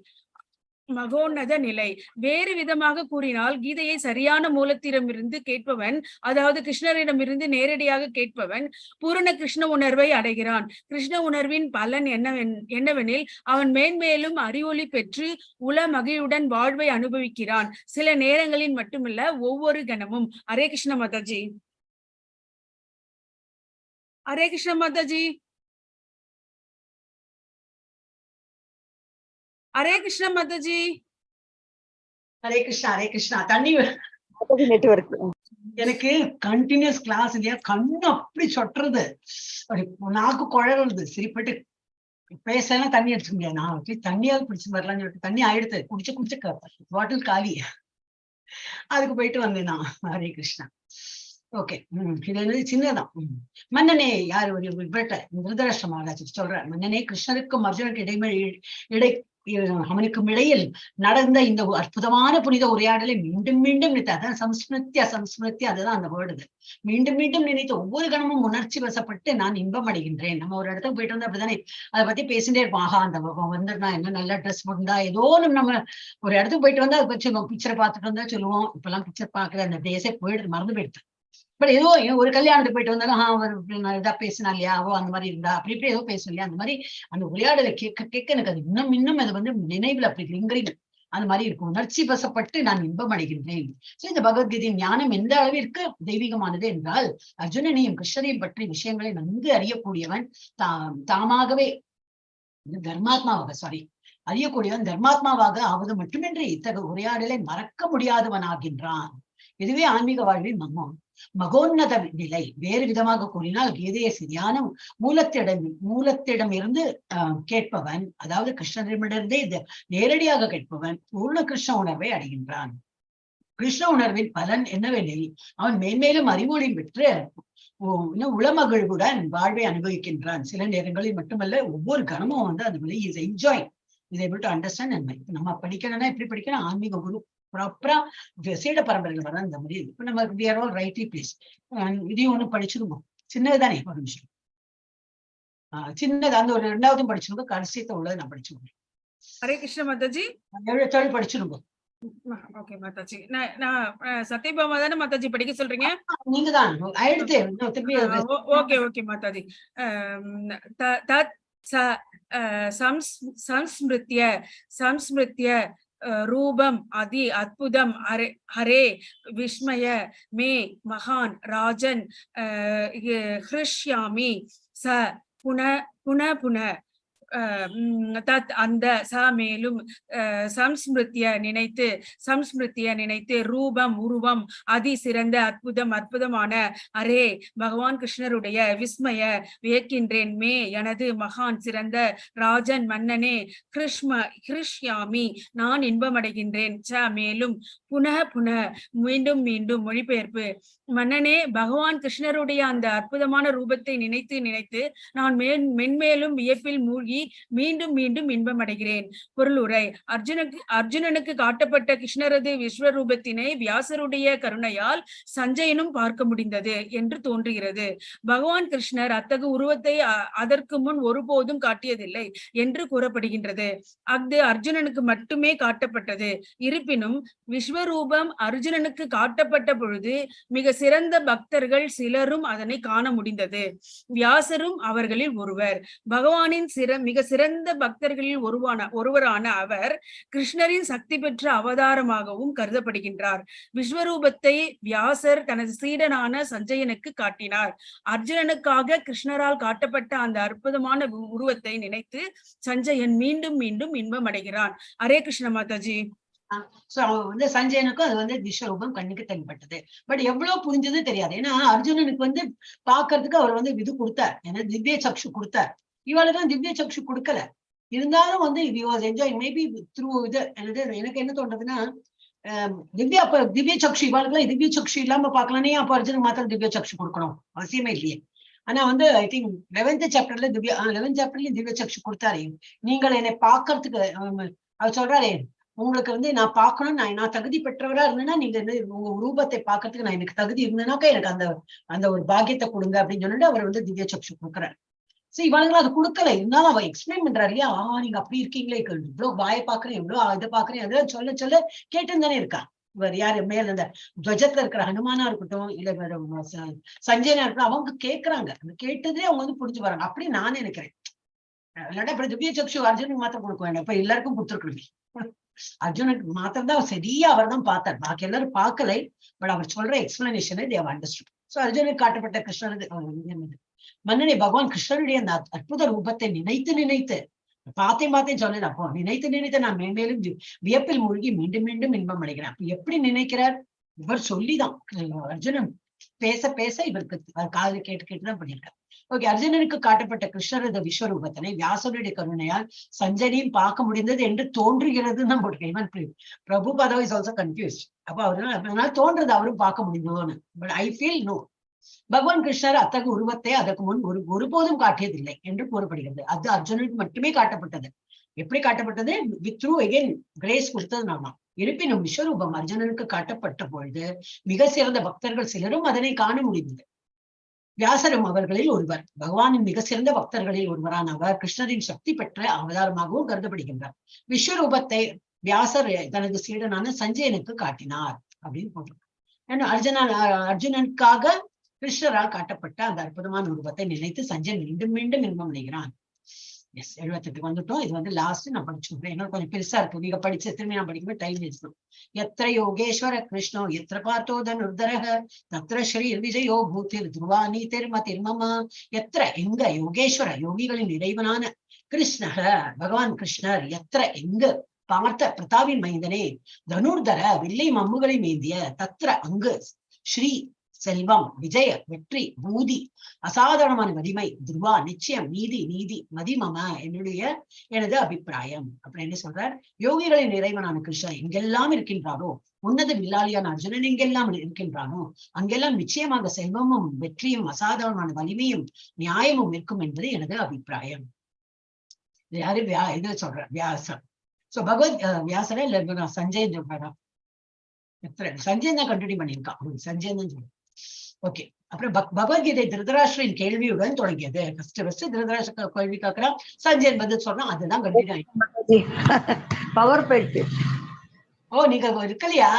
மகோன்னத நிலை. வேறு விதமாக கூறினால், கீதையை சரியான மூலத்திடமிருந்து கேட்பவன், அதாவது கிருஷ்ணரிடமிருந்து நேரடியாக கேட்பவன், பூரண கிருஷ்ண உணர்வை அடைகிறான். கிருஷ்ண உணர்வின் பலன் என்னவெனில், அவன் மேன்மேலும் அறிவொளி பெற்று உள மகிழுடன் வாழ்வை அனுபவிக்கிறான். சில நேரங்களில் மட்டுமல்ல, ஒவ்வொரு கணமும். ஹரே கிருஷ்ண மாதாஜி. ஹரே கிருஷ்ண மாதாஜி. ஹரே கிருஷ்ண மாதாஜி. ஹரே கிருஷ்ணா, ஹரே கிருஷ்ணா. தண்ணி நெட்வொர்க். எனக்கு கண்டினியூஸ் கிளாஸ் இல்லையா, கண்ணு அப்படி சொட்டுறது, அப்படி நாக்கு குழறது, சிரிப்பட்டு பேசலாம். தண்ணி அடிச்சுக்க முடியாது. நான் போய் தண்ணியாவது பிடிச்சு வரலாம்னு சொல்லிட்டு தண்ணி ஆயிடுத்து. குடிச்சு குடிச்சு பாட்டில் காலி. அதுக்கு போயிட்டு வந்தேன் நான். ஹரே கிருஷ்ணா. ஓகே. இது என்னது சின்னதான். மன்னனே, யார் ஒரு இவர்கிட்ட திருதராஷ்டிர மகாராஜ் சொல்ற, மன்னனே, கிருஷ்ணருக்கும் அர்ஜுனனுக்கு இடை அவனுக்கும் இடையில் நடந்த இந்த அற்புதமான புனித உரையாடலை மீண்டும் மீண்டும் நினைத்து, அதான் சம்ஸ்மிருத்யா, சம்ஸ்மிருத்யா, அதுதான் அந்த வேர்டு. மீண்டும் மீண்டும் நினைத்து ஒவ்வொரு கணமும் உணர்ச்சி வசப்பட்டு நான் இன்பம் அடைகின்றேன். நம்ம ஒரு இடத்துக்கு போயிட்டு வந்தா அப்படிதானே அதை பத்தி பேசிட்டே இருப்போம். ஆஹா, அந்த வந்துருந்தா என்ன நல்ல ட்ரெஸ் போட்டிருந்தா, ஏதோ ஒண்ணு நம்ம ஒரு இடத்துக்கு போயிட்டு வந்தா அதை பத்தி சொல்லுவோம். பிக்சரை பார்த்துட்டு வந்தா சொல்லுவோம். இப்பெல்லாம் பிக்சர் பாக்குற அந்த டேஸே போயிடுது, மறந்து போயிடுது. பட் ஏதோ ஒரு கல்யாணத்துக்கு போயிட்டு வந்தாலும், அவர் இப்படி நான் இதா பேசினா இல்லையா, அவோ அந்த மாதிரி இருந்தா, அப்படி இப்படி ஏதோ பேசும் இல்லையா. அந்த மாதிரி அந்த உரையாடலை கேட்க கேட்க எனக்கு அது இன்னும் இன்னும் அது வந்து நினைவுல அப்படி லிங்கரிங் அந்த மாதிரி இருக்கும். உணர்ச்சி வசப்பட்டு நான் இன்பம் அடைகின்றேன். சோ இந்த பகவத்கீதையின் ஞானம் எந்த அளவிற்கு தெய்வீகமானது என்றால், அர்ஜுனனையும் கிருஷ்ணரையும் பற்றி விஷயங்களை நன்கு அறியக்கூடியவன் தாமாகவே தர்மாத்மாவாக, சாரி, அறியக்கூடியவன் தர்மாத்மாவாக ஆவது மட்டுமின்றி இத்தகைய உரையாடலை மறக்க முடியாதவனாகின்றான். இதுவே ஆன்மீக வாழ்வின் மகோன்னத நிலை. வேறு விதமாக கூறினால், கீதையை சரியான மூலத்திடம் இருந்து கேட்பவன், அதாவது கிருஷ்ணரிடமிருந்தே இது நேரடியாக கேட்பவன், பூர்ண கிருஷ்ண உணர்வை அடைகின்றான். கிருஷ்ண உணர்வின் பலன் என்னவெனில், அவன் மேன்மேலும் அறிவொளி பெற்று உளமகிழ்வுடன் வாழ்வை அனுபவிக்கின்றான். சில நேரங்களில் மட்டுமல்ல, ஒவ்வொரு கணமும் வந்து அந்த மாதிரி is enjoy, is able to understand. And நம்ம படிக்கணும்னா எப்படி படிக்கணும்? ஆன்மீக குரு ப்ராப்பரா சீட பரம்பரையில் வர அந்த மாதிரி. இப்ப நம்ம we are all rightly placed. இதையும் ஒண்ணு படிச்சிருவோம். சின்னதுதானே, ஒரு நிமிஷம். சின்னது அந்த ஒரு ரெண்டாவதும் படிச்சிருக்கோம். கடைசியத்தை உள்ளதை நான் படிச்சிருக்கேன். ஹரே கிருஷ்ண மாதாஜி. எவ்வளவு படிச்சிருக்கோம். ஓகே மாதாஜி. நான் நான் சத்யபாமா தானே மாதாஜி படிக்க சொல்றீங்க? நீங்க தான் ஆயிடுத்து, இன்னும் திரும்பி. Okay okay Mataji. தத் ச சம்ஸ்மிருத்ய சம்ஸ்மிருத்ய ரூபம் அதி அற்புதம் ஹரே ஹரே விஸ்மய மே மகான் ராஜன் ஹ்ருஷ்யாமி ச புன புன புன தத் அந்த ச மேலும் சம்ஸ்மிருத்ய நினைத்து சம்ஸ்மிருத்ய நினைத்து ரூபம் உருவம் அதி சிறந்த அற்புதம் அற்புதமான அரே பகவான் கிருஷ்ணருடைய விஸ்மய வியக்கின்றேன் மே எனது மகான் சிறந்த ராஜன் மன்னனே கிருஷ்ம கிருஷ்யாமி நான் இன்பமடைகின்றேன் ச மேலும் புனः புன மீண்டும் மீண்டும். மொழிபெயர்ப்பு: மன்னனே, பகவான் கிருஷ்ணருடைய அந்த அற்புதமான ரூபத்தை நினைத்து நினைத்து நான் மென்மேலும் வியப்பில் மூழ்கி மீண்டும் மீண்டும் இன்பமடைகிறேன். பொருளுரை: அர்ஜுனனுக்கு காட்டப்பட்ட கிருஷ்ணரது விஸ்வரூபத்தினை வியாசருடைய கருணையால் சஞ்சயனும் பார்க்க முடிந்தது என்று தோன்றுகிறது. பகவான் கிருஷ்ணர் அத்தகு உருவத்தை அதற்கு முன் ஒருபோதும் காட்டியதில்லை என்று கூறப்படுகின்றது. அஃது அர்ஜுனனுக்கு மட்டுமே காட்டப்பட்டது. இருப்பினும் விஸ்வரூபம் அர்ஜுனனுக்கு காட்டப்பட்ட பொழுது மிக சிறந்த பக்தர்கள் சிலரும் அதனை காண முடிந்தது. வியாசரும் அவர்களில் ஒருவர். பகவானின் மிக மிக சிறந்த பக்தர்களில் ஒருவரான அவர் கிருஷ்ணரின் சக்தி பெற்ற அவதாரமாகவும் கருதப்படுகின்றார். விஸ்வரூபத்தை வியாசர் தனது சீடனான சஞ்சயனுக்கு காட்டினார். அர்ஜுனனுக்காக கிருஷ்ணரால் காட்டப்பட்ட அந்த அற்புதமான உருவத்தை நினைத்து சஞ்சயன் மீண்டும் மீண்டும் இன்பம் அடைகிறான். ஹரே கிருஷ்ண மாதாஜி. சோ அவன் வந்து சஞ்சயனுக்கும் அது வந்து விஸ்வரூபம் கண்ணுக்கு தென்பட்டது. பட் எவ்வளவு புரிஞ்சது தெரியாது. ஏன்னா அர்ஜுனனுக்கு வந்து பாக்குறதுக்கு அவர் வந்து இது கொடுத்தார், ஏன்னா திவ்ய சக்ஷு கொடுத்தார். இவாளுக்கு திவ்ய சக்ஷு கொடுக்கல. இருந்தாலும் வந்து was enjoy maybe through இது. என்னது எனக்கு என்ன தோன்றதுன்னா, திவ்யா அப்ப திவ்ய சக்ஷு இவாளுக்குலாம் திவ்ய சக்ஷு இல்லாம பாக்கலானே, அப்ப அர்ஜுனுக்கு மாத்திரம் திவ்ய சக்ஷு கொடுக்கணும் அவசியமே இல்லையே. ஆனா வந்து I think 11th சாப்டர்ல திவ்யா 11th சாப்டர்லயும் திவ்ய சக்ஷு கொடுத்தாரு. நீங்கள் என்னை பாக்குறதுக்கு அவர் சொல்றாரு, உங்களுக்கு வந்து நான் பார்க்கணும், நான் நான் தகுதி பெற்றவரா இருந்தேன்னா நீங்க என்ன உங்க ரூபத்தை பாக்குறதுக்கு நான் எனக்கு தகுதி இருந்தேனாக்கா எனக்கு அந்த அந்த ஒரு பாக்கியத்தை கொடுங்க அப்படின்னு சொல்லிட்டு அவர் வந்து திவ்ய சக்ஷு கொடுக்குறாரு. சோ இவளுங்களும் அது கொடுக்கல. இருந்தாலும் அவ எக்ஸ்பிளைன் பண்றாரு இல்லையா, நீங்க அப்படி இருக்கீங்களே, இவ்வளவு வாயை பாக்குறேன், இவ்வளவு இதை பாக்குறேன், அதெல்லாம் சொல்ல சொல்ல கேட்டுன்னு தானே இருக்கா. இவர் யாரு மேல இந்த துவஜத்துல இருக்கிற ஹனுமானா இருக்கட்டும், இல்ல வேற சஞ்சயனா இருக்கட்டும், அவங்க கேக்குறாங்க. அந்த கேட்டதே அவங்க வந்து புரிஞ்சு வராங்க அப்படின்னு நான் நினைக்கிறேன். இல்லாட்டா இப்ப திவ்ய சக்ஷு அர்ஜுனுக்கு மாத்திரம் கொடுக்க வேண்டாம், இப்ப எல்லாருக்கும் கொடுத்துருக்கணும். அர்ஜுனுக்கு மாத்திரம் தான் சரியா அவர் தான் பார்த்தார், பாக்கி எல்லாரும் பார்க்கலை. பட் அவர் சொல்ற எக்ஸ்பிளனேஷனை தேவ் அண்டர்ஸ்டுட். சோ அர்ஜுனுக்கு காட்டப்பட்ட கிருஷ்ணரது மன்னனை பகவான் கிருஷ்ணருடைய அந்த அற்புத ரூபத்தை நினைத்து நினைத்து பார்த்தேன் பார்த்தேன் சொன்னேன். அப்போ நினைத்து நினைத்து நான் மேன்மேலும் வியப்பில் மூழ்கி மீண்டும் மீண்டும் இன்பம் அடைகிறேன். அப்ப எப்படி நினைக்கிறார் இவர் சொல்லிதான், அர்ஜுனன் பேச பேச இவருக்கு காது கேட்டு கேட்டுதான் பண்ணியிருக்காரு. ஓகே, அர்ஜுனனுக்கு காட்டப்பட்ட கிருஷ்ணரத விஸ்வரூபத்தினை வியாசருடைய கருணையால் சஞ்சனையும் பார்க்க முடிந்தது என்று தோன்றுகிறதுன்னு தான் போட்டிருக்கேன். Even Prabhupada is also confused. அப்ப அவரு அதனால தோன்றது அவரும் பார்க்க முடிந்ததோன்னு. But I feel no. பகவான் கிருஷ்ணர் அத்தகு உருவத்தை அதற்கு முன் ஒருபோதும் காட்டியதில்லை என்று கூறப்படுகிறது. அது அர்ஜுனனுக்கு மட்டுமே காட்டப்பட்டது. எப்படி காட்டப்பட்டது? வித் த்ரூ எகெயின் கிரேஸ் கொடுத்ததுனால. இருப்பினும் விஸ்வரூபம் அர்ஜுனனுக்கு காட்டப்பட்ட பொழுது மிக சிறந்த பக்தர்கள் சிலரும் அதனை காண முடிந்தது. வியாசரும் அவர்களில் ஒருவர். பகவானின் மிக சிறந்த பக்தர்களில் ஒருவரான அவர் கிருஷ்ணரின் சக்தி பெற்ற அவதாரமாகவும் கருதப்படுகின்றார். விஸ்வரூபத்தை வியாசர் தனது சீடனான சஞ்சயனுக்கு காட்டினார் அப்படின்னு போட்டிருக்காங்க. ஏன்னா அர்ஜுனனுக்காக கிருஷ்ணரால் காட்டப்பட்ட அந்த அற்புதமான உருவத்தை நினைத்து சஞ்சயன் மீண்டும் மீண்டும் இன்பம் அடைகிறான். எஸ், 78 வந்துட்டோம். இது வந்து லாஸ்ட் நான் படிச்சுக்கிறேன். ஏன்னா கொஞ்சம் பெருசா இருக்கு. நீங்க படிச்ச திரும்பி நான் படிக்கும்போது டைம் வேஸ்ட். எத்திர யோகேஸ்வர கிருஷ்ணோ எத்திர பார்த்தோ தனுர்தரக தத்ர ஸ்ரீ விஜயோ பூத்திர் துருவா நீதிர்மதிர்மம. எத்திர எங்க, யோகேஸ்வர யோகிகளின் இறைவனான கிருஷ்ணக பகவான் கிருஷ்ணர், எத்திர எங்கு, பார்த்த பிரதாவின் மைந்தனே, தனுர்தர வில்லை மம்முகளை மேந்திய, தத்ர அங்கு, ஸ்ரீ செல்வம், விஜய வெற்றி, பூதி அசாதாரணமான வலிமை, துருவா நிச்சயம், நீதி நீதி, மதிமம என்னுடைய எனது அபிப்பிராயம். அப்புறம் என்ன சொல்றார்? யோகிகளின் இறைவனான கிருஷ்ணன் எங்கெல்லாம் இருக்கின்றாரோ, உன்னத வில்லாளியான அர்ஜுனன் எங்கெல்லாம் இருக்கின்றானோ அங்கெல்லாம் நிச்சயமாக செல்வமும் வெற்றியும் அசாதாரணமான வலிமையும் நியாயமும் இருக்கும் என்பது எனது அபிப்பிராயம். இது யாரு? இது சொல்ற வியாசர். சோ பகவத் வியாசரே இல்ல சஞ்சய் சொல்றாரா? சஞ்சய் தான் கண்டினியூ பண்ணியிருக்கான். சஞ்சய் தான் சொல்றேன். ஓகே, அப்புறம் பகவத்கீதை திருதராஷ்டிரின் கேள்வியுடன் தொடங்கியது. ஃபர்ஸ்ட் ஃபர்ஸ்ட் திருதராஷ்டிர கேள்வி கேட்கிறான், சஞ்சயன் பதில் சொல்றான், அதுதான் கண்டினியூ ஆயிடுச்சு. பவர் போயிடுச்சு. ஓ, நீங்க இருக்கலையா?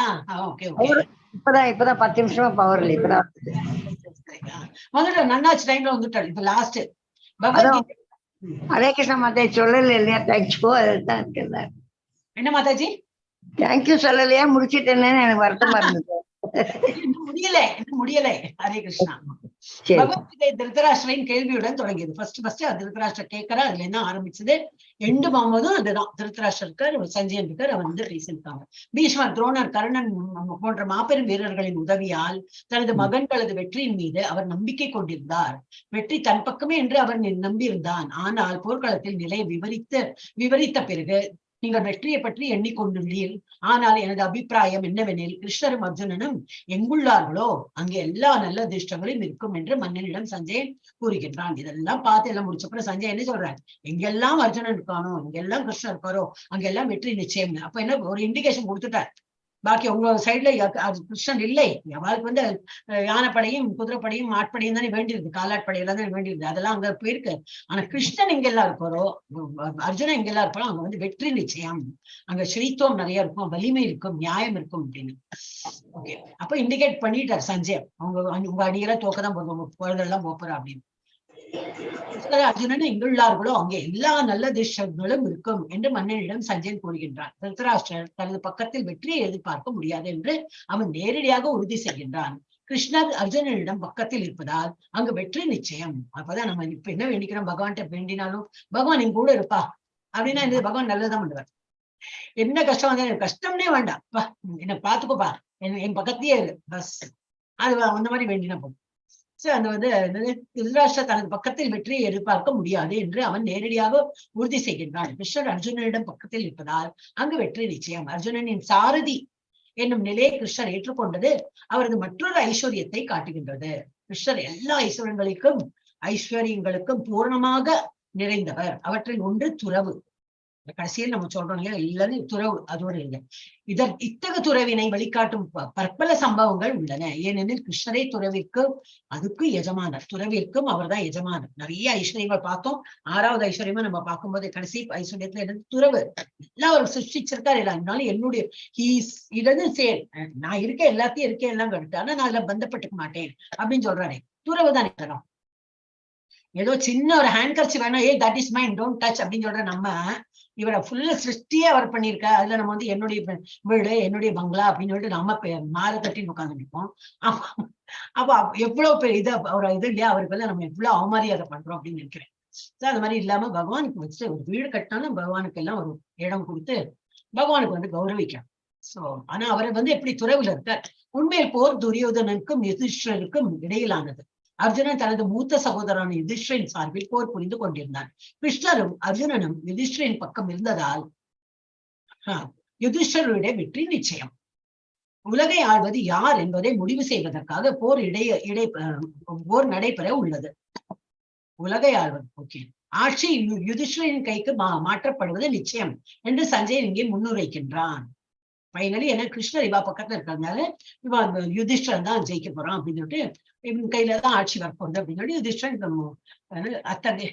Okay okay. இப்பதான் 10 நிமிஷமா பவர் இல்லை, இப்பதான் வந்துட்டோம். நன்னாச்சு, டைம்ல வந்துட்டோம். இப்ப லாஸ்ட் பகவத்கீதை. ஹரே கிருஷ்ண மாதா சொல்லல இல்லையா? Thank you. அதுதான் இருக்குல்ல. என்ன மாதாஜி? Thank you சொல்லலையா? முடிச்சிட்டேன்னு எனக்கு வருத்தமா இருந்தது. முடியல, இன்னும் முடியல. ஹரே கிருஷ்ணா. பகவத்கீதை திருதராஷ்டிரின் கேள்வியுடன் தொடங்கியது. ஃபர்ஸ்ட் ஃபர்ஸ்ட் திருதராஷ்டிர கேட்கறா, அதுல என்ன ஆரம்பிச்சது? எண்டு மாமதும் அதுதான். திருதராஷ்டிரர் இருக்கார், சஞ்சயன் இருக்கார், அவர் வந்து பேசியிருக்காங்க. பீஷ்மர், துரோணர், கர்ணன் போன்ற மாபெரும் வீரர்களின் உதவியால் தனது மகன்களது வெற்றியின் மீது அவர் நம்பிக்கை கொண்டிருந்தார். வெற்றி தன் பக்கமே என்று அவர் நம்பியிருந்தான். ஆனால் போர்க்களத்தில் நிலையை விவரித்த பிறகு நீங்கள் வெற்றியை பற்றி எண்ணிக்கொண்டுள்ளீர். ஆனால் எனது அபிப்பிராயம் என்னவெனில், கிருஷ்ணரும் அர்ஜுனனும் எங்குள்ளார்களோ அங்கே எல்லா நல்ல அதிர்ஷ்டங்களும் இருக்கும் என்று மன்னனிடம் சஞ்சயன் கூறுகின்றான். இதெல்லாம் பார்த்து எல்லாம் முடிச்சப்பறம் சஞ்சய் என்ன சொல்றாரு? எங்கெல்லாம் அர்ஜுனன் இருக்கானோ, எங்கெல்லாம் கிருஷ்ணர் இருக்காரோ அங்கெல்லாம் வெற்றி நிச்சயம். அப்ப என்ன ஒரு இண்டிகேஷன் கொடுத்துட்டார். பாக்கி உங்க சைட்ல கிருஷ்ணன் இல்லை, அவளுக்கு வந்து யானைப்படையும் குதிரைப்படையும் ஆட்படையும் தானே வேண்டியிருக்கு, காலாட்படையெல்லாம் தானே வேண்டியிருக்கு, அதெல்லாம் அங்க போயிருக்கு. ஆனா கிருஷ்ணன் எங்கெல்லாம் இருப்பாரோ, அர்ஜுனன் எங்கெல்லாம் இருப்பாரோ அங்க வந்து வெற்றி நிச்சயம், அங்க ஸ்ரீத்துவம் நிறைய இருக்கும், வலிமை இருக்கும், நியாயம் இருக்கும் அப்படின்னு. ஓகே, அப்ப இண்டிகேட் பண்ணிட்டார் சஞ்சய், அவங்க உங்க அணியெல்லாம் தோக்கதான் போதும், உங்க குழந்தைலாம் போறா அப்படின்னு. கிருஷ்ணர் அர்ஜுனன் எங்குள்ளார்களோ அங்கே எல்லா நல்ல திசைகளும் இருக்கும் என்று மன்னனிடம் சஞ்சயன் கூறுகின்றான். திருதராஷ்டிரர் தனது பக்கத்தில் வெற்றியை எதிர்பார்க்க முடியாது என்று அவன் நேரடியாக உறுதி செய்கின்றான். கிருஷ்ணர் அர்ஜுனனிடம் பக்கத்தில் இருப்பதால் அங்கு வெற்றி நிச்சயம். அப்பதான் நம்ம இப்ப என்ன வேண்டிக்கிறோம், பகவான்கிட்ட வேண்டினாலும் பகவான் என் கூட இருப்பா அப்படின்னா என்னது, பகவான் நல்லதான் பண்ணுவார். என்ன கஷ்டம் வந்தாலும் எனக்கு கஷ்டம்னே வேண்டாம், பா என்ன பாத்துக்கோப்பா, என் பக்கத்தையே இரு பஸ், அது அந்த மாதிரி வேண்டினா போதும். சோ அந்த வந்து என்னது, திருதராஷ்டிரர் தனது பக்கத்தில் வெற்றியை எதிர்பார்க்க முடியாது என்று அவன் நேரடியாக உறுதி செய்கின்றான். கிருஷ்ணர் அர்ஜுனனிடம் பக்கத்தில் இருப்பதால் அங்கு வெற்றி நிச்சயம். அர்ஜுனனின் சாரதி என்னும் நிலையை கிருஷ்ணர் ஏற்றுக்கொண்டது அவரது மற்றொரு ஐஸ்வர்யத்தை காட்டுகின்றது. கிருஷ்ணர் எல்லா ஐஸ்வர்யங்களுக்கும் பூர்ணமாக நிறைந்தவர். அவற்றில் ஒன்று துறவு. கடைசியில் நம்ம சொல்றோம் இல்லையா, எல்லாரும் துறவு, அதோடு இல்லை. இத்தகு துறவினை வழிகாட்டும் பற்பல சம்பவங்கள் உள்ளன. ஏனெனில் கிருஷ்ணரே துறவிற்கு அதுக்கு எஜமானர், துறவிற்கும் அவர்தான் எஜமானர். நிறைய ஐஸ்வர்யங்கள் பார்த்தோம். ஆறாவது ஐஸ்வர்யமா நம்ம பார்க்கும்போது கடைசி ஐஸ்வர்யத்துல என்னது, துறவு. எல்லாம் அவர் சிருஷ்டிச்சிருக்காரு. அதனால என்னுடைய சேல் நான் இருக்கேன், எல்லாத்தையும் இருக்கேன், எல்லாம் கருத்து, ஆனா நான் அதுல பந்தப்பட்டுக்க மாட்டேன் அப்படின்னு சொல்றாரு. துறவு தான் இருக்கணும். ஏதோ சின்ன ஒரு ஹேண்ட் கர்ச்சி வேணா, ஏ that is mine, don't touch அப்படின்னு சொல்ற நம்ம இவரை ஃபுல்லா சிருஷ்டியே அவர் பண்ணியிருக்கா. அதுல நம்ம வந்து என்னுடைய வீடு, என்னுடைய பங்களா அப்படின்னு சொல்லிட்டு நம்ம மாற தட்டின்னு உட்கார்ந்து நிற்போம். அப்ப எவ்வளவு பெரிய இது அவர் இது இல்லையா, அவருக்கு வந்து நம்ம எவ்வளவு அவமரியாதை பண்றோம் அப்படின்னு நினைக்கிறேன். சோ அது மாதிரி இல்லாம பகவானுக்கு வச்சுட்டு ஒரு வீடு கட்டினாலும் பகவானுக்கு எல்லாம் ஒரு இடம் கொடுத்து பகவானுக்கு வந்து கௌரவிக்கணும். சோ ஆனா அவர் வந்து எப்படி துறவுல இருக்கார். உண்மையில் போர் துரியோதனனுக்கும் யுதிஷ்டருக்கும் இடையிலானது. அர்ஜுனன் தனது மூத்த சகோதரனான யுதிஷ்டிரின் சார்பில் போர் புரிந்து கொண்டிருந்தான். கிருஷ்ணரும் அர்ஜுனனும் யுதிஷ்டிரின் பக்கம் இருந்ததால் யுதிஷ்டருடைய வெற்றி நிச்சயம். உலகை ஆள்வது யார் என்பதை முடிவு செய்வதற்காக போர் இடைய இடை போர் நடைபெற உள்ளது. உலகை ஆள்வது, ஓகே, ஆட்சி யுதிஷ்டிரின் கைக்கு மாற்றப்படுவது நிச்சயம் என்று சஞ்சயன் இங்கே முன்னுரைக்கின்றான். ஃபைனலி ஏன்னா கிருஷ்ணர் இவா பக்கத்துல இருக்கிறதுனால இவா யுதிஷ்டிரன் தான் ஜெயிக்க போறான் அப்படின்னு சொல்லிட்டு இவன் கையில தான் ஆட்சி வரப்போகுது அப்படின்னு சொல்லி யுதிஷ்டிரன் அத்தகைய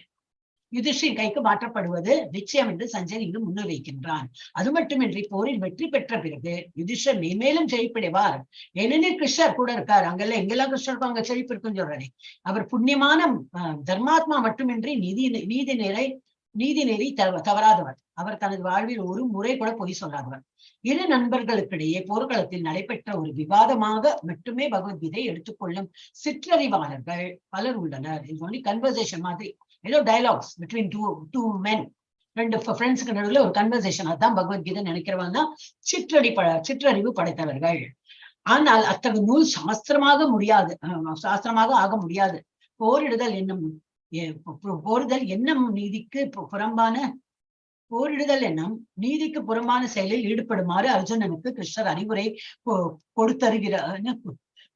யுதிஷ்டிரின் கைக்கு மாற்றப்படுவது நிச்சயம் என்று சஞ்சயன் இங்கு முன்னுரைக்கின்றான். அது மட்டுமின்றி போரில் வெற்றி பெற்ற பிறகு யுதிஷ்டர் மேன்மேலும் செழிப்படைவார். ஏனெனில் கிருஷ்ணர் கூட இருக்கார். அங்கெல்லாம் எங்கெல்லாம் கிருஷ்ணர் இருக்கோ அங்க செழிப்பு இருக்குன்னு சொல்றாரு. அவர் புண்ணியமான தர்மாத்மா மட்டுமின்றி நீதி நெறி தவறாதவர். அவர் தனது வாழ்வில் ஒரு முறை கூட பொய் சொல்லாதவர். இரு நண்பர்களுக்கிடையே போர்க்களத்தில் நடைபெற்ற ஒரு விவாதமாக மட்டுமே பகவத்கீதை எடுத்துக்கொள்ளும் சிற்றறிவாளர்கள் பலர் உள்ளனர். இது ஒன்லி கன்வர்சேஷன் மாதிரி, ஏதோ டயலாக்ஸ் பிட்வீன் டூ மென், ரெண்டு ஃப்ரெண்ட்ஸுக்கு நடுவில் ஒரு கன்வர்சேஷன், அதுதான் பகவத்கீதை நினைக்கிறவங்க தான் சிற்றறிவு படைத்தவர்கள். ஆனால் அத்தகைய நூல் சாஸ்திரமாக முடியாது, சாஸ்திரமாக ஆக முடியாது. போரிடுதல் என்னும் போரிடுதல் என்னும் நீதிக்கு புறம்பான போரிடுதல் என்னும் நீதிக்கு புறம்பான செயலில் ஈடுபடுமாறு அர்ஜுனனுக்கு கிருஷ்ணர் அறிவுரை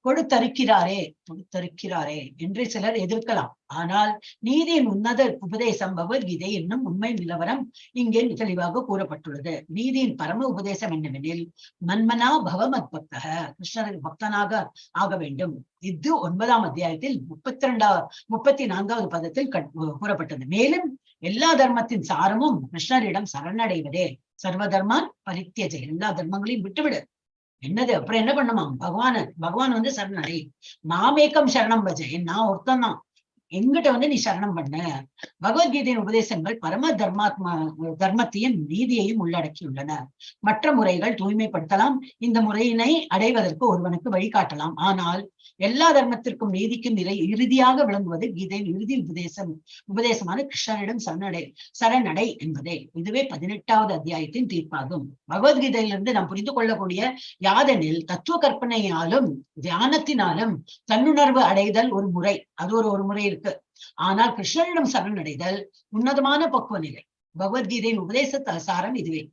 கொடுத்தருக்கிறாரே என்று சிலர் எதிர்க்கலாம். ஆனால் நீதியின் உன்னத உபதேசம் பகவத்கீதை என்னும் உண்மை நிலவரம் இங்கே தெளிவாக கூறப்பட்டுள்ளது. நீதியின் பரம உபதேசம் என்னவெனில் மன்மனா பவ மத்பக்தக, கிருஷ்ணருக்கு பக்தனாக ஆக வேண்டும். இது 9ஆம் அத்தியாயத்தில் 34வது பதத்தில் கூறப்பட்டது. மேலும் எல்லா தர்மத்தின் சாரமும் கிருஷ்ணரிடம் சரணடைவதே. சர்வ தர்மான் பரித்தியஜ, எல்லா தர்மங்களையும் விட்டுவிடு. என்னது அப்புறம் என்ன பண்ணுமா, பகவான் வந்து சரணடை. மாமேக்கம் சரணம் பஜ, நான் ஒருத்தன் தான், எங்கிட்ட வந்து நீ சரணம் பண்ண. பகவத்கீதையின் உபதேசங்கள் பரம தர்மத்தையும் நீதியையும் உள்ளடக்கியுள்ளன. மற்ற முறைகள் தூய்மைப்படுத்தலாம், இந்த முறையினை அடைவதற்கு ஒருவனுக்கு வழிகாட்டலாம். ஆனால் எல்லா தர்மத்திற்கும் நீதிக்கும் இறுதியாக விளங்குவது கீதையின் இறுதி உபதேசமான கிருஷ்ணனிடம் சரணடை என்பதே. இதுவே 18வது அத்தியாயத்தின் தீர்ப்பாகும். பகவத்கீதையிலிருந்து நாம் புரிந்து கொள்ளக்கூடிய யாதெனில் தத்துவ கற்பனையாலும் தியானத்தினாலும் தன்னுணர்வு அடைதல் ஒரு முறை, அது ஒரு முறை இருக்கு. ஆனால் கிருஷ்ணனிடம் சரணடைதல் உன்னதமான பக்குவ நிலை. பகவத்கீதையின் உபதேச சாரம் இதுவே.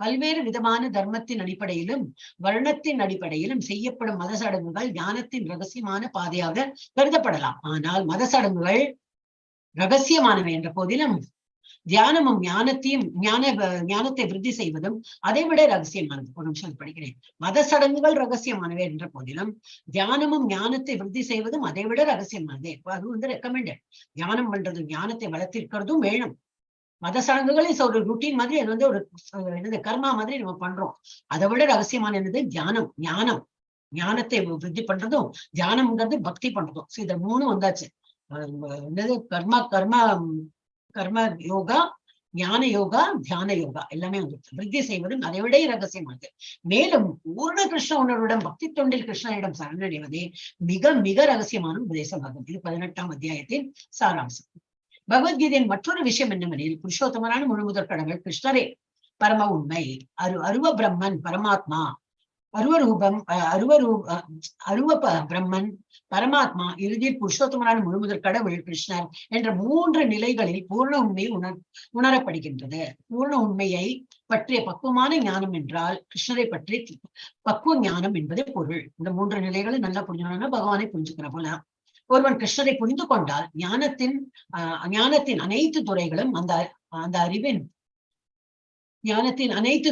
பல்வேறு விதமான தர்மத்தின் அடிப்படையிலும் வருணத்தின் அடிப்படையிலும் செய்யப்படும் மத சடங்குகள் ஞானத்தின் ரகசியமான பாதையாக கருதப்படலாம். ஆனால் மத சடங்குகள் ரகசியமானவை என்ற போதிலும் தியானமும் ஞானத்தை விருத்தி செய்வதும் அதை விட ரகசியமானது. ஒரு நிமிஷம் படிக்கிறேன். மத சடங்குகள் ரகசியமானவை என்ற போதிலும் தியானமும் ஞானத்தை விருத்தி செய்வதும் அதை விட ரகசியமானது. அது வந்து ரெக்கமெண்டட். தியானம் பண்றது ஞானத்தை வளர்த்திருக்கிறதும் வேணும். மத சடங்குகள் is ஒரு ருட்டீன் மாதிரி, அது வந்து ஒரு என்னது கர்மா மாதிரி நம்ம பண்றோம். அதை விட ரகசியமான என்னது தியானம், ஞானம். ஞானத்தை விருத்தி பண்றதும் தியானம்ங்கிறது பக்தி பண்றதும். ஸோ இந்த மூணு வந்தாச்சு. என்னது கர்மா கர்மா கர்ம யோகா, ஞான யோகா, தியான யோகா எல்லாமே வந்து விருத்தி செய்வதும் அதை விட ரகசியமானது. மேலும் பூர்ண கிருஷ்ண உணர்வுடன் பக்தி தொண்டில் கிருஷ்ணனிடம் சரணடைவதே மிக மிக ரகசியமான உபதேசமாகும். இது 18ஆம் அத்தியாயத்தின் சாராம்சம். பகவத்கீதையின் மற்றொரு விஷயம் என்னவெனில், புருஷோத்தமரான முழுமுதற் கடவுள் கிருஷ்ணரே பரம உண்மை, அருவ பிரம்மன் பரமாத்மா, அருவரூபம் அருவரூப அருவ பிரம்மன் பரமாத்மா, இறுதியில் புருஷோத்தமரான முழுமுதற் கடவுள் கிருஷ்ணர் என்ற மூன்று நிலைகளில் பூர்ண உண்மை உணரப்படுகின்றது. பூர்ண உண்மையை பற்றிய பக்குவமான ஞானம் என்றால் கிருஷ்ணரை பற்றி பக்குவ ஞானம் என்பது பொருள். இந்த மூன்று நிலைகளை நல்லா புரிஞ்சுக்கணும்னா பகவானை புரிஞ்சுக்கிற போல. ஒருவன் கிருஷ்ணரை புரிந்து கொண்டால் ஞானத்தின் ஞானத்தின் அனைத்து துறைகளும் அந்த அந்த அறிவின் ஞானத்தின் அனைத்து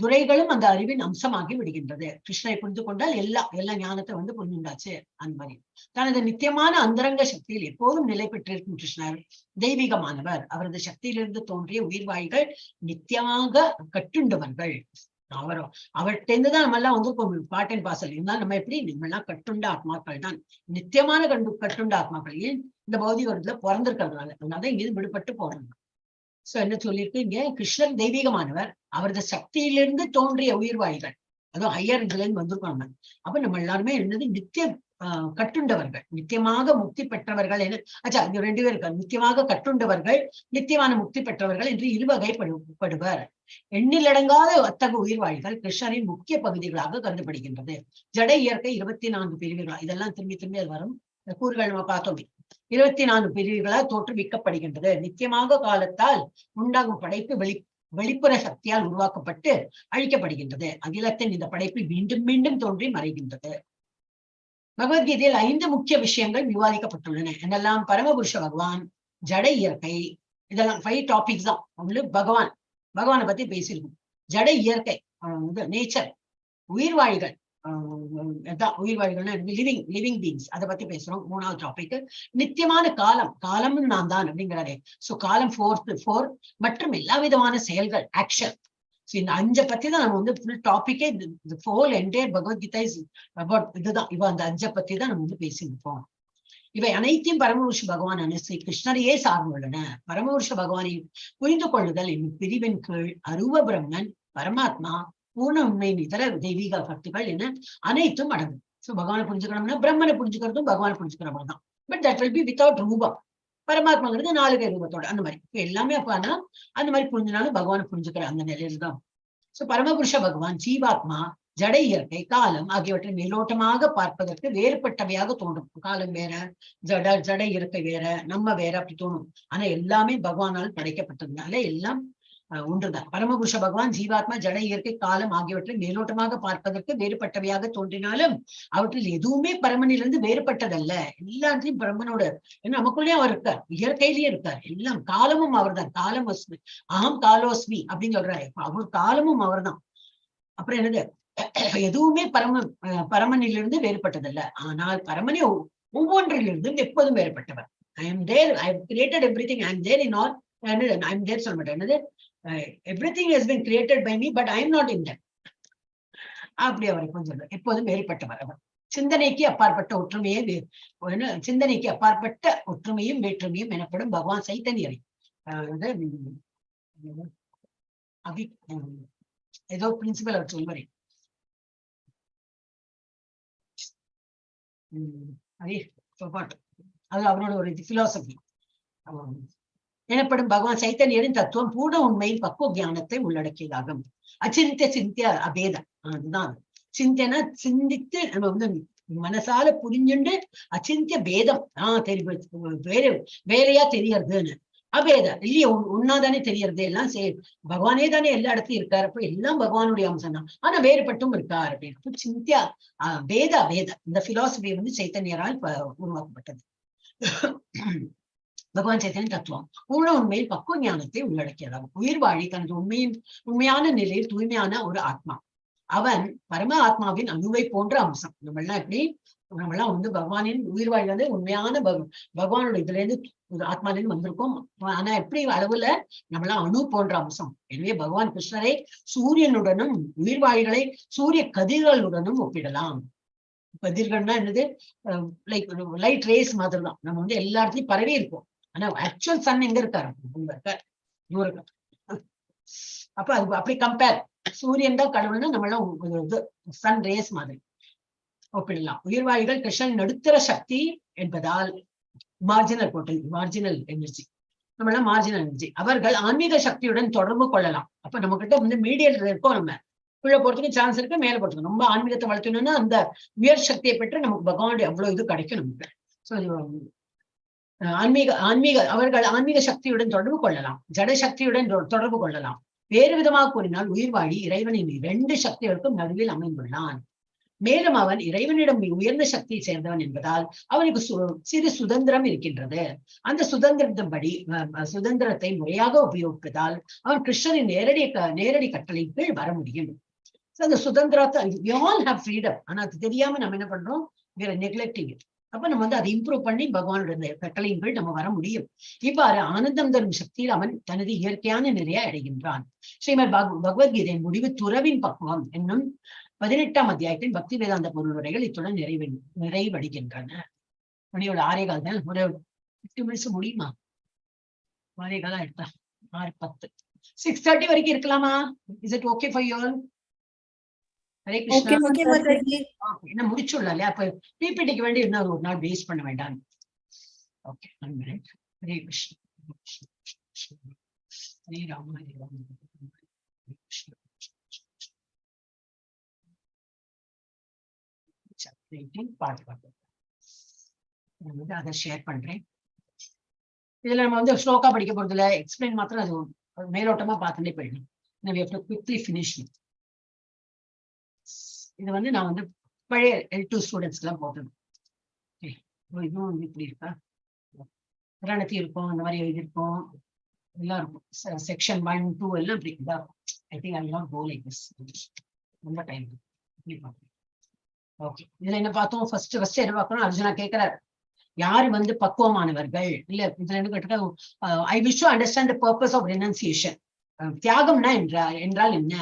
துறைகளும் அந்த அறிவின் அம்சமாகி விடுகின்றது. கிருஷ்ணரை புரிந்து கொண்டால் எல்லா எல்லா ஞானத்தை வந்து புரிஞ்சுண்டாச்சு. அந்த மாதிரி தனது நித்தியமான அந்தரங்க சக்தியில் எப்போதும் நிலை பெற்றிருக்கும் கிருஷ்ணர் தெய்வீகமானவர். அவரது சக்தியிலிருந்து தோன்றிய உயிர்வாழிகள் நித்தியமாக கட்டுண்டவர்கள். அவர்கிட்டேருந்துதான் நம்ம எல்லாம் வந்து பார்ட் அண்ட் பார்சல். இருந்தாலும் நம்ம எப்படி நம்ம எல்லாம் கட்டுண்ட ஆத்மாக்கள் தான், நித்தியமான கட்டுண்ட ஆத்மாக்கள். ஏன் இந்த பௌதிக உலகத்துல பிறந்திருக்கிறதுனால, அதனாலதான் இங்கிருந்து விடுபட்டு போறாங்க. சோ என்ன சொல்லியிருக்கு இங்க, கிருஷ்ணர் தெய்வீகமானவர், அவரது சக்தியிலிருந்து தோன்றிய உயிர்வாழிகள், அதுவும் ஹையர் இதுல இருந்து வந்திருக்கோம் நம்ம. அப்ப நம்ம எல்லாருமே என்னது நித்திய கட்டுண்டவர்கள், நித்தியமாக முக்தி பெற்றவர்கள் என. அச்சா, இங்க ரெண்டு பேர் இருக்காங்க, நித்தியமாக கட்டுண்டவர்கள், நித்தியமான முக்தி பெற்றவர்கள் என்று இருவகைப்படுவர். எண்ணிலடங்காத அத்தகு உயிர்வாழிகள் கிருஷ்ணரின் முக்கிய பகுதிகளாக கருதப்படுகின்றது. ஜட இயற்கை 24 பிரிவுகளா, இதெல்லாம் திரும்பி திரும்பி அது வரும், இந்த கூறுகள் நம்ம பார்த்தோமே. 24 பிரிவுகளால் தோற்றுவிக்கப்படுகின்றது. நித்தியமாக காலத்தால் உண்டாகும் படைப்பு வெளிப்புற சக்தியால் உருவாக்கப்பட்டு அழிக்கப்படுகின்றது. அகிலத்தின் இந்த படைப்பு மீண்டும் மீண்டும் தோன்றி மறைகின்றது. பகவத்கீதையில் 5 முக்கிய விஷயங்கள் விவாதிக்கப்பட்டுள்ளன. என்னெல்லாம்? பரமபுருஷ பகவான், ஜட இயற்கை, இதெல்லாம் 5 டாபிக்ஸ் தான். ஒண்ணு பகவான், பகவானை பத்தி பேசியிருக்கோம். ஜட இயற்கை, நேச்சர், உயிர்வாழிகள், உயிர்வாழிகள்னா லிவிங் லிவிங் பீயிங்ஸ், அதை பத்தி பேசுறோம். 3வது டாபிக் நித்தியமான காலம், காலமும் நான் தான் அப்படிங்கிறாரே. சோ காலம் 4 மற்றும் எல்லா விதமான செயல்கள், ஆக்ஷன். ஸோ இந்த 5 பத்தி தான் நம்ம வந்து ஃபுல் டாபிக்கே, இந்த whole entire Bhagavad Gita is about இதுதான். இவ அந்த 5 பத்தி தான் நம்ம வந்து பேசியிருப்போம். இவை அனைத்தையும் பரமபுருஷ பகவானான ஸ்ரீ கிருஷ்ணரையே சார்ந்துள்ளன. பரமபுருஷ பகவானை புரிந்து கொள்ளுதல் என்னும் பிரிவின் கீழ் அருவ பிரம்மன், பரமாத்மா, பூர்ண உண்மையின் இதர தெய்வீக சக்திகள் என அனைத்தும் அடங்கும். சோ பகவானை புரிஞ்சுக்கணும்னா பிரம்மனை புரிஞ்சுக்கிறதும் பகவானை புரிஞ்சுக்கிற மாதிரி தான். But that will be without ரூபம். பரமாத்மாங்கிறது 4 கை ரூபத்தோட அந்த மாதிரி. இப்ப எல்லாமே அப்ப அந்த மாதிரி புரிஞ்சினாலும் பகவானை புரிஞ்சுக்கிற அந்த நிலையில தான். சோ பரமபுருஷ பகவான், ஜீவாத்மா, ஜட இயற்கை, காலம் ஆகியவற்றை மேலோட்டமாக பார்ப்பதற்கு வேறுபட்டவையாக தோன்றும். காலம் வேற, ஜட ஜட இயற்கை வேற, நம்ம வேற அப்படி தோணும். ஆனா எல்லாமே பகவானால் படைக்கப்பட்டதுனால எல்லாம் ஒன்றுதான். பரமபுருஷ பகவான், ஜீவாத்மா, ஜட இயற்கை, காலம் ஆகியவற்றை மேலோட்டமாக பார்ப்பதற்கு வேறுபட்டவையாக தோன்றினாலும் அவற்றில் எதுவுமே பரமனிலிருந்து வேறுபட்டதல்ல. எல்லாத்தையும் பிரம்மனோட, ஏன்னா நமக்குள்ளேயும் அவர் இருக்கார், இயற்கையிலேயே இருக்கார். எல்லாம் காலமும் அவர் தான். காலம் அஸ்மி, அகம் காலோஸ்மி அப்படின்னு சொல்றாரு. அவர் காலமும் அவர் தான். அப்புறம் என்னது, எதுவுமே பரமனிலிருந்து வேறுபட்டதல்ல. ஆனால் பரமனே ஒவ்வொன்றிலிருந்தும் எப்போதும் வேறுபட்டவர். I am there, I have created everything, I am there in all. என்னது, I am தேர் சொல்ல மாட்டேன். என்னது, everything has been created by me, but I am not in that. அப்படி அவர் கொஞ்சம் எப்போதும் வேறுபட்டவர். அவர் சிந்தனைக்கு அப்பாற்பட்ட ஒற்றுமையே சிந்தனைக்கு அப்பாற்பட்ட ஒற்றுமையும் வேற்றுமையும் எனப்படும் பகவான் சைத்தன்யரை அபி ஏதோ பிரின்சிபல் அவர் சொல்வாரு. அது அவரோட ஒரு பிலாசபி எனப்படும் பகவான் சைத்தன்யரின் தத்துவம் பூர்ண உண்மையின் பக்குவ ஞானத்தை உள்ளடக்கியதாகும். அச்சிந்திய சிந்திய அபேத, அதுதான் சிந்தனா, சிந்தித்து நம்ம வந்து மனசால புரிஞ்சுண்டு அச்சிந்திய பேதம் தெரியும், வேற வேறையா தெரியறதுன்னு. அபேத இல்லையே, ஒன்னாதானே தெரியறது, எல்லாம் பகவானே தானே எல்லா இடத்துலயும் இருக்காரு, அப்ப எல்லாம் பகவானுடைய அம்சம் தான், ஆனா வேறுபட்டும் இருக்கார் அப்படின்னு சிந்தியா பேத அபேத இந்த பிலாசபி வந்து சைத்தன்யரால் உருவாக்கப்பட்டது. பகவான் சைத்தன்ய தத்துவம் பூர்ண உண்மையில் பக்குவ ஞானத்தை உள்ளடக்கியதாகும். உயிர் வாழி தனது உண்மையான நிலையில் தூய்மையான ஒரு ஆத்மா. அவன் பரம ஆத்மாவின் அணுவை போன்ற அம்சம். நம்ம எல்லாம் எப்படி நம்மளாம் வந்து பகவானின் உயிர் வாழ் வந்து உண்மையான பகவானோட இதுல இருந்து ஒரு ஆத்மால இருந்து வந்திருக்கோம். ஆனா எப்படி அளவுல நம்மளாம் அணு போன்ற அம்சம். எனவே பகவான் கிருஷ்ணரை சூரியனுடனும் உயிர்வாழிகளை சூரிய கதிர்களுடனும் ஒப்பிடலாம். கதிர்கள்னா என்னது? லைக் லைட் ரேஸ் மாதிரி தான். நம்ம வந்து எல்லா இடத்துலயும் பரவி இருக்கோம். ஆனா ஆக்சுவல் சன் எங்க இருக்காரு? அங்க இருக்காரு, தூரம். அப்ப அது அப்படி கம்பேர், சூரியன் தான் கடவுள்னா நம்மளாம் இது சன் ரேஸ் மாதிரி ஒப்பிடலாம். உயிர்வாழிகள் கிருஷ்ணன் நடுத்தர சக்தி என்பதால் மார்ஜினல் போட்டல், மார்ஜினல் எனர்ஜி, நம்மளாம் மார்ஜினல் எனர்ஜி. அவர்கள் ஆன்மீக சக்தியுடன் தொடர்பு கொள்ளலாம். அப்ப நம்ம கிட்ட வந்து மீடியல் இருக்கோம், நம்ம கீழே போறதுக்கு சான்ஸ் இருக்கு, மேல போறதுக்கு. ரொம்ப ஆன்மீகத்தை வளர்த்தணும்னா அந்த உயர் சக்தியை பெற்று நமக்கு பகவானுடைய அவ்வளவு இது கிடைக்கும் நமக்கு. ஸோ ஆன்மீக ஆன்மீக அவர்கள் ஆன்மீக சக்தியுடன் தொடர்பு கொள்ளலாம், ஜட சக்தியுடன் தொடர்பு கொள்ளலாம். வேறு விதமாக கூறினால் உயிர்வாழி இறைவனின் இரண்டு சக்திகளுக்கும் நடுவில் அமைந்துள்ளான். மேலும் அவன் இறைவனிடம் உயர்ந்த சக்தியை சேர்ந்தவன் என்பதால் அவனுக்கு சிறு சுதந்திரம் இருக்கின்றது. அந்த சுதந்திரத்தின்படி சுதந்திரத்தை முறையாக உபயோகிப்பதால் அவன் கிருஷ்ணரின் நேரடி கட்டளையின் கீழ் வர முடியும். So, அந்த சுதந்திரத்தை, we all have freedom. ஆனா அது தெரியாம நம்ம என்ன பண்றோம்? We are neglecting it. அப்ப நம்ம வந்து அதை இம்ப்ரூவ் பண்ணி பகவானுடைய இந்த கட்டளையின் கீழ் நம்ம வர முடியும். இவ்வாறு ஆனந்தம் தரும் சக்தியில் அவன் தனது இயற்கையான நிலையை அடைகின்றான். ஸ்ரீமத் பகவத்கீதையின் முடிவு துறவின் பக்குவம் என்னும் 18ஆம் அத்தியாயத்தின் பக்தி வேதாந்த பொருளுரைகள் இத்துடன் நிறைவடைகின்றன. மணியோட 6:15 தான். ஒரு 50 மினிட்ஸ் முடியுமா? 6:15 ஆயிடுதா? 6:10, 6:30 வரைக்கும் இருக்கலாமா? Is it okay for you? Hare Krishna. Okay. Okay Mataji. என்ன முடிச்சுடலாம் இல்லையா? அப்ப பிபிடிக்கு வேண்டி இன்னும் ஒரு நாள் வேஸ்ட் பண்ண வேண்டாம். Okay, one minute. Hare Krishna, Hare Rama, Hare Rama, Hare Krishna. Chapter 18 part பார்ப்போம். நான் வந்து அதை ஷேர் பண்றேன். இதுல நம்ம வந்து ஸ்லோகா படிக்க போறது இல்ல, எக்ஸ்பிளைன் மாத்திரம். அது ஒரு மேலோட்டமா பார்த்துட்டே போயிடணும். We have to quickly finish it. இது வந்து நான் வந்து பழைய எல் 2 ஸ்டூடெண்ட்ஸ்க்குலாம் போட்டது. Okay. ஓ, இதுவும் வந்து இப்படி இருக்கா? பிரணத்தி இருக்கும், அந்த மாதிரி எழுதியிருக்கும், எல்லாம் இருக்கும். செக்ஷன் 1 2 எல்லாம் இப்படி இதா இருக்கும். I think I not go like this. ரொம்ப டைம் இப்படி பார்ப்போம். ஓகே, இதுல என்ன பார்த்தோம்? ஃபர்ஸ்ட் ஃபர்ஸ்ட் என்ன பார்க்கணும்? அர்ஜுனா கேட்கிறார், யாரு வந்து பக்குவமானவர்கள்? இல்ல, இதுல என்ன கேட்டா, I wish to understand the purpose of renunciation. தியாகம்னா என்றால் என்ன?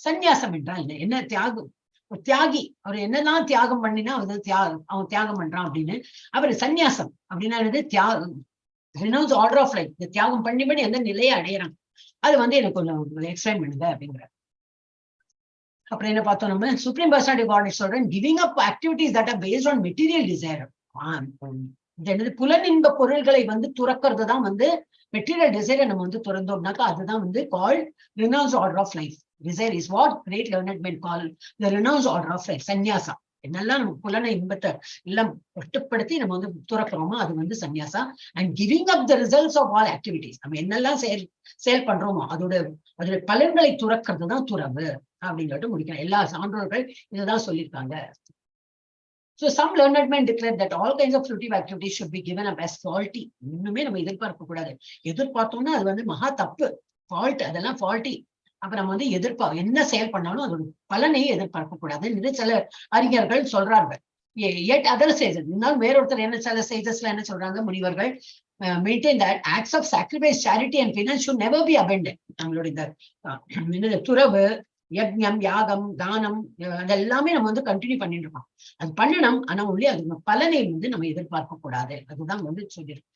சந்நியாசம் என்றால் என்ன? என்ன தியாகம்? ஒரு தியாகி அவர் என்னெல்லாம் தியாகம் பண்ணினா அவர் அவன் தியாகம் பண்றான் அப்படின்னு. அவர் சந்நியாசம் அப்படின்னா என்னது? தியாகம், ரினவுன்ஸ் ஆர்டர் ஆஃப் லைஃப். இந்த தியாகம் பண்ணி பண்ணி எந்த நிலையை அடையிறான், அது வந்து எனக்கு கொஞ்சம் எக்ஸ்பிளைன் பண்ணுங்க அப்படிங்கிற. அப்புறம் என்ன பார்த்தோம் நம்ம? சுப்ரீம் பர்சனாலிட்டி காட் சொல்றேன், giving up activities that are based on material desire. என்னது? புலனின்ப பொருள்களை வந்து துறக்கிறது தான் வந்து மெட்டீரியல் டிசைரை நம்ம வந்து துறந்தோம்னாக்கா அதுதான் வந்து called renounce order of life. Desire is what great learned men call the renounce order of life, சந்நியாசம். என்னெல்லாம் நம்ம புலன இன்பத்தை எல்லாம் கட்டுப்படுத்தி நம்ம வந்து துறக்கிறோமோ அது வந்து சந்நியாசா. And giving up the results of all activities. நம்ம என்னெல்லாம் செயல் செயல் பண்றோமோ அதோட அதோட பலன்களை துறக்கிறது தான் துறவு அப்படின்னு சொல்லிட்டு முடிக்கிறேன். எல்லா சான்றோர்கள் இதுதான் சொல்லியிருக்காங்க. So some learned men declare that all kinds of fruitive activities should be given up as faulty. இன்னுமே நம்ம எதிர்பார்க்க கூடாது. எதிர்பார்த்தோம்னா அது வந்து மகா தப்பு, ஃபால்ட், அதெல்லாம் ஃபால்ட்டி. அப்ப நம்ம வந்து என்ன செயல் பண்ணாலும் அதோட பலனையும் எதிர்பார்க்க கூடாதுன்னு சில அறிஞர்கள் சொல்றார்கள். எட் அதர் சேஜஸ், இருந்தாலும் வேறொருத்தர் என்ன, சில சேஜஸ்ல என்ன சொல்றாங்க முனிவர்கள், maintain that acts of sacrifice, charity and penance should never be abandoned. நம்மளுடைய இந்த என்னது, துறவு, யக்ஞம், யாகம், தானம், அதெல்லாமே நம்ம வந்து கண்டினியூ பண்ணிட்டு இருக்கோம். அது பண்ணணும், ஆனா ஒன்லி அது பலனை வந்து நம்ம எதிர்பார்க்க கூடாது. அதுதான் வந்து சொல்லியிருக்கு.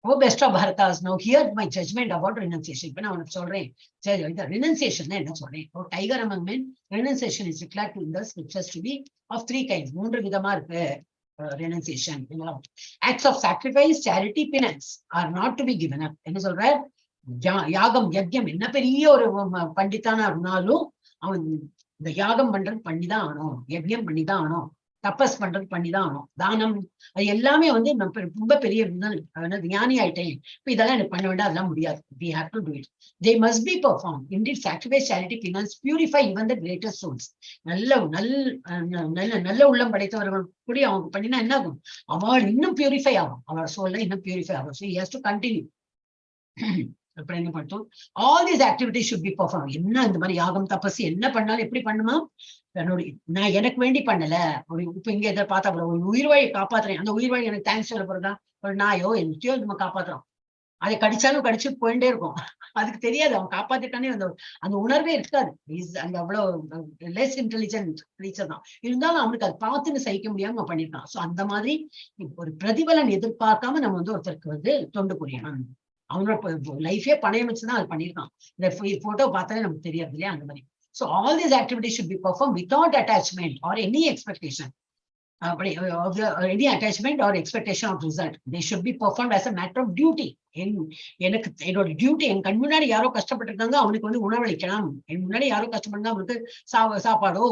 O best of Bharatas, now hear my judgment about renunciation. இப்ப நான் உனக்கு சொல்றேன், சரி, இந்த ரினன்சியேஷன் என்ன சொல்றேன்? O tiger among men, renunciation is declared to in the scriptures to be of three kinds. மூன்று விதமா இருக்கு renunciation. Acts of sacrifice, charity, penance are not to be given up. என்ன சொல்ற? யாகம், யஜ்யம், என்ன பெரிய ஒரு பண்டிதானா இருந்தாலும் அவன் இந்த யாகம் பண்றது பண்ணிதான் ஆகணும், யஜ்யம் பண்ணிதான் ஆகணும், தபஸ் பண்றது பண்ணிதான் ஆகணும், தானம், அது எல்லாமே வந்து நான் ரொம்ப பெரிய இதுதான். அதாவது ஞானி ஆயிட்டேன், இப்ப இதெல்லாம் எனக்கு பண்ண வேண்டாம், அதெல்லாம் முடியாது. We have to do it. They must be performed. Indeed, sacrifice, charity, penance purify even the greatest souls. நல்ல நல்ல நல்ல நல்ல உள்ளம் படைத்தவர்கள் கூட அவங்க பண்ணினா என்ன ஆகும்? அவள் இன்னும் பியூரிஃபை ஆகும். அவள் சோல்ல இன்னும் பியூரிஃபை ஆகும். So he has to continue. அப்புறம் என்ன பார்த்தோம்? All these activities should be perform. என்ன இந்த மாதிரி யாகம், தபசு என்ன பண்ணாலும் எப்படி பண்ணுமா? தன்னுடைய நான் எனக்கு வேண்டி பண்ணல. ஒரு இப்ப இங்க எதை பார்த்தா ஒரு உயிர் வாழி காப்பாத்துறேன், அந்த உயிர் வாழி எனக்கு thanks சொல்ல போறதா? ஒரு நாயோ என்னத்தையோ நம்ம காப்பாத்துறோம், அதை கடிச்சாலும் கடிச்சு போயிட்டே இருக்கும். அதுக்கு தெரியாது அவன் காப்பாத்திட்டானே. அந்த அந்த உணர்வே இருக்காது. அந்த அவ்வளவு லெஸ் இன்டெலிஜென்ட் கிரீச்சர் தான். இருந்தாலும் அவனுக்கு அதை பார்த்துன்னு சகிக்க முடியாம அவன் பண்ணிருக்கான். சோ அந்த மாதிரி ஒரு பிரதிபலன் எதிர்பார்க்காம நம்ம வந்து ஒருத்தருக்கு வந்து தொண்டு புரியணும். அவனோட லைஃபே பணயம் வச்சுதான் அது பண்ணிருக்கான். இந்த போட்டோ பார்த்தாலே நமக்கு தெரியாது இல்லையா? அந்த மாதிரி. So all these activities should be perform without attachment or any expectation, அப்படி any attachment or expectation of result. They should be perform as a matter of duty. எனக்கு என்னோட டியூட்டி, என் கண் முன்னாடி யாரோ கஷ்டப்பட்டிருக்காங்க, அவனுக்கு வந்து உணவளிக்கலாம். என் முன்னாடி யாரோ கஷ்டப்பட்டா அவனுக்கு சாப்பாடோ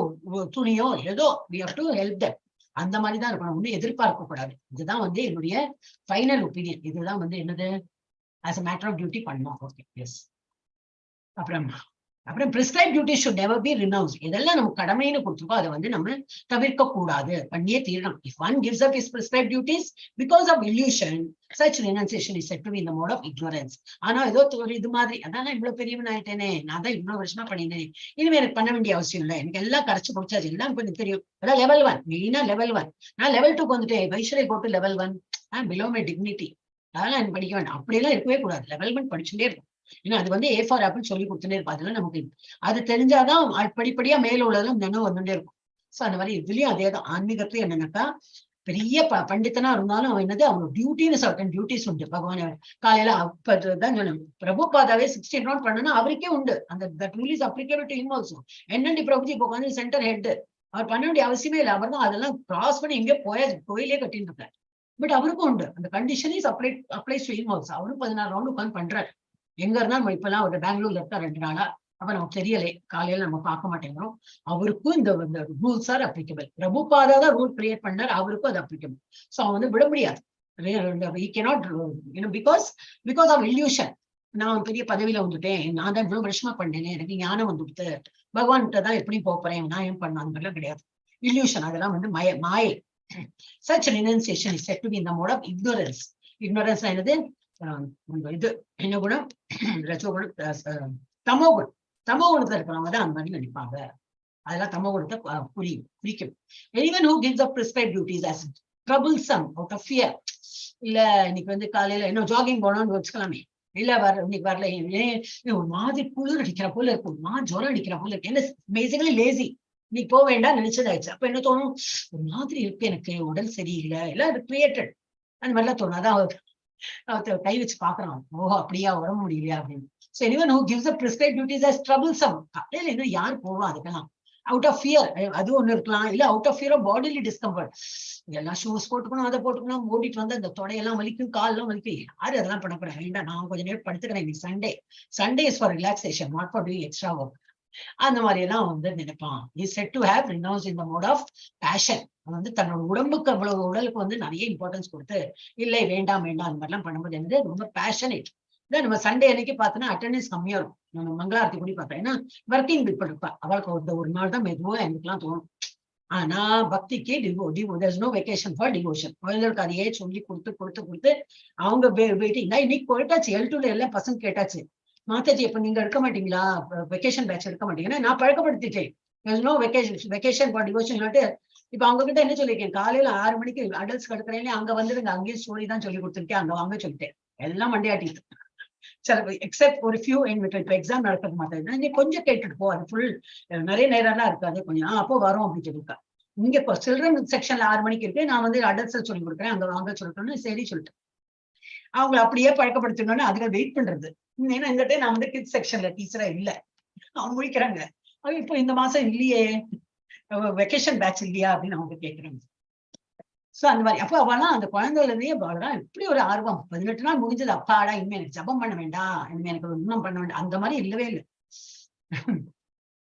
துணியோ ஏதோ we have to help them. அந்த மாதிரி தான் இருக்கணும், ஒன்றும் எதிர்பார்க்க கூடாது. இதுதான் வந்து என்னுடைய ஃபைனல் ஒப்பீனியன். இதுதான் வந்து என்னது, as a matter of duty பண்ணணும். Okay, yes. அப்புறம் அப்புறம் prescribe duty should never be renounce. இதெல்லாம் நம்ம கடமைன்னு கொடுத்துருக்கோம், அதை வந்து நம்ம தவிர்க்க கூடாது, பண்ணியே தீரணும். If one gives up his prescribe duties because of illusion, such renunciation is said to be in the mode of ignorance. ஆனா ஏதோ ஒரு இது மாதிரி, அதான் நான் இவ்வளவு பெரியவன் ஆயிட்டேனே, நான் தான் இவ்வளவு வருஷமா பண்ணினேன், இனிமே எனக்கு பண்ண வேண்டிய அவசியம் இல்லை, எனக்கு எல்லாம் கரைச்சு குடிச்சாச்சு, எல்லாம் கொஞ்சம் தெரியும். அதான் லெவல் ஒன், மெயினா லெவல் ஒன். நான் லெவல் டூக்கு வந்துட்டேன். Why should I go to level one? Below my dignity. அதெல்லாம் எனக்கு படிக்க வேண்டாம். அப்படியெல்லாம் இருக்கவே கூடாது. லெவல் ஒன் படிச்சுட்டே இருக்கும். ஏன்னா அது வந்து ஏ ஃபார் ஆப்பிள் சொல்லி கொடுத்துட்டே இருக்கும். அதெல்லாம் நமக்கு அது தெரிஞ்சாதான் படிப்படியா மேல உள்ளதெல்லாம் நினைவு வந்துட்டே இருக்கும். சோ அந்த மாதிரி இதுலயும் அதே தான். ஆன்மீகத்துலயும் என்னன்னாக்கா, பெரிய பண்டிதனா இருந்தாலும் அவன் என்னது, அவனோட டியூட்டின்னு சர்டன் டியூட்டிஸ் உண்டு. பகவான் காலையில அப்பதான் சொன்னேன், பிரபுபாதாவே 16 ரவுண்ட் பண்ணனா அவருக்கே உண்டு அந்த that rule is applicable to him also. என்னண்டி Prabhuji இப்போ உட்காந்து சென்டர் ஹெட், அவர் பண்ண வேண்டிய அவசியமே இல்லை. அவர் தான் அதெல்லாம் கிராஸ் பண்ணி எங்கேயோ போய கோயிலே கட்டின்னு இருக்காரு. பட் அவருக்கும் உண்டு அந்த condition is applies to him also. அவரும் 16 ரவுண்ட் உட்காந்து பண்றாரு. எங்க இருந்தாலும் இப்பெல்லாம் அவர் பெங்களூர்ல இருக்கா 2 நாளா, அப்ப நமக்கு தெரியலை, காலையில நம்ம பார்க்க மாட்டேங்கிறோம். அவருக்கும் இந்த ரூல்ஸ் are applicable. Prabhupada தான் ரூல் கிரியேட் பண்ணார், அவருக்கும் அது அப்ளிகபிள். ஸோ அவன் வந்து விட முடியாது. He cannot, because of illusion. நான் பெரிய பதவியில வந்துட்டேன், நான் தான் இவ்வளவு வருஷமா பண்ணேனே, எனக்கு ஞானம் வந்துடுத்து, பகவான்கிட்ட தான் எப்படியும் போறேன், நான் ஏன் பண்ண, அந்த மாதிரிலாம் கிடையாது. இல்யூஷன் அதெல்லாம் வந்து மாயை. Such renunciation is said to be in the mode of ignorance. Ignorance என்னது? இது என்ன குணம்? ரஜோகுணம், தமோ குணம். தமோ குணத்துல இருக்கிறவங்க தான் அந்த மாதிரி நினைப்பாங்க. அதெல்லாம் தமோ குணத்தை குறிக்கும். Anyone who gives up prescribed duties as troublesome out of fear. இல்ல இன்னைக்கு வந்து காலையில என்ன ஜாகிங் போனோம்னு வச்சுக்கலாமே, இல்ல வர இன்னைக்கு வரல, ஏன் ஒரு மாதிரி குளிர் அடிக்கிற போல இருக்கு, ஒரு மாதிரி ஜுரம் அடிக்கிற போல இருக்கு, என்ன பேசிக்கலி லேசி, இன்னைக்கு போக வேண்டாம் நினைச்சதாயிடுச்சு. அப்ப என்ன தோணும்? ஒரு மாதிரி இருக்கு எனக்கு, உடல் சரியில்லை, எல்லாம் அது கிரியேட்டட் அந்த மாதிரிலாம் தோணும். அதான் அவர் கை வச்சு பாக்குறான், ஓஹோ அப்படியா, உடம்பு முடியலையா அப்படின்னு. So anyone who gives up prescribed duties as troublesome, காலையில இன்னும் யார் போவா அதுக்கெல்லாம், அவுட் ஆஃப் ஃபியர் அது ஒண்ணு இருக்கலாம், இல்ல out of fear of bodily discomfort, எல்லாம் ஷூஸ் போட்டுக்கணும், அதை போட்டுக்கணும், ஓடிட்டு வந்து அந்த தொடையெல்லாம் வலிக்கும், கால்லாம் வலிக்கும், யாரு அதெல்லாம் பண்ணக்கூடாது, வேண்டாம் நான் கொஞ்ச நேரம் படுத்துக்கிறேன் இன்னைக்கு Sunday, Sunday is for relaxation, not for doing extra work, அந்த மாதிரி எல்லாம் வந்து நினைப்பான். He said to have renounce in the mode of passion. அவன் வந்து தன்னோட உடம்புக்கு அவ்வளவு உடலுக்கு வந்து நிறைய இம்பார்ட்டன்ஸ் கொடுத்து இல்லை வேண்டாம் வேண்டாம் அந்த மாதிரிலாம் பண்ணும்போது என்னது ரொம்ப பேஷனேட். இதான் நம்ம சண்டே அன்னைக்கு பார்த்தோன்னா அட்டண்டன்ஸ் கம்மியா இருக்கும். நம்ம மங்களாரத்தி கூடி பார்த்தோம், ஏன்னா ஒர்க்கிங் பீப்புள் இருப்பா, அவளுக்கு ஒரு நாள் தான் மெதுவா எங்களுக்குலாம் தோணும். ஆனா பக்திக்கு there's no vacation for devotion. குழந்தைகளுக்கு அதையே சொல்லி கொடுத்து கொடுத்து கொடுத்து அவங்க வெயிட்டிங். இன்னைக்கு போயிட்டாச்சு L2ல எல்லாம் பசங்க கேட்டாச்சு, மாதாஜி இப்ப நீங்க எடுக்க மாட்டீங்களா, வெக்கேஷன் பேட்ச் எடுக்க மாட்டீங்கன்னா, நான் பழக்கப்படுத்திட்டேன், there's no vacation for devotion சொல்லிட்டு. இப்ப அவங்க கிட்ட என்ன சொல்லியிருக்கேன், காலையில 6 மணிக்கு அடல்ட்ஸ் எடுக்கிறேன், அங்க வந்துடுங்க, அங்கேயும் ஸ்டோரி தான் சொல்லி கொடுத்துருக்கேன், அங்க வாங்க சொல்லிட்டேன். எல்லாம் மண்டையாட்டிட்டு சில எக்ஸெப்ட் ஒரு ஃபியூ என் இப்ப எக்ஸாம் நடக்கிறது மாட்டேன், நீ கொஞ்சம் கேட்டுட்டு போ, அது ஃபுல் நிறைய நேரம்லாம் இருக்காது, கொஞ்சம் அப்போ வரும் அப்படின்னு சொல்லியிருக்கா. இங்க இப்போ சில்ட்ரன் செக்ஷன்ல 6 மணிக்கு இருக்கு, நான் வந்து அடல்ட்ஸ் சொல்லி கொடுக்குறேன், அங்க வாங்க சொல்லிட்டோன்னு சரி சொல்லிட்டேன். அவங்கள அப்படியே பழக்கப்படுத்தணும்னு அதுக்கு வெயிட் பண்றது. ஏன்னா இந்த டைம் நான் வந்து கிட்ஸ் செக்ஷன்ல டீச்சரா இல்ல, அவங்க முழிக்கிறாங்க, இப்போ இந்த மாசம் இல்லையே வெக்கேஷன் பேட்ச் இல்லையா அப்படின்னு அவங்க கேட்கிறாங்க. சோ அந்த மாதிரி அப்போ அவெல்லாம் அந்த குழந்தையில இருந்தே அவெல்லாம் இப்படி ஒரு ஆர்வம். 18 நாள் முடிஞ்சது, அப்பாடா இனிமே எனக்கு ஜபம் பண்ண வேண்டாம், இனிமே எனக்கு இன்னும் பண்ண வேண்டாம், அந்த மாதிரி இல்லவே இல்லை.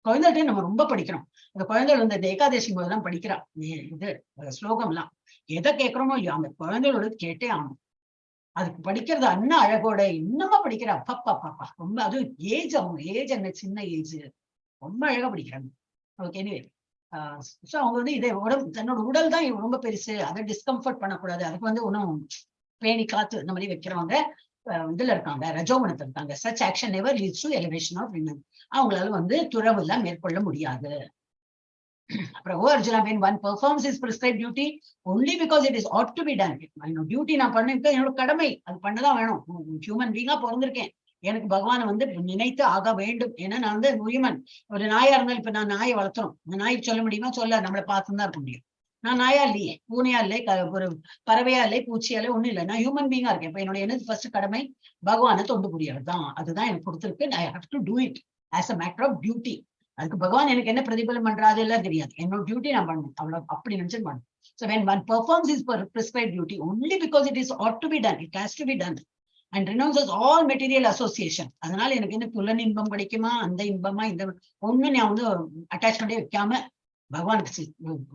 குழந்தைகிட்டே நம்ம ரொம்ப படிக்கிறோம். அந்த குழந்தைகள் வந்து இந்த ஏகாதசி போதெல்லாம் படிக்கிறா, இது ஸ்லோகம் எல்லாம் எதை கேட்கிறோமோ இல்லையோ அந்த குழந்தைகளோட கேட்டே ஆகணும். அதுக்கு படிக்கிறது அண்ணா அழகோட இன்னமா படிக்கிறா, அப்பப்பா பாப்பா ரொம்ப, அதுவும் ஏஜ் அவங்க ஏஜ் என்ன சின்ன ஏஜ், ரொம்ப அழகா படிக்கிறாங்க. ஓகே, எனிவே ஸோ அவங்க வந்து இதை உடம்பு தன்னோட உடல் தான் ரொம்ப பெருசு, அதை டிஸ்கம்ஃபர்ட் பண்ணக்கூடாது, அதுக்கு வந்து ஒன்றும் பேணி காத்து இந்த மாதிரி வைக்கிறவங்க இதுல இருக்காங்க, ரஜோகுணத்துல இருக்காங்க. Such action never leads to elevation of women. அவங்களால வந்து துறவு எல்லாம் மேற்கொள்ள முடியாது. அப்புறம், O Arjuna, when one performs his prescribed duty only because it is ought to be done, என்னோட டியூட்டி நான் பண்ணிருக்கேன், என்னோட கடமை, அது பண்ணதான் வேணும். ஹியூமன் பீங்கா பிறந்திருக்கேன், எனக்கு பகவானை வந்து நினைத்து ஆக வேண்டும். ஏன்னா நான் வந்து ஹியூமன். ஒரு நாயா இருந்தாலும், இப்ப நான் நாயை வளர்த்துறோம். இந்த நாய்க்கு சொல்ல முடியுமா? சொல்ல, நம்மளை பார்த்து தான் இருக்க முடியும். நான் நாயா இல்லையே, பூனையா இல்லை, ஒரு பறவையா இல்லை, பூச்சியா இல்லை, ஒண்ணும் இல்லை. நான் ஹியூமன் பீங்கா இருக்கேன். இப்ப என்னோட என்னது ஃபர்ஸ்ட் கடமை? பகவானை தொண்டு புரியறது தான். அதுதான் எனக்கு கொடுத்துருக்கு. I have to do it as a matter of duty. அதுக்கு பகவான் எனக்கு என்ன பிரதிபலம் பண்றாரு எல்லாம் தெரியாது. என்னோட டியூட்டி நான் பண்ணணும், அவ்வளவு. அப்படி நினைச்சு பண்ணணும். So when one performs his prescribed duty only because it is ought to be done, it has to be done, and renounces all material association, அதனால எனக்கு என்ன புலன் இன்பம் கிடைக்குமா, அந்த இன்பமா, இந்த ஒண்ணு நான் வந்து அட்டாச்மெண்டே வைக்காம பகவானுக்கு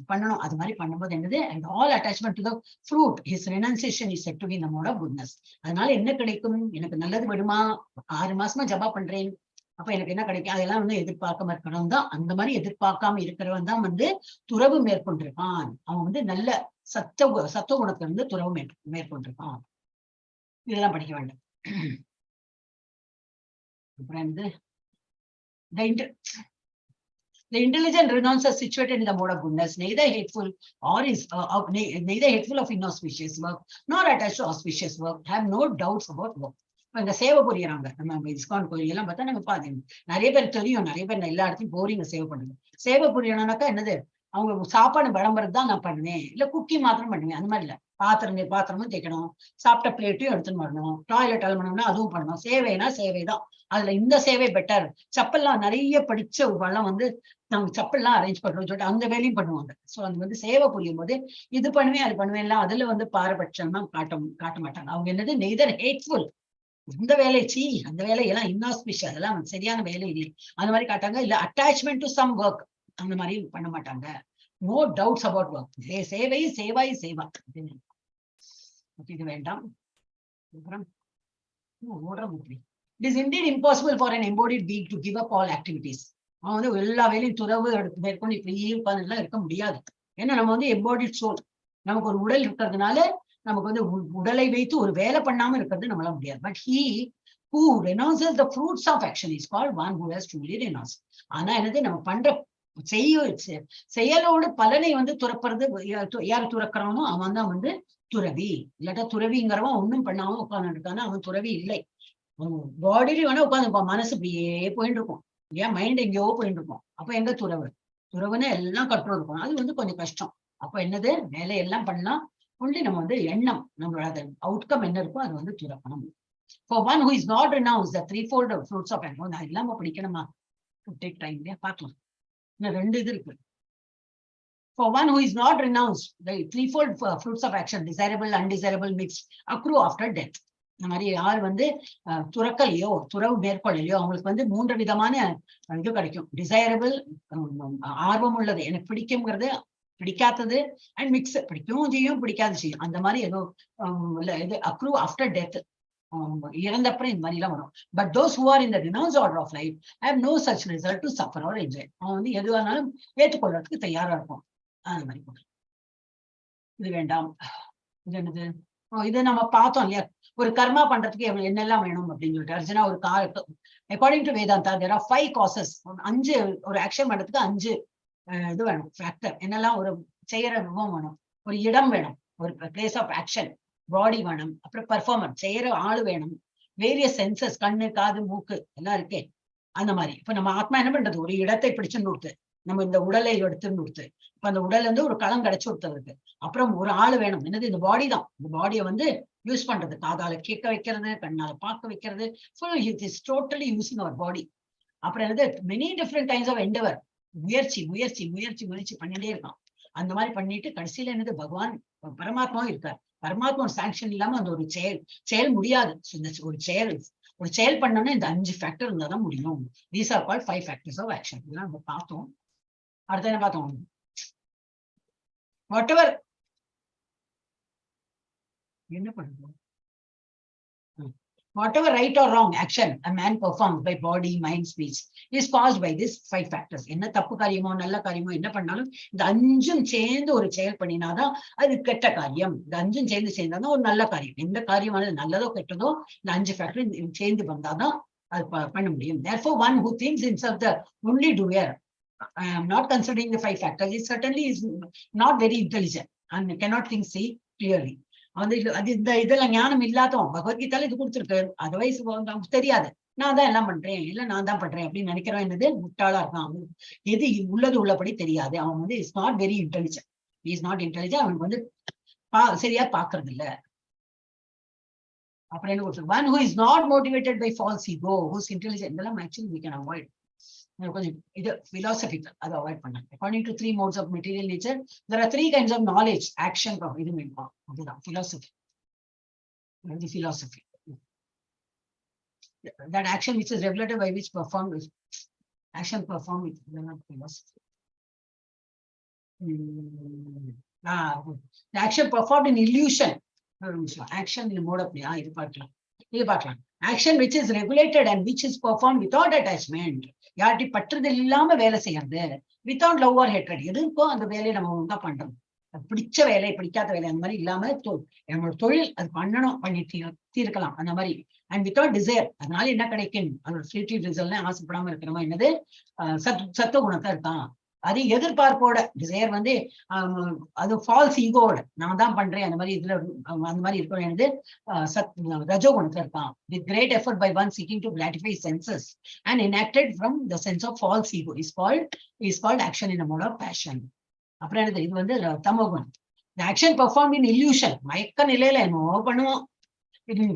பண்ணணும். அது மாதிரி பண்ணும்போது என்னது, and all attachment to the fruit, his renunciation is said to be the mode of goodness. அதனால என்ன கிடைக்கும்? எனக்கு நல்லது விடுமா? 6 மாசமா ஜபா பண்றேன், அப்ப எனக்கு என்ன கிடைக்கும்? அதெல்லாம் வந்து எதிர்பார்க்காம இருக்கிறவன் தான். அந்த மாதிரி எதிர்பார்க்காம இருக்கிறவன் தான் வந்து துறவு மேற்கொண்டிருக்கான். அவன் வந்து நல்ல சத்துவ குணத்திலிருந்து துறவு மேற்கொண்டிருக்கான். இதெல்லாம் படிக்க வேண்டும். அப்புறம் வந்து the intelligent renouncer situated in the mode of goodness, neither hateful or is neither hateful of inauspicious work, nor attached to auspicious work, have no doubts about work. இப்ப இந்த சேவை புரியறாங்க. நம்ம இஸ்கான் கோயில் எல்லாம் பார்த்தா நம்ம பாத்து நிறைய பேர் தெரியும். நிறைய பேர் எல்லா இடத்தையும் போறீங்க, சேவை பண்ணுங்க. சேவை புரியணும்னாக்கா என்னது, அவங்க சாப்பாடு விளம்பரம் தான் நான் பண்ணுவேன், இல்ல குக்கிங் மாத்திரம் பண்ணுவேன், அந்த மாதிரி இல்ல. பாத்திரம் பாத்திரமும் தேய்க்கணும், சாப்பிட்ட பிளேட்டையும் எடுத்துன்னு வரணும், டாய்லெட் அலம்பணும்னா அதுவும் பண்ணணும். சேவைனா சேவை தான். அதுல இந்த சேவை பெட்டர். சப்பல்லாம் நிறைய படிச்ச ஒரு வந்து நாங்க சப்பல்லாம் அரேஞ்ச் பண்றோம்னு சொல்லிட்டு அந்த வேலையும் பண்ணுவாங்க. சோ அது வந்து சேவை புரியும் போது இது பண்ணுவேன், அது பண்ணுவேன்லாம் அதுல வந்து பாரபட்சம்லாம் காட்ட காட்ட மாட்டாங்க. அவங்க என்னது, நெய்தர் ஹேட்ஃபுல், இந்த வேலை சீ, அந்த வேலையெல்லாம் இன்னாஸ்பிஷ், அதெல்லாம் சரியான வேலை இல்லை, அந்த மாதிரி காட்டாங்க. இல்ல அட்டாச்மெண்ட் டு சம் ஒர்க், அந்த மாதிரி பண்ண மாட்டாங்க. No doubts about work. சேவை சேவாய் சேவா. இது வேண்டாம். அப்புறம் ஓடுற முக்கியம். It is indeed impossible for an embodied being to give up all activities. அவன் வந்து எல்லா வேலையும் துறவு எடுத்து மேற்கொண்டு இப்படியே உட்கார்ந்துலாம் இருக்க முடியாது. ஏன்னா நம்ம வந்து எம்பாடிட் சோல். நமக்கு ஒரு உடல் இருக்கிறதுனால நமக்கு வந்து உடலை வைத்து ஒரு வேலை பண்ணாம இருக்கிறது நம்மளால முடியாது. But he who renounces the fruits of action is called one who has truly renounced. ஆனா என்னது, நம்ம பண்ற செய்ய செயலோடு பலனை வந்து துறப்புறது யார் துறக்கிறானோ அவன் தான் வந்து துறவி. இல்லாட்டா துறவிங்கிறவன் ஒண்ணும் பண்ணாம உட்கார்ந்து இருக்கானா, அவன் துறவி இல்லை. பாடியில வேணா உட்காந்துருப்பான், மனசு இப்படியே போயிட்டு இருக்கும். ஏன் மைண்ட் எங்கேயோ போயிட்டு இருக்கும். அப்ப எங்க துறவு? துறவுன்னு எல்லாம் கண்ட்ரோல் இருக்கும். அது வந்து கொஞ்சம் கஷ்டம். அப்ப என்னது, வேலையெல்லாம் பண்ணலாம், ஒன்லி நம்ம வந்து எண்ணம், நம்மளோட அவுட்கம் என்ன இருக்கோ அது வந்து துறக்கணும். For one who is not renounced, the threefold fruits of action. நான் இல்லாம படிக்கணுமா? டேக் டைம் இல்லையா? பார்க்கலாம். இன்னும் ரெண்டு இது இருக்கு. For one who is not renounced, the threefold fruits of action, desirable, undesirable, mixed, accrue after death. இந்த மாதிரி யார் வந்து துறக்கலையோ, துறவு மேற்கொள்ளலையோ, அவங்களுக்கு வந்து மூன்று விதமான இது கிடைக்கும். டிசைரபிள், ஆர்வம் உள்ளது, எனக்கு பிடிக்குங்கிறது, பிடிக்காதது, அண்ட் மிக்ஸ், பிடிக்கவும் செய்யும், பிடிக்காத செய்யும். அந்த மாதிரி ஏதோ இல்ல, இது அக்ரூ ஆஃப்டர் டெத், இறந்தப்புறம் இந்த மாதிரி எல்லாம் வரும். But those who are in the renounced order of life have no such result to suffer or enjoy. அவன் வந்து எதுவானாலும் ஏற்றுக்கொள்றதுக்கு தயாரா இருக்கும். அந்த மாதிரி போடுறேன். இது வேண்டாம். இது என்னது? ஓ, இது நம்ம பார்த்தோம் இல்லையா? ஒரு கர்மா பண்றதுக்கு என்னெல்லாம் வேணும் அப்படின்னு சொல்லிட்டு. அர்ஜுனா, ஒரு கா according to Vedanta, there are five causes. அஞ்சு, ஒரு ஆக்ஷன் பண்றதுக்கு அஞ்சு இது வேணும், ஃபேக்டர். என்னெல்லாம்? ஒரு செய்யற விபவம் வேணும், ஒரு இடம் வேணும், ஒரு பிளேஸ் ஆஃப் ஆக்ஷன், பாடி வேணும், அப்புறம் பர்ஃபார்மன்ஸ் செய்யற ஆளு வேணும், வேரியஸ் சென்சஸ், கண்ணு, காது, மூக்கு எல்லாம் இருக்கே, அந்த மாதிரி. இப்ப நம்ம ஆத்மா என்ன பண்றது? ஒரு இடத்தை பிடிச்சுன்னு கொடுத்து, நம்ம இந்த உடலை எடுத்துன்னு கொடுத்து, இப்ப அந்த உடல்ல இருந்து ஒரு களம் கிடைச்சு ஒருத்தருக்கு. அப்புறம் ஒரு ஆளு வேணும். என்னது? இந்த பாடி தான். இந்த பாடியை வந்து யூஸ் பண்றது, காதால கேட்க வைக்கிறது, கண்ணால பார்க்க வைக்கிறது. Full it is totally using our body. அப்புறம் என்னது? Many different kinds of endeavour, முயற்சி, முயற்சி, முயற்சி, முயற்சி பண்ணிட்டே இருக்கான். அந்த மாதிரி பண்ணிட்டு கடைசியில என்னது, பகவான் பரமாத்மாவும் இருக்கார். பரமாத்மா ஒரு சாங்ஷன் இல்லாம அந்த ஒரு செயல் செயல் முடியாது. So, இந்த ஒரு செயல் பண்ணோம்னா இந்த அஞ்சு ஃபேக்டர் இருந்தாதான் முடியும். These are called five factors of action. இதெல்லாம் நம்ம பார்த்தோம். அடுத்து என்ன பார்த்தோம்? What ever என்ன பண்றோம்? Whatever right or wrong action a man performs by body, mind, speech is caused by these five factors. என்ன தப்பு காரியமோ நல்ல காரியமோ என்ன பண்ணாலும் இந்த அஞ்சும் சேர்ந்து ஒரு செயல் பண்ணினாதான் அது கெட்ட காரியம். இந்த அஞ்சும் சேர்ந்து சேர்ந்தாதான் ஒரு நல்ல காரியம். எந்த காரியமானது நல்லதோ கெட்டதோ, இந்த அஞ்சு ஃபேக்டர் சேர்ந்து வந்தாதான் அது பண்ண முடியும். Therefore, one who thinks himself the only doer, I am not considering the five factors, he certainly is not very intelligent and cannot think, see clearly. வந்து அது இந்த இதெல்லாம் ஞானம் இல்லாதவன். பகவத்கீதால இது கொடுத்துருக்கு. அதர்வைஸ் அவனுக்கு தெரியாது. நான் தான் எல்லாம் பண்றேன், இல்ல நான் தான் பண்றேன் அப்படின்னு நினைக்கிறவன் என்னது, முட்டாளா இருக்கான். அவனுக்கு எது உள்ளது உள்ளபடி தெரியாது. அவன் வந்து is not very intelligent, is not intelligent. அவனுக்கு வந்து சரியா பாக்குறது இல்ல. அப்புறம் என்ன கொடுத்துருக்கு? One who is not motivated by false ego, whose intelligent, இதெல்லாம் ஆக்சுவலி we can avoid. கொஞ்சம் இது philosophical, அதை அவாய்ட் பண்ணாங்க. According to three modes of material nature, there are three kinds of knowledge, action. இது வேணும். அதுதான் philosophy. இது philosophy, that action which is regulated by which performed with action performed with not philosophy. The action performed in illusion. ஒரு நிமிஷம். Action in mode of, இது பார்க்கலாம், இது பார்க்கலாம். Action which is regulated and which is performed without attachment, யார்ட்டையும் பற்றுதல் இல்லாம வேலை செய்யறது, வித்தவுட் லவ் ஆர் ஹேட்ரட். எதுக்கோ அந்த வேலையை நம்ம ஒழுங்கா பண்றோம். அது பிடிச்ச வேலை, பிடிக்காத வேலை, அந்த மாதிரி இல்லாம நம்மளோட தொழில் அது பண்ணணும், பண்ணி தீர்க்கலாம் அந்த மாதிரி. அண்ட் வித்தவுட் டிசைர், அதனால என்ன கிடைக்கும், அதோட ஃபியூச்சர் ரிசல்ட்லாம் ஆசைப்படாம இருக்கிறவன் என்னது, சத்துவ குணத்தை இருக்கான். அது எதிர்பார்ப்போட டிசையர் வந்து அது ஃபால்ஸ் ஈகோட நான் தான் பண்றேன் அந்த மாதிரி இதுல அந்த மாதிரி இருக்க வேண்டியது சத் ரஜோகுணத்துல இருக்கான். With great effort by one seeking to gratify senses and enacted from the sense of false ego is called action in mode of passion. அப்புறம் என்னது, இது வந்து தமோகுணம். ஆக்ஷன் பெர்ஃபார்ம் இன் illusion, மயக்க நிலையில என்னவோ பண்ணுவோம்.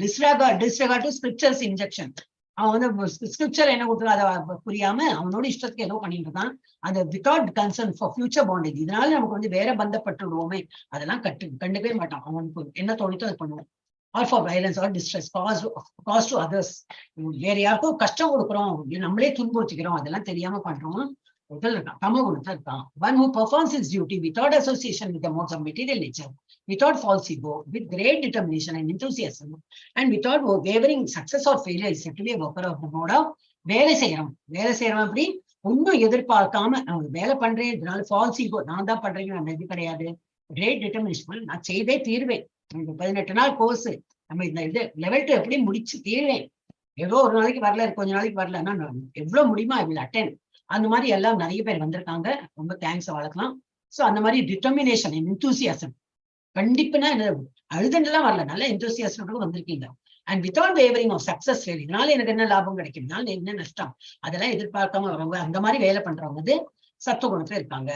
Disregard to scriptures injunction. அவன் வந்து ஸ்கிரிப்சர் என்ன கொடுத்தோ அதை புரியாம அவனோட இஷ்டத்துக்கு ஏதோ பண்ணிட்டு இருக்கான். அந்த without concern for future bondage, இதனால நமக்கு வந்து வேற பந்தப்பட்டு விடுவோமே, அதெல்லாம் கண்டுக்கவே மாட்டான். அவனுக்கு என்ன தோணித்தோ அது பண்ணுவான். Or for violence or distress cause to others, வேற யாருக்கும் கஷ்டம் கொடுக்குறோம், நம்மளே துன்புறுத்திக்கிறோம், அதெல்லாம் தெரியாம பண்றோம். இதுல இருக்கான், தமோ குணத்துல இருக்கான். One who performs his duty without association with the modes of material nature, without false ego, with great determination and enthusiasm, and without wavering success or failure is said to be a worker of the mode of. வேலை செய்யறோம். வேலை செய்யறோம் அப்படி ஒன்றும் எதிர்பார்க்காம நான் வேலை பண்றேன். இதனால ஃபால்ஸ் ஈகோ, நான் தான் பண்றேன், அந்த இது கிடையாது. கிரேட் டிட்டர்மினேஷன், நான் செய்தே தீர்வேன். இந்த 18 நாள் கோர்ஸ் நம்ம இந்த இது லெவல் 2 எப்படி முடிச்சு தீர்வேன். ஏதோ ஒரு நாளைக்கு வரல, கொஞ்ச நாளைக்கு வரலன்னா நான் எவ்வளவு முடியுமோ I will attend. அந்த மாதிரி எல்லாம் நிறைய பேர் வந்திருக்காங்க. ரொம்ப thanks வளர்க்கலாம். ஸோ அந்த மாதிரி டிட்டர்மினேஷன், என்தூசியாசம், கண்டிப்பா அழுதுலாம் வரல, நல்ல என்தூசியாசத்தோட வந்திருக்கீங்க. And without wavering of success, இதனால எனக்கு என்ன லாபம் கிடைக்கும், இதனால என்ன நஷ்டம், அதெல்லாம் எதிர்பார்க்காம வரவங்க, அந்த மாதிரி வேலை பண்றவங்க வந்து சத்துவகுணத்துல இருக்காங்க.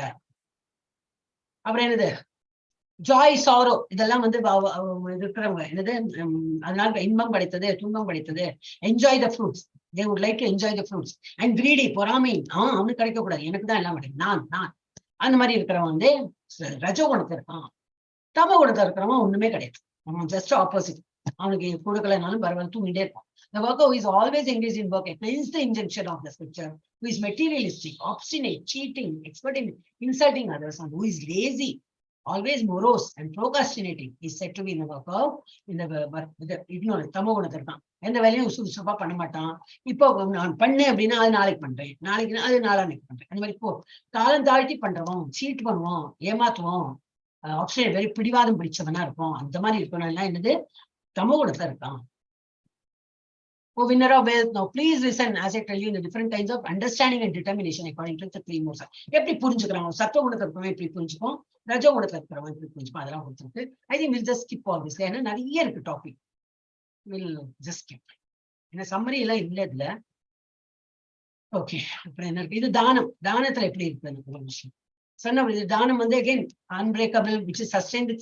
அப்புறம் என்னது, ஜாய், சாரோ, இதெல்லாம் வந்து இருக்கிறவங்க என்னது, அதனால இன்பம் கிடைத்தது, துன்பம் கிடைத்தது. Enjoy the fruits, they would like to enjoy the fruits. And greedy, பொறாமை. அவனுக்கு கிடைக்க கூடாது, எனக்கு தான் எல்லாம் கிடைக்கும், நான் நான் அந்த மாதிரி இருக்கிறவன் வந்து ரஜோகுணத்துல இருக்கான். தமோ குணத்துல இருக்கிறவன் ஒண்ணுமே கிடையாது. அவன் ஜஸ்ட் ஆப்போசிட். அவனுக்கு கொடுக்கலனாலும் பரவாயில்ல, தூங்கிட்டே இருப்பான். The worker who is always engaged in work against the injunction of the scripture, who is materialistic, obstinate, cheating, expert in insulting others, and who is lazy, always morose and procrastinating is said to be in the work of in the work with the ignorance. தமோ குணத்துல இருக்கான். எந்த வேலையும் சுறுசுறுப்பா பண்ண மாட்டான். இப்போ நான் பண்ணேன் அப்படின்னா அது நாளைக்கு பண்றேன், நாளைக்கு அது நாளான்னைக்கு பண்றேன், அந்த மாதிரி இப்போ காலம் தாழ்த்தி பண்றோம், சீட் பண்ணுவோம், ஏமாத்துவோம், ஆப்ஷன் வெரி பிடிவாதம் பிடிச்சவனா இருப்போம். அந்த மாதிரி இருக்கணும். எல்லாம் என்னது, தமோ குணத்துல இருக்கான். O winner of wealth, now please listen as I tell you in the different kinds of understanding and determination according to the three modes. எப்படி புரிஞ்சுக்கிறாங்க? சத்துவ குணத்துல இருக்கிறவன் எப்படி புரிஞ்சுப்போம், ரஜோ குணத்துல இருக்கிறவன் எப்படி புரிஞ்சுப்போம், அதெல்லாம் கொடுத்துருக்கு. I think we'll just skip all this, ஏன்னா நிறைய இருக்கு டாபிக். Will just skip. ஏன்னா சம்மரி எல்லாம் இல்லை இதுல. ஓகே, அப்புறம் என்ன இருக்கு? இது தானம். தானத்துல எப்படி இருக்கு? ஒரு விஷயம் சொன்ன, இது தானம் வந்து again unbreakable, which is sustained with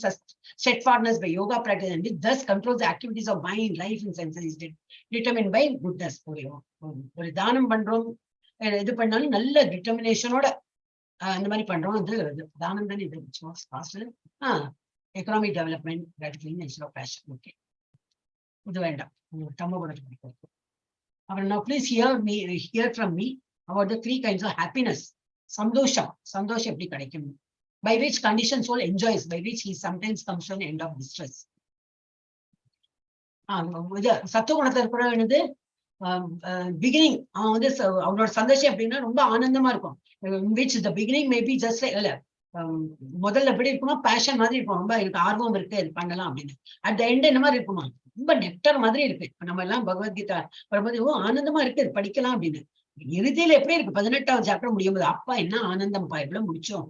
steadfastness by yoga practice and which thus controls the activities of mind, life and senses, is determined by goodness. ஒரு ஒரு தானம் பண்றோம், இது பண்ணாலும் நல்ல டிட்டர்மினேஷனோட அந்த மாதிரி பண்றோம். இது இது தானம் தானே இது? Cost economic development, nature of passion. Okay, இது வேண்டாம். உங்களுக்கு தமோ குணத்தை பிடிக்கும். அப்புறம் now please hear from me about the three kinds of happiness. சந்தோஷம், சந்தோஷம் எப்படி கிடைக்கும்? By which conditioned soul enjoys, by which he sometimes comes to an end of distress. இது சத்துவகுணத்துல இருக்கிற என்னது, பிகினிங் அவன் வந்து அவனோட சந்தோஷம் எப்படின்னா ரொம்ப ஆனந்தமா இருக்கும். Which the beginning maybe just இல்ல, முதல்ல எப்படி இருக்குமா, பேஷன் மாதிரி இருக்கும், ரொம்ப எனக்கு ஆர்வம் இருக்கு, இது பண்ணலாம் அப்படின்னு. அட் the end என்ன மாதிரி இருக்குமா, ரொம்ப நெக்டர் மாதிரி இருக்கு. இப்ப நம்ம எல்லாம் பகவத்கீதா வரும்போது ஓ ஆனந்தமா இருக்கு, இது படிக்கலாம் அப்படின்னு. இறுதியில எப்படி இருக்கு, 18வது சாப்டர் முடியும் போது அப்பா என்ன ஆனந்தம்ப்பா, எவ்வளவு முடிச்சோம்,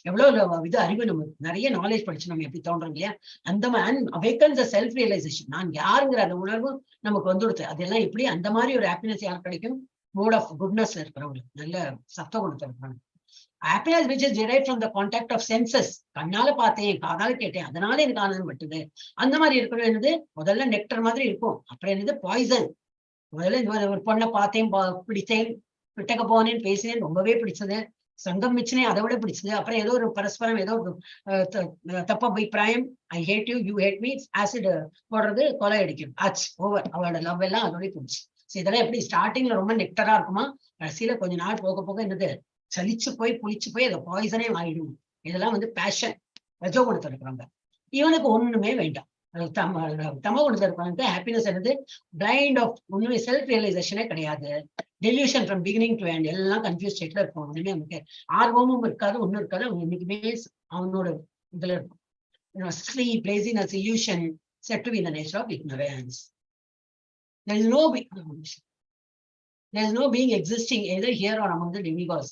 எவ்வளவு இது அறிவு, நம்ம நிறைய நாலேஜ் படிச்சு நம்ம எப்படி தோன்றோம் இல்லையா. அந்த மாதிரி அவேக்கன்ஸ் செல்ஃப் ரியலைசேஷன், நான் யாருங்கிற அந்த உணர்வு நமக்கு வந்துடுது. அதெல்லாம் எப்படி அந்த மாதிரி ஒரு ஹாப்பினஸ் யாருக்கு கிடைக்கும், மோட் ஆஃப் குட்னஸ் இருக்கிறவங்களுக்கு, நல்ல சத்துவ குணத்தை இருக்கிறவங்க. Happiness which is derived from the contact of senses, கண்ணால பார்த்தேன், காதால கேட்டேன், அதனால எனக்கு ஆனந்தம் பட்டுது. அந்த மாதிரி இருக்கிறது என்னது, முதல்ல நெக்டர் மாதிரி இருக்கும், அப்புறம் என்னது பாய்சன். முதல்ல இந்த மாதிரி ஒரு பொண்ணை பார்த்தேன், பிடித்தேன், கிட்டக்க போனேன், பேசினேன், ரொம்பவே பிடிச்சது, சங்கம் வச்சுனேன், அதை விட பிடிச்சது. அப்புறம் ஏதோ ஒரு பரஸ்பரம் ஏதோ ஒரு தப்பு அபிப்பிராயம், I hate you, you hate me, acid போடுறது, கொலை அடிக்கும், ஆச்சு ஓவர், அவளோட லவ் எல்லாம் அதோடய போச்சு. ஸோ இதெல்லாம் எப்படி ஸ்டார்டிங்ல ரொம்ப நெக்டரா இருக்குமா, கடைசியில கொஞ்ச நாள் போக போக என்னது சலிச்சு போய் புளிச்சு போய் அதை பாய்சனே ஆயிடும். இதெல்லாம் வந்து பேஷன் ரஜோ குணத்துல இருக்கிறவங்க. இவனுக்கு ஒண்ணுமே வேண்டாம். அது தமோ குணத்துல இருக்கிறவங்க ஹாப்பினஸ் என்னது பிளைண்ட் ஆஃப், ஒண்ணுமே செல்ஃப் ரியலைசேஷனே கிடையாது, delusion from beginning to end, எல்லாம் கன்ஃபியூஸ் ஸ்டேட்ல இருக்கும். ஒண்ணுமே அவனுக்கு ஆர்வமும் இருக்காது, ஒண்ணும் இருக்காது. அவன் என்னைக்குமே அவனோட இதுல இருக்கும். Sleep, laziness, illusion, said to be in the nature of ignorance. There is no being existing either here or among the demigods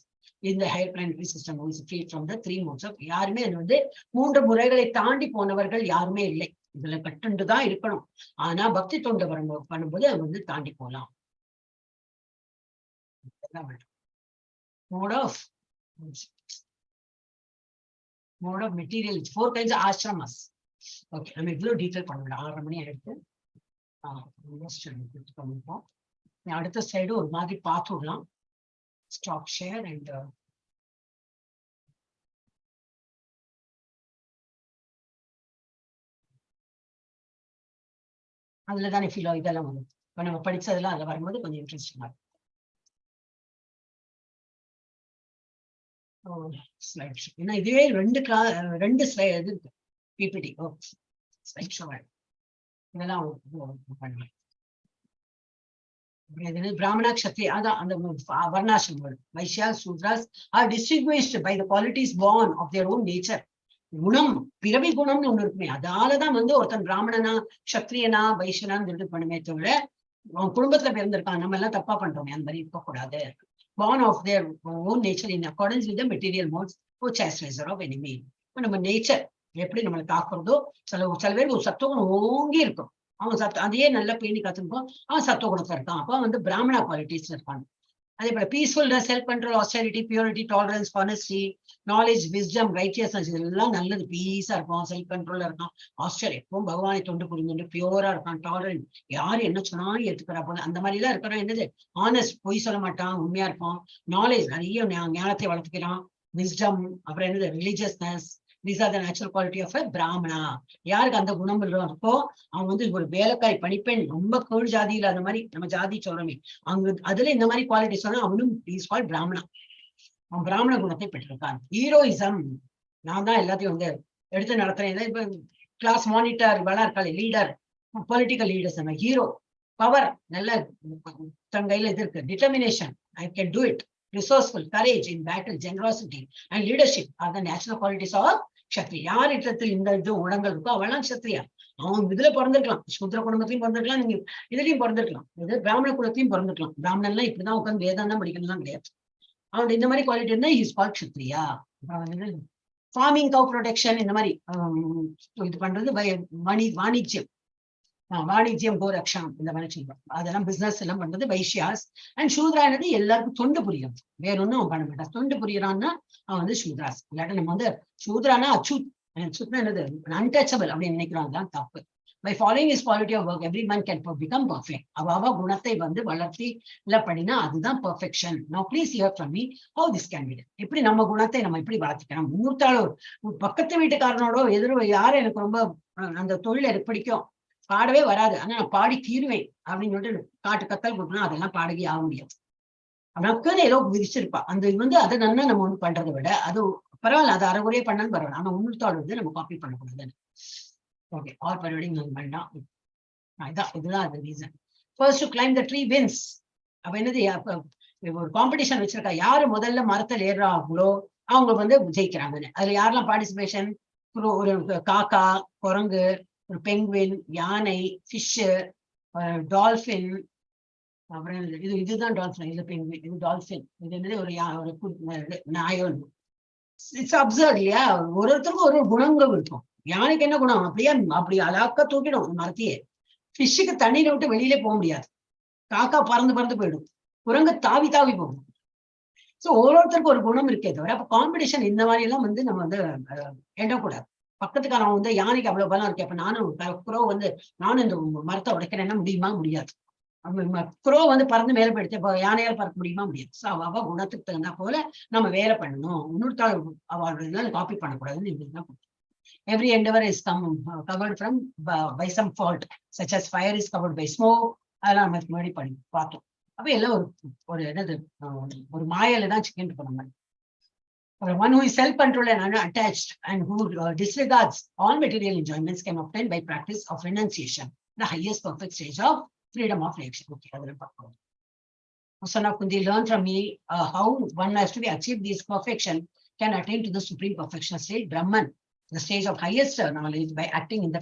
in the higher planetary system who is free from the three modes of. யாருமே அது வந்து மூன்று முறைகளை தாண்டி போனவர்கள் யாருமே இல்லை. இதுல கட்டுண்டு தான் இருக்கணும். ஆனா பக்தி தொண்டு பண்ணும்போது அது வந்து தாண்டி போகலாம். Mode of material, four kinds of ashramas. Okay, நம்ம இவ்வளவு டீட்டெயில் பண்ண வேண்டாம். 6:30 மணி ஆயிடுத்து. பண்ணிப்போம். அடுத்த சைடு ஒரு மாதிரி பார்த்து விடலாம். ஸ்டாப் ஷேர் அண்ட் அதுல தானே ஃபிலோ இதெல்லாம் வரும். இப்போ நம்ம படிச்சதெல்லாம் அதுல வரும்போது கொஞ்சம் இன்ட்ரெஸ்டிங்கா இருக்கும். ஸ்லைட் ஷோ, ஏன்னா இதுவே ரெண்டு கிளா ரெண்டு ஸ்லை இது இருக்கு, பிபிடி. ஓ ஸ்லைட் ஷோ இதெல்லாம் பண்ணுவேன். பிராமணா க்ஷத்ரிய அதான் அந்த வர்ணாசிரமங்கள். Vaishyas, Shudras are distinguished by the qualities born of their own nature. குணம், பிறவி குணம்னு ஒண்ணு இருக்குமே, அதாலதான் வந்து ஒருத்தன் பிராமணனா க்ஷத்ரியனா வைஷ்யனான்னு இது பண்ணுமே தவிர அவன் குடும்பத்துல பிறந்திருக்கான், நம்ம எல்லாம் தப்பா பண்றோமே, அந்த மாதிரி இருக்கக்கூடாது. Born of their own nature in accordance with the material modes, O chastiser of enemy. இப்ப நம்ம நேச்சர் எப்படி நம்மளை தாக்குறதோ, சில சில பேருக்கு ஒரு சத்துவகுணம் ஓங்கி இருக்கும், அவன் சத்து அதையே நல்லா பேணி காத்துருப்போம், அவன் சத்துவகுணத்துல இருக்கான், அப்ப வந்து பிராமணா குவாலிட்டிஸ்ல இருப்பான். அதே போல peacefulness, self control, austerity, purity, tolerance, honesty, knowledge, wisdom, righteousness, இதெல்லாம் நல்லது. பீஸா இருக்கும், செல்ஃப் கண்ட்ரோலா இருக்கான், ஆஸ்டர் எப்பவும் பகவானை தொண்டு புரிந்துட்டு பியூரா இருக்கான், டாலரன்ட், யாரு என்ன சொன்னாலும் ஏத்துக்கிறா போல அந்த மாதிரி எல்லாம் இருக்கிறான். என்னது ஆனஸ்ட், பொய் சொல்ல மாட்டான், உண்மையா இருப்பான், நாலேஜ் நிறைய ஞானத்தை வளர்த்துக்கிறான், விஸ்டம், அப்புறம் என்னது religiousness. These are the natural quality of a Brahmana. யாருக்கு அந்த குணம் இருக்கோ அவன் வந்து ஒரு வேலைக்காரி பணிப்பெண், ரொம்ப கீழ் ஜாதியில அந்த மாதிரி நம்ம ஜாதி சொல்றோமே, அவங்க அதுல இந்த மாதிரி குவாலிட்டி சொன்னா அவனும் is called பிராமணா. அவன் பிராமண குணத்தை பெற்றிருக்கான். ஹீரோயிசம், நான் தான் எல்லாத்தையும் வந்து எடுத்து நடத்துறேன். இப்ப கிளாஸ் மானிட்டர் இவெல்லாம் இருக்காள், லீடர், பொலிட்டிக்கல் லீடர்ஸ், நம்ம ஹீரோ, பவர் நல்ல தன் கையில இது இருக்கு, determination, I can do it, resourceful, courage in battle, generosity and leadership are the natural qualities of Kshatriya. யார் இடத்தில் இந்த இது குணங்கள் இருக்கோ அவெல்லாம் க்ஷத்ரியா. அவன் இதுல பிறந்திருக்கலாம், சூத்திர குடும்பத்திலையும் பிறந்திருக்கலாம், நீங்க இதுலயும் பிறந்திருக்கலாம், இது பிராமண குலத்திலையும் பிறந்திருக்கலாம். பிராமணன்லாம் இப்படிதான் உட்காந்து வேதம் தான் படிக்கணும்லாம் கிடையாது. அவனோட இந்த மாதிரி குவாலிட்டி இருந்தா is called Kshatriya. Farming, cow protection, இந்த மாதிரி இது பண்றது, வாணிஜ்யம், வாணிஜ்யம், கோரக்ஷம், இந்த மாதிரி சொல்லுவாங்க. அதெல்லாம் பிசினஸ் எல்லாம் பண்றது வைஷ்யாஸ். அண்ட் சூத்ரானது எல்லாருக்கும் தொண்டு புரியும், வேற ஒண்ணும் அவன் பண்ண மாட்டான். தொண்டு புரியறான்னா அவன் வந்து சூத்ராஸ். இல்லாட்ட நம்ம வந்து சூத்ரானா அச்சூத், அச்சூத்னா என்னது அன்டச்சபிள் அப்படின்னு நினைக்கிறோம், அதெல்லாம் தப்பு. By following his quality of work every man can become perfect. அவ குணத்தை வந்து வளர்த்தி இல்ல பண்ணினா அதுதான் perfection. Now please hear from me how this can be done. எப்படி நம்ம குணத்தை நம்ம எப்படி வளர்த்திக்கணும். இன்னொருத்தாளோ பக்கத்து வீட்டுக்காரனோட எதிர யாரும் எனக்கு ரொம்ப அந்த தொழில் எனக்கு பிடிக்கும், பாடவே வராது, ஆனா நான் பாடி தீருவேன் அப்படின்னு சொல்லிட்டு காட்டு கத்தல் கொடுக்கணும், அதெல்லாம் பாடகி ஆக முடியாது. நமக்குன்னு ஏதோ விதிச்சிருப்பா. அந்த இது வந்து அதை நல்லா நம்ம ஒண்ணு பண்றதை விட அது பரவாயில்ல, அது அறகுறையே பண்ணாலும் பரவாயில்ல, ஆனா இன்னொருத்தாள் வந்து நம்ம காப்பி பண்ணக்கூடாது. ஓகே, ஆர் பரவாயில்ல வேண்டாம். இதான், இதுதான் அது reason. First to climb the tree wins. அப்ப என்னது? அப்ப ஒரு காம்படிஷன் வச்சிருக்கா. யாரு முதல்ல மரத்தில் ஏறுறாங்களோ அவங்க வந்து ஜெயிக்கிறாங்கன்னு. அதுல யாரெல்லாம் பார்ட்டிசிபேஷன்? ஒரு காக்கா, குரங்கு, ஒரு பெங்குவின், யானை, ஃபிஷ்ஷு, டால்ஃபின். அப்புறம் என்னது? இது இதுதான் டால்ஃபின், இது பெங்குவின், இது டால்ஃபின், இது என்னது, ஒரு இது நாயோ. It's absurd இல்லையா? ஒரு ஒருத்தருக்கும் ஒரு ஒரு குணங்கள் இருக்கும். யானைக்கு என்ன குணம்? அப்படியே அப்படி அழகா தூக்கிடும் அந்த மரத்தையே. ஃபிஷ்ஷுக்கு தண்ணியில விட்டு வெளியிலே போக முடியாது. காக்கா பறந்து பறந்து போயிடும். குரங்கு தாவி தாவி போகும். சோ ஒவ்வொருத்தருக்கும் ஒரு குணம் இருக்கே தவிர, அப்ப காம்படிஷன் இந்த மாதிரி எல்லாம் வந்து நம்ம வந்து எண்ணக்கூடாது. பக்கத்துக்காரன் வந்து யானைக்கு அவ்வளவு பலம் இருக்கு, அப்ப நானும் குரோ வந்து நானும் இந்த மரத்தை உடைக்கிறேன்னா முடியுமா? முடியாது. குரோ வந்து பறந்து மேல போயிடுச்சு, அப்ப யானையால் பறக்க முடியுமா? முடியாது. ஸோ அவ குணத்துக்கு தகுந்தா போல நம்ம வேலை பண்ணணும். இன்னொருத்தாள் அவள் காப்பி பண்ணக்கூடாதுன்னு இப்படிதான். Every endeavor is covered from by some fault, such as fire is covered by smoke. அதெல்லாம் நம்ம முன்னாடி பண்ணி பார்த்தோம். அப்ப எல்லாம் ஒரு ஒரு என்னது, ஒரு மாயால தான் சிக்கிட்டு போன மாதிரி. அப்புறம் one who is self-controlled and unattached and who disregards all material enjoyments can obtain by practice of renunciation the highest perfect stage of freedom of reaction. Okay, அதில் பார்ப்போம். Son of Kunti, learn from me how one has to be achieved this perfection, can attain to the supreme perfection state, Brahman, the stage of highest knowledge, by acting in the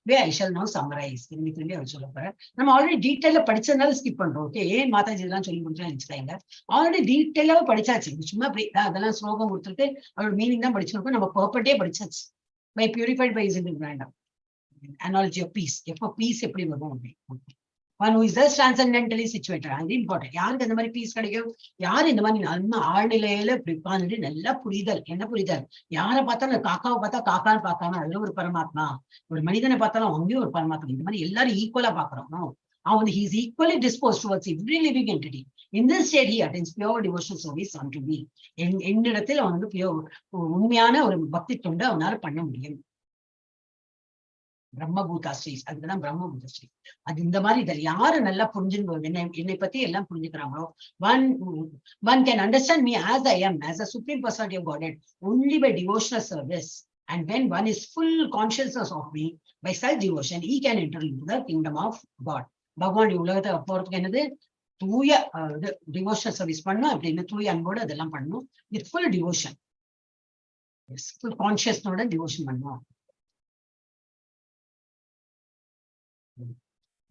way I shall now summarize. திரும்பி திரும்பி அவர் சொல்ல போறேன். நம்ம already டீட்டெயிலா படிச்சதுனால skip பண்றோம். Okay, ஏன் மாதாஜி இதெல்லாம் சொல்லி கொடுத்தா நினைச்சுக்காங்க. ஆல்ரெடி டீட்டெயிலாவே படிச்சாச்சு. சும்மா அப்படி அதெல்லாம் ஸ்லோகம் கொடுத்துட்டு அவரோட மீனிங் தான் படிச்சிருக்கோம். நம்ம பர்ஃபெக்டே படிச்சாச்சு. பை பியூரிஃபைட் பை is வேண்டாம். அனாலஜி ஆஃப் பீஸ், எப்போ பீஸ் எப்படி வரும் அப்படி. One who is just transcendentally situated, அது இம்பார்ட்டன்ட். யாருக்கு அந்த மாதிரி பீஸ் கிடைக்கும்? யாரு இந்த மாதிரி நம்ம ஆழ்நிலையில இப்படி உட்கார்ந்துட்டு நல்லா புரிதல். என்ன புரிதல்? யாரை பார்த்தாலும், காக்காவை பார்த்தா காக்கான்னு பார்க்காம அதுல ஒரு பரமாத்மா, ஒரு மனிதனை பார்த்தாலும் அங்கேயும் ஒரு பரமாத்மா, இந்த மாதிரி எல்லாரும் ஈக்குவலா பாக்குறோம். அவன் வந்து he's equally disposed towards every living entity. In this state he attains pure devotional service unto me. என்னிடத்தில் அவன் வந்து பியூர் உண்மையான ஒரு பக்தி தொண்டு அவனால பண்ண முடியும். பிரம்மபூதா ஸ்ரீ, அதுக்குதான் பிரம்மபூத ஸ்ரீ. அது இந்த மாதிரி இதில் யாரு நல்லா புரிஞ்சுன்னு என்னை என்னை பத்தி எல்லாம் புரிஞ்சுக்கிறாங்களோ, one can understand me as I am, as a Supreme Personality of Godhead, only by devotional service, and when one is full consciousness of me by self devotion, he can enter into the kingdom of God. பகவான் உலகத்தை போறதுக்கு என்னது? தூய இது devotional service பண்ணும் அப்படின்னு, தூய அன்போடு அதெல்லாம் பண்ணணும். வித் ஃபுல் டிவோஷன், ஃபுல் கான்சியஸ்னோட டிவோஷன் பண்ணும்.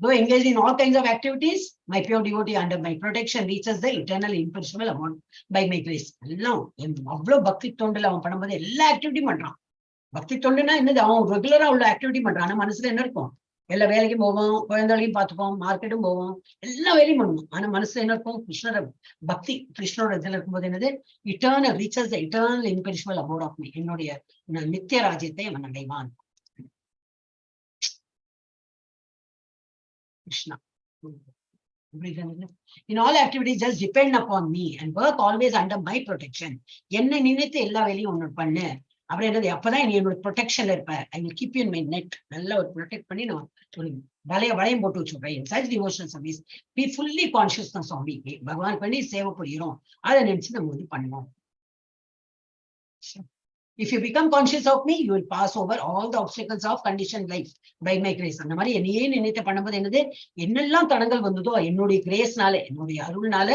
Though engaged in all kinds of activities, my pure devotee under my protection reaches the eternal imperishable abode by my grace. எல்லாம் அவ்வளவு பக்தி தொண்டுல அவன் பண்ணும்போது எல்லா ஆக்டிவிட்டியும் பண்றான். பக்தி தொண்டுனா என்னது? அவன் ரெகுலரா உள்ள ஆக்டிவிட்டி பண்றான். ஆனா மனசுல என்ன இருக்கும்? எல்லா வேலைக்கும் போவோம், குழந்தைகளையும் பார்த்துப்போம், மார்க்கெட்டும் போவோம், எல்லா வேலையும் பண்ணுவோம். ஆனா மனசுல என்ன இருக்கும்? கிருஷ்ணர பக்தி. கிருஷ்ணரோட இதுல இருக்கும்போது என்னது? Eternal reaches the eternal imperishable abode of me. என்னுடைய நித்திய ராஜ்யத்தை அவன் அடைவான். Krishna. In all activities, just depend upon me and work always under my protection. என்னை நினைத்து எல்லா வேலையும் ஒண்ணு பண்ணு. அப்புறம் என்னது? அப்பதான் நீ என்னோட ப்ரொடெக்ஷன்ல இருப்ப. I will keep you in my net. நல்ல ஒரு ப்ரொடெக்ட் பண்ணி நான் ஒரு வளையம் போட்டு வச்சுருப்பேன். Such devotional service, be fully consciousness of me. பகவான் பண்ணி சேவை புரியிறோம், அதை நினைச்சு நம்ம வந்து பண்ணுவோம். If you become conscious of me, you will pass over all the obstacles of conditioned life by my grace. அந்த மாதிரி என்னையே நினைத்து பண்ணும்போது என்னது? என்னெல்லாம் தடங்கள் வந்ததோ என்னுடைய கிரேஸ்னால, என்னுடைய அருள்னால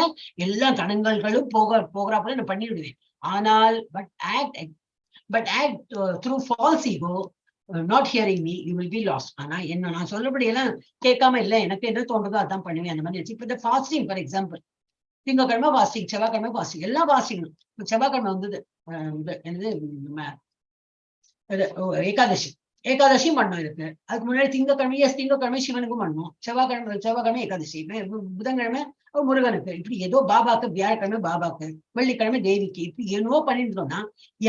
எல்லா தடங்கல்களும் போகிறாப்புல நான் பண்ணிவிடுவேன். ஆனால் but act through false ego, not hearing me, you will be lost. ஆனா என்ன நான் சொல்றபடி எல்லாம் கேட்காம, இல்லை எனக்கு என்ன தோன்றதோ அதான் பண்ணுவேன், அந்த மாதிரி. இப்ப இந்த ஃபாஸ்டிங் ஃபார் எக்ஸாம்பிள், திங்கக்கிழமை ஃபாஸ்டிங், செவ்வாய்க்கிழமை ஃபாஸ்டிங், எல்லாம் ஃபாஸ்டிங். செவ்வாய்க்கிழமை வந்தது இது என்னது, நம்ம இது, ஏகாதசி, ஏகாதசியும் பண்ணோம் இருக்கு. அதுக்கு முன்னாடி திங்கக்கிழமை, எஸ், திங்கக்கிழமை சிவனுக்கும் பண்ணோம். செவ்வாய்க்கிழமை செவ்வாய்க்கிழமை ஏகாதசி, புதன்கிழமை முருகனுக்கு, இப்படி ஏதோ பாபாக்கு, வியாழக்கிழமை பாபாக்கு, வெள்ளிக்கிழமை தேவிக்கு, இப்படி என்னவோ பண்ணிட்டு இருந்தோம்னா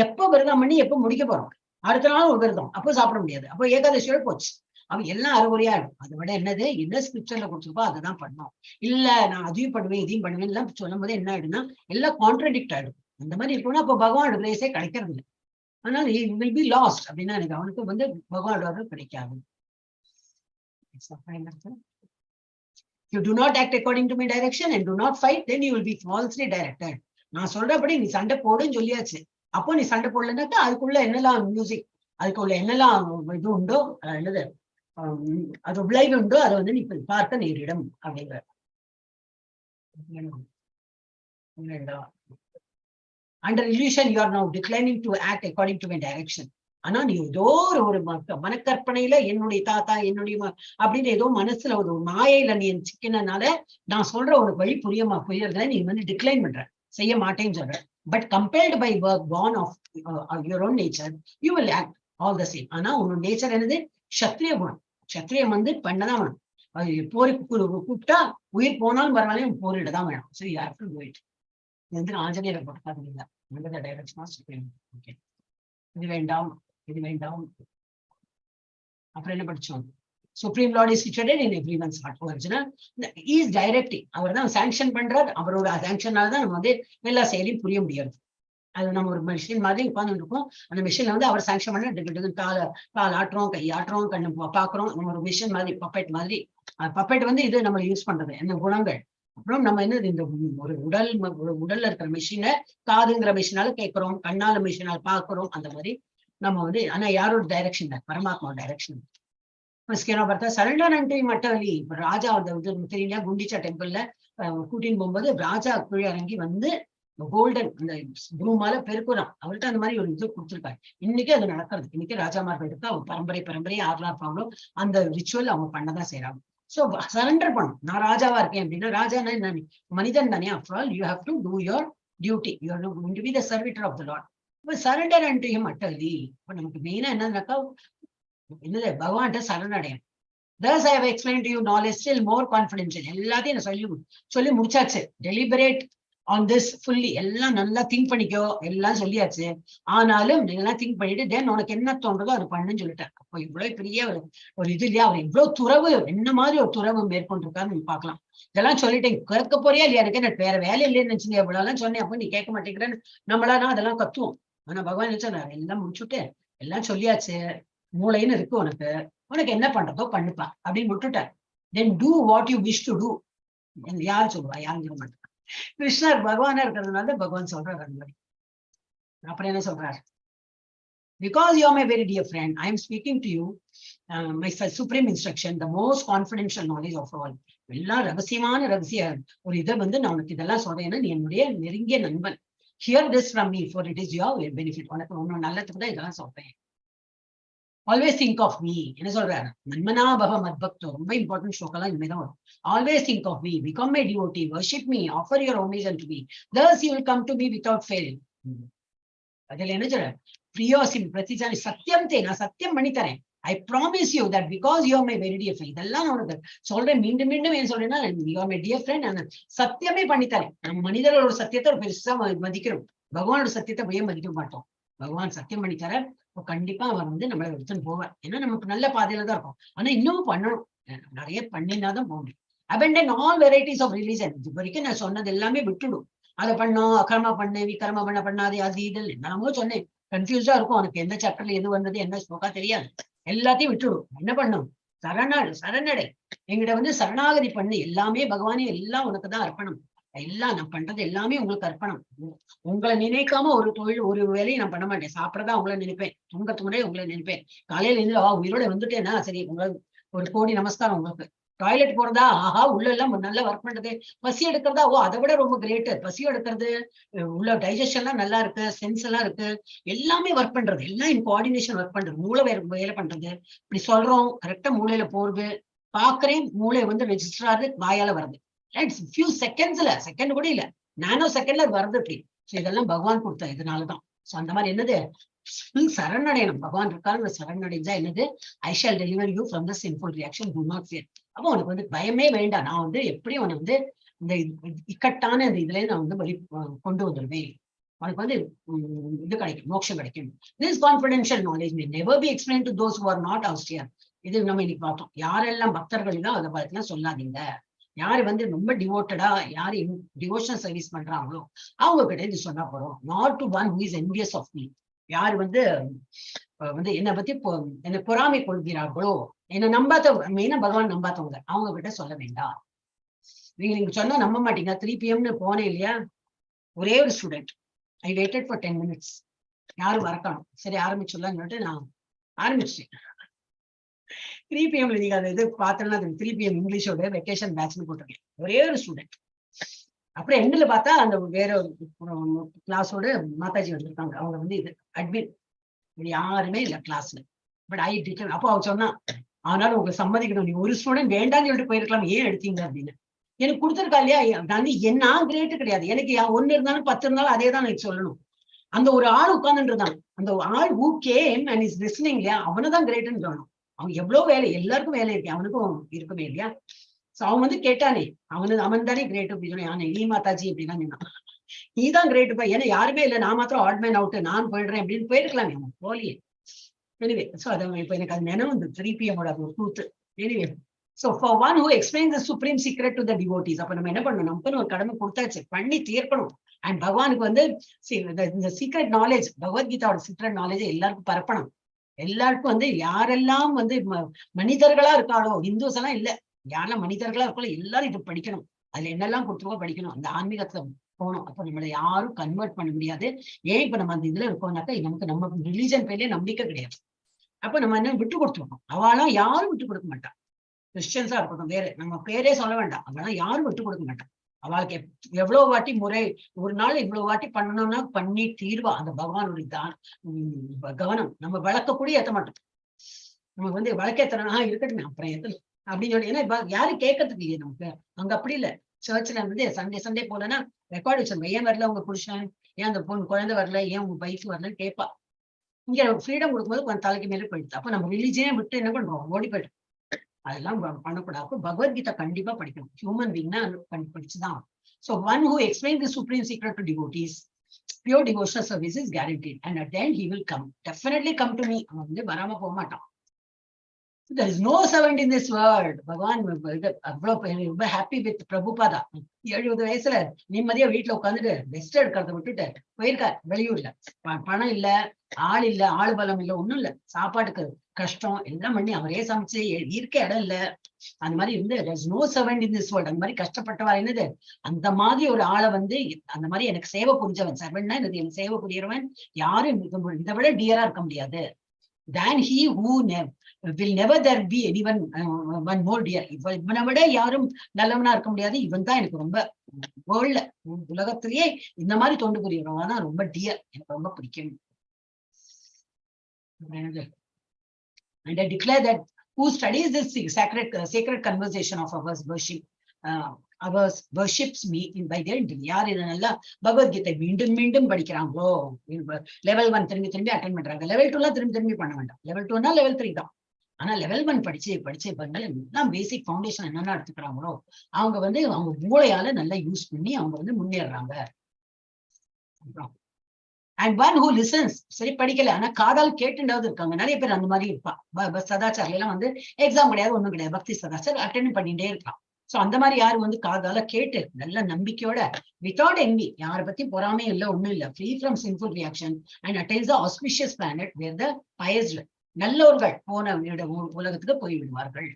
எப்ப விரதம் பண்ணி எப்ப முடிக்க போறோம்? அடுத்த நாள் ஒரு விரதம், அப்போ சாப்பிட முடியாது, அப்போ ஏகாதசியோட போச்சு. அவன் எல்லாம் அறுகுறையா இருக்கும். அதை விட என்னது, என்ன ஸ்கிரிப்சர்ல கொடுத்துருக்கோ அதை தான் பண்ணோம். இல்ல நான் அதையும் பண்ணுவேன் இதையும் பண்ணுவேன் எல்லாம் சொல்லும் போது என்ன ஆயிடும்னா எல்லாம் கான்ட்ரடிக்ட் ஆயிடும். அந்த மாதிரி இருக்கணும்னா அப்போ பகவானோட கிரேஸே கிடைக்கிறது இல்லை. அதனால he will be lost அப்படின்னா எனக்கு அவனுக்கு வந்து பகவானோட அருள் கிடைக்காது. You do not act according to my direction and do not fight, then you will be falsely directed. நான் சொல்றபடி நீ சண்டை போடுன்னு சொல்லியாச்சு. அப்போ நீ சண்டை போடலன்னாக்கா அதுக்குள்ள என்னெல்லாம் மியூசிக், அதுக்குள்ள என்னெல்லாம் இது உண்டோ, என்னது அது விளைவு உண்டோ, அதை வந்து நீ பார்க்க நேரிடும் அப்படிங்கிற. வேண்டாம். Under illusion you are now declining to act according to my direction. ஆனா நீ ஏதோ ஒரு மனக்கற்பனையில என்னுடைய தாத்தா, என்னுடைய அப்படின்னு ஏதோ மனசுல ஒரு மாயையில நீ சிக்கினனால நான் சொல்ற உனக்கு வழி புரியமா புரியறத நீ வந்து டிக்ளைன் பண்ற, செய்ய மாட்டேன்னு சொல்ற. But compelled by work born of your own nature, you will act all the same. ஆனா உன்னோட நேச்சர் என்னது? சத்திரிய குணம். சத்திரியம் வந்து பண்ணதான் வேணும். அது போருக்கு கூப்பிட்டா உயிர் போனாலும் பரவாயில்ல, போரிட தான் வேணும். So you have to do it. இது வந்து ஆஞ்சநேயரை போட்டு அந்த டைரக்ஷன். ஓகே, இது வேண்டாம், இது வேண்டாம். அப்புறம் என்ன படிச்சோம்? Supreme Lord is situated in everyone's heart. Arjuna is directing. அவர் தான் சாங்ஷன் பண்றார். அவரோட சாங்ஷனால தான் நம்ம வந்து எல்லா செயலையும் புரிய முடியாது. அது நம்ம ஒரு மிஷின் மாதிரி உட்கார்ந்து இருக்கோம். அந்த மிஷின்ல வந்து அவர் சாங்ஷன் பண்ண டிக்கு டிக்குன்னு காலை கால் ஆட்டுறோம், கை ஆட்டுறோம், கண்ணு பாக்குறோம். நம்ம ஒரு மிஷின் மாதிரி, பப்பெட் மாதிரி. பப்பெட் வந்து இது நம்ம யூஸ் பண்றது என்ன குணங்கள். அப்புறம் நம்ம என்னது, இந்த ஒரு உடல் ஒரு உடல்ல இருக்கிற மிஷினை காதுங்கிற மிஷினால கேட்கிறோம், கண்ணால மிஷினால பாக்குறோம். அந்த மாதிரி நம்ம வந்து, ஆனா யாரோட டைரக்ஷன்? பரமாத்மா டைரக்ஷன். பார்த்தா சரண்டர் அன்டு மட்டவலி. இப்ப ராஜா அந்த இது தெரியல, குண்டிச்சா டெம்பிள்ல கூட்டின்னு போகும்போது ராஜா கீழே இறங்கி வந்து கோல்டன் அந்த ப்ரூமால பெருக்குறான். அவர்கிட்ட அந்த மாதிரி ஒரு இது கொடுத்துருக்காரு. இன்னைக்கு அது நடக்கிறது. இன்னைக்கு ராஜாமார்களுக்கு அவங்க பரம்பரை பரம்பரையா யாரெல்லாம் இருப்பாங்களோ அந்த ரிச்சுவல் அவங்க பண்ணதான் செய்யறாங்க. சோ சரண்டர் பண்ணும். நான் ராஜாவா இருக்கேன் அப்படின்னா, ராஜானா என்ன? மனிதன் தானே. After all, you have to do your duty. You are to be the servitor of the Lord. இப்போ சரண்டர் அன்டு ஹிம் அட்டர்லி. இப்போ நமக்கு மெயினா என்னன்னாக்கா என்னது, பகவான்கிட்ட சரணடையணும். Thus I have explained to you knowledge still more confidential. எல்லாத்தையும் நான் சொல்லி சொல்லி முடிச்சாச்சு. Deliberate on this fully. எல்லாம் நல்லா திங்க் பண்ணிக்கோ, எல்லாம் சொல்லியாச்சு. ஆனாலும் நீ எல்லாம் திங்க் பண்ணிட்டு தென் உனக்கு என்ன தோன்றதோ அது பண்ணுன்னு சொல்லிட்டேன். அப்போ இவ்வளவு பெரிய ஒரு ஒரு இது இல்லையா? அவர் இவ்வளவு துறவு, என்ன மாதிரி ஒரு துறவு மேற்கொண்டிருக்காருன்னு நீ பார்க்கலாம். இதெல்லாம் சொல்லிட்டேன், கேட்க போறியா இல்லையா? எனக்கு என்ன வேற வேலை இல்லைன்னு நினைச்சீங்க? இவ்வளவு எல்லாம் சொன்னேன், அப்போ நீ கேட்க மாட்டேங்கிறேன்னு நம்மளானா அதெல்லாம் கத்துவோம். ஆனா பகவான் என்ன சொன்னார்? எல்லாம் முடிச்சுட்டு எல்லாம் சொல்லியாச்சு, மூளைன்னு இருக்கு உனக்கு, உனக்கு என்ன பண்றதோ பண்ணுப்பா அப்படின்னு விட்டுட்டார். Then do what you wish to do. யார் சொல்லுவா? யாரும் சொல்ல மாட்டாங்க. கிருஷ்ணர் பகவானா இருக்கிறதுனால பகவான் சொல்றாரு அந்த மாதிரி. அப்புறம் என்ன சொல்றாரு? Because you are my very dear friend, I am speaking to you my supreme instruction, the most confidential knowledge of all. எல்லாம் ரகசியமான ரகசிய ஒரு இதை வந்து நான் உனக்கு இதெல்லாம் சொல்றேன்னா, நீ என்னுடைய நெருங்கிய நண்பன். Hear this from me, for it is your benefit. உனக்கு உன்னோட நல்லதுக்கு தான் இதெல்லாம் சொல்றேன். Always think of me. என்ன சொல்றாரு? மன்மனா பவ மத்பக்தோ. ரொம்ப இம்பார்ட்டன்ட் ஸ்லோகெல்லாம் இனிமேதான் வரும். Always think of me, become my devotee, worship me, offer your homage unto me. Thus you will come to me without fail. அதுல என்ன சொல்ற? பிரியோசி பிரதிஜானி சத்தியம் தே, நான் சத்தியம் பண்ணி தரேன். I promise you that because you my very dear friend. இதெல்லாம் நான் உனக்கு சொல்றேன், மீண்டும் மீண்டும் ஏன் சொல்றேன்னா, you are my dear friend. நான் சத்தியமே பண்ணி தரேன். நம்ம மனிதர்களோட சத்தியத்தை ஒரு பெருசா மதிக்கிறோம். பகவானோட சத்தியத்தை போய் மதிக்க மாட்டோம். பகவான் சத்தியம் பண்ணி தர, இப்போ கண்டிப்பா அவர் வந்து நம்மளை எடுத்துன்னு போவார். ஏன்னா நமக்கு நல்ல பாதையில தான் இருக்கும். ஆனா இன்னும் பண்ணணும், நிறைய பண்ணினாதான் போக முடியும். Abandon all varieties of religion. இது வரைக்கும் நான் சொன்னது எல்லாமே விட்டுடும். அதை பண்ணோம், அகர்மா பண்ணு, விகர்மா பண்ண பண்ணாதே, அது இது என்னமோ சொன்னேன். கன்ஃபியூஸா இருக்கும் உனக்கு. எந்த சாப்டர்ல எது வந்தது, என்ன ஸ்லோகா தெரியாது. எல்லாத்தையும் விட்டுடும். என்ன பண்ணும்? சரணடை. எங்கிட்ட வந்து சரணாகதி பண்ணு. எல்லாமே பகவானே, எல்லாம் உனக்கு தான் அர்ப்பணம். எல்லாம் நான் பண்றது எல்லாமே உங்களுக்கு அர்ப்பணம். உங்களை நினைக்காம ஒரு தொழில், ஒரு வேலையும் நான் பண்ண மாட்டேன். சாப்பிடறதா உங்களை நினைப்பேன், தூங்கறதுக்கு முன்னாடி உங்களை நினைப்பேன். காலையில இருந்து ஆ உயிரோட வந்துட்டேன்னா சரி, உங்களுக்கு ஒரு கோடி நமஸ்காரம் உங்களுக்கு. டாய்லெட் போறதா, ஆஹா உள்ள எல்லாம் நல்லா ஒர்க் பண்றது. பசி எடுக்கிறதா, ஓ அதை விட ரொம்ப கிரேட். பசி எடுக்கிறது, உள்ள டைஜஷன் எல்லாம் நல்லா இருக்கு, சென்ஸ் எல்லாம் இருக்கு, எல்லாமே ஒர்க் பண்றது, எல்லாம் இன் கோஆர்டினேஷன் ஒர்க் பண்றது. மூளை வேற வேலை பண்றது. இப்படி சொல்றோம், கரெக்டா மூளையில போறது. பாக்குறேன், மூளை வந்து ரெஜிஸ்டர் ஆகுது, வாயால வருது. It's few செகண்ட்ஸ்ல, செகண்ட் கூட இல்ல, நானோ செகண்ட்ல அது வருது அப்படி. ஸோ இதெல்லாம் பகவான் கொடுத்த இதனாலதான். ஸோ அந்த மாதிரி என்னது, ஃபுல் சரணடையணும். பகவான் இருக்காரு, சரணடைஞ்சா என்னது, I shall deliver you from the sinful reaction, do not fear. அப்போ உனக்கு வந்து பயமே வேண்டாம். நான் வந்து எப்படியும் உன்னை வந்து இந்த இக்கட்டான இந்த இதுல நான் வந்து வழி கொண்டு வந்துடுவேன். உனக்கு வந்து இது கிடைக்கும், மோட்சம் கிடைக்கும். This confidential knowledge may never be explained to those who are not austere. இது நம்ம இன்னைக்கு பார்த்தோம். யாரெல்லாம் பக்தர்கள் தான் அதை பத்திலாம் சொல்லாதீங்க. யாரு வந்து ரொம்ப டிவோட்டடா, யாரு டிவோஷனல் சர்வீஸ் பண்றாங்களோ அவங்க கிட்ட இது சொன்னா போறோம். Not to one who is envious of me. யார் வந்து வந்து என்னை பத்தி என்னை பொறாமை கொள்கிறார்களோ, என்னை நம்பாத, மெயினா பகவான் நம்பாதவங்க, அவங்க கிட்ட சொல்ல வேண்டாம். நீங்க நீங்க சொன்னா நம்ப மாட்டீங்க. 3 பிஎம்னு போனேன் இல்லையா, ஒரே ஒரு student. I waited for 10 minutes. யாரும் வரக்கணும். சரி ஆரம்பிச்சுடலாம்னு சொல்லிட்டு நான் ஆரம்பிச்சிட்டேன். 3 பிஎம்ல நீங்க அந்த இது பார்த்தோம்னா, 3 பிஎம் இங்கிலீஷோட வெக்கேஷன் பேட்ச்னு போட்டிருக்கேன். ஒரே ஒரு ஸ்டூடெண்ட். அப்புறம் எண்டில் பார்த்தா அந்த வேற ஒரு கிளாஸோட மாதாஜி வந்திருக்காங்க. அவங்க வந்து இது அட்மின். யாருமே இல்லை கிளாஸ்ல. But I did. அப்போ அவ சொன்னா, ஆனாலும் உங்களை சம்மதிக்கணும், நீ ஒரு ஸ்டூடெண்ட் வேண்டாம்னு சொல்லிட்டு போயிருக்கலாம், ஏன் எடுத்தீங்க அப்படின்னு. எனக்கு கொடுத்துருக்கா இல்லையா? நான் வந்து என்ன கிரேட்டு கிடையாது. எனக்கு ஒண்ணு இருந்தாலும் 10 இருந்தாலும் அதே தான் எனக்கு சொல்லணும். அந்த ஒரு ஆள் உட்கார்ந்துட்டு இருந்தான். அந்த ஆள் who came and is listening இல்லையா, அவனை தான் கிரேட்டுன்னு சொல்லணும். அவன் எவ்வளவு வேலை, எல்லாருக்கும் வேலை இருக்கு, அவனுக்கும் இருக்குமே இல்லையா? சோ அவன் வந்து கேட்டானே, அவனு அவன் தானே கிரேட் அப்படின்னு சொல்லி. ஆனா நீ மாதாஜி அப்படின்னா சொன்னான், நீ தான் கிரேட் பா. ஏன்னா யாருமே இல்லை, நான் மாத்திரம் ஆட்மேன் அவுட், நான் போயிடுறேன் அப்படின்னு போயிருக்கலாமே, அவன் போலியே. எனிவே, ஸோ அதை இப்போ எனக்கு அது நினைவு வந்து 3 பிஎம் அது ஒரு கூத்து. Anyway, so for one who explain the supreme secret to the devotees. அப்ப நம்ம என்ன பண்ணணும்? நமக்குன்னு ஒரு கடமை கொடுத்தாச்சு, பண்ணி தீர்க்கணும். அண்ட் பகவானுக்கு வந்து see, இந்த சீக்ரெட் நாலேஜ், பகவத்கீதாவோட சீக்ரெட் நாலேஜ் எல்லாருக்கும் பரப்பணும். எல்லாருக்கும் வந்து யாரெல்லாம் வந்து மனிதர்களா இருக்காளோ, ஹிந்துஸ் எல்லாம் இல்ல, யாரெல்லாம் மனிதர்களா இருக்காளோ எல்லாரும் இது படிக்கணும். அதுல என்னெல்லாம் கொடுத்துருக்கோ படிக்கணும். அந்த ஆன்மீகத்துல போகணும். அப்ப நம்மளை யாரும் கன்வெர்ட் பண்ண முடியாது. ஏன் இப்ப நம்ம அந்த இதுல இருக்கோம்னாக்கா, நமக்கு நம்ம ரிலீஜன் பேர்லயே நம்பிக்கை கிடையாது. அப்ப நம்ம என்ன விட்டு கொடுத்துருக்கோம். அவளாம் யாரும் விட்டு கொடுக்க மாட்டான். கிறிஸ்டியன்ஸா இருக்கட்டும், வேற நம்ம பேரே சொல்ல வேண்டாம், அவெல்லாம் யாரும் விட்டு கொடுக்க மாட்டான். அவளுக்கு எவ்வளவு வாட்டி முறை, ஒரு நாள் இவ்வளவு வாட்டி பண்ணணும்னா பண்ணி தீர்வா. அந்த பகவானுடைய தான் கவனம். நம்ம விளக்கக்கூடிய ஏத்த மாட்டோம். நமக்கு வந்து விளக்கேத்தனா இருக்கட்டும், அப்புறம் ஏத்தலாம் அப்படின்னு சொல்லி. ஏன்னா இப்ப யாரும் கேட்கறதுக்கு இல்லையே நமக்கு. அங்க அப்படி இல்ல. சர்ச்சில் வந்து சண்டே சண்டே போலன்னா ரெக்கார்டு வச்சிருக்கோம். ஏன் வரல உங்க புருஷன், ஏன் அந்த பொண்ணு குழந்தை வரல, ஏன் உங்க வைஃப் வரலன்னு கேட்பா. இங்க ஃப்ரீடம் கொடுக்கும்போது கொஞ்சம் தலைக்கு மேலே போயிடுது. அப்ப நம்ம ரிலீஜனே விட்டு என்ன பண்றோம்? ஓடி போயிட்டோம். அதெல்லாம் பண்ணக்கூடாது. அப்போ பகவத்கீதா கண்டிப்பா படிக்கணும். Human பீங்னா படிச்சுதான். So one who explain the supreme secret to devotees, pure devotional service is guaranteed, and at the end he will come, definitely come to me. அவன் வந்து வராம போக மாட்டான். There is no servant in this world. பகவான் இது அவ்வளவு ரொம்ப happy with Prabhupada. 70 வயசுல நிம்மதியா வீட்டுல உட்காந்துட்டு ரெஸ்ட் எடுக்கிறத விட்டுட்டு போயிருக்கார் வெளியூர்ல. பணம் இல்ல, ஆள் இல்ல, ஆள் பலம் இல்ல, ஒண்ணும் இல்ல, சாப்பாட்டுக்கு கஷ்டம், எல்லாம் பண்ணி அவரே சமைச்சு இருக்க இடம் இல்ல. அந்த மாதிரி இருந்து, there is no servant in this world. அந்த மாதிரி கஷ்டப்பட்டவா என்னது, அந்த மாதிரி ஒரு ஆளை வந்து, அந்த மாதிரி எனக்கு சேவை புரிஞ்சவன், சர்வன்ட்னா என்னது, எனக்கு சேவை புரியறவன் யாரும் இதை விட டியரா இருக்க முடியாது. Than he who will never there be anyone one more dear. இவனை விட யாரும் நல்லவனா இருக்க முடியாது. இவன் தான் எனக்கு ரொம்ப வேர்ல்ட்ல, உலகத்திலேயே இந்த மாதிரி தொண்டு புரியறவன் தான் ரொம்ப டியர், எனக்கு ரொம்ப பிடிக்கும். அப்புறம் என்னது? And I declare that who studies this sacred conversation of ours worship, ours worships me in by their intent. யார் இதை நல்லா பகவத்கீதை மீண்டும் மீண்டும் படிக்கிறாங்களோ, லெவல் 1 திரும்பி திரும்பி அட்டன் பண்றாங்க. லெவல் 2 எல்லாம் திரும்பி திரும்பி பண்ண வேண்டாம். லெவல் 2னா லெவல் 3 தான். ஆனா லெவல் 1 படிச்சு படிச்சு பண்ணால எல்லாம் பேசிக் ஃபவுண்டேஷன் என்னென்ன எடுத்துக்கிறாங்களோ, அவங்க வந்து அவங்க மூளையால நல்லா யூஸ் பண்ணி அவங்க வந்து முன்னேறுறாங்க. அப்புறம் அண்ட் ஒன் who listens, சரி படிக்கல, ஆனா காதால் கேட்டுண்டாவது இருக்காங்க. நிறைய பேர் அந்த மாதிரி இருப்பா. சதாச்சார்ல எல்லாம் வந்து எக்ஸாம் கிடையாது, ஒண்ணும் கிடையாது, பக்தி சதாச்சார் அட்டன் பண்ணிட்டே இருக்கலாம். சோ அந்த மாதிரி யாரு வந்து காதால கேட்டு நல்ல நம்பிக்கையோட, வித்தவுட் என்வி, யாரை பத்தியும் பொறாமையும் இல்லை, ஒண்ணும் இல்ல, free from sinful reaction and attains the auspicious planet where the pious, நல்லோர்கள் போன உலகத்துக்கு போய் விடுவார்கள்.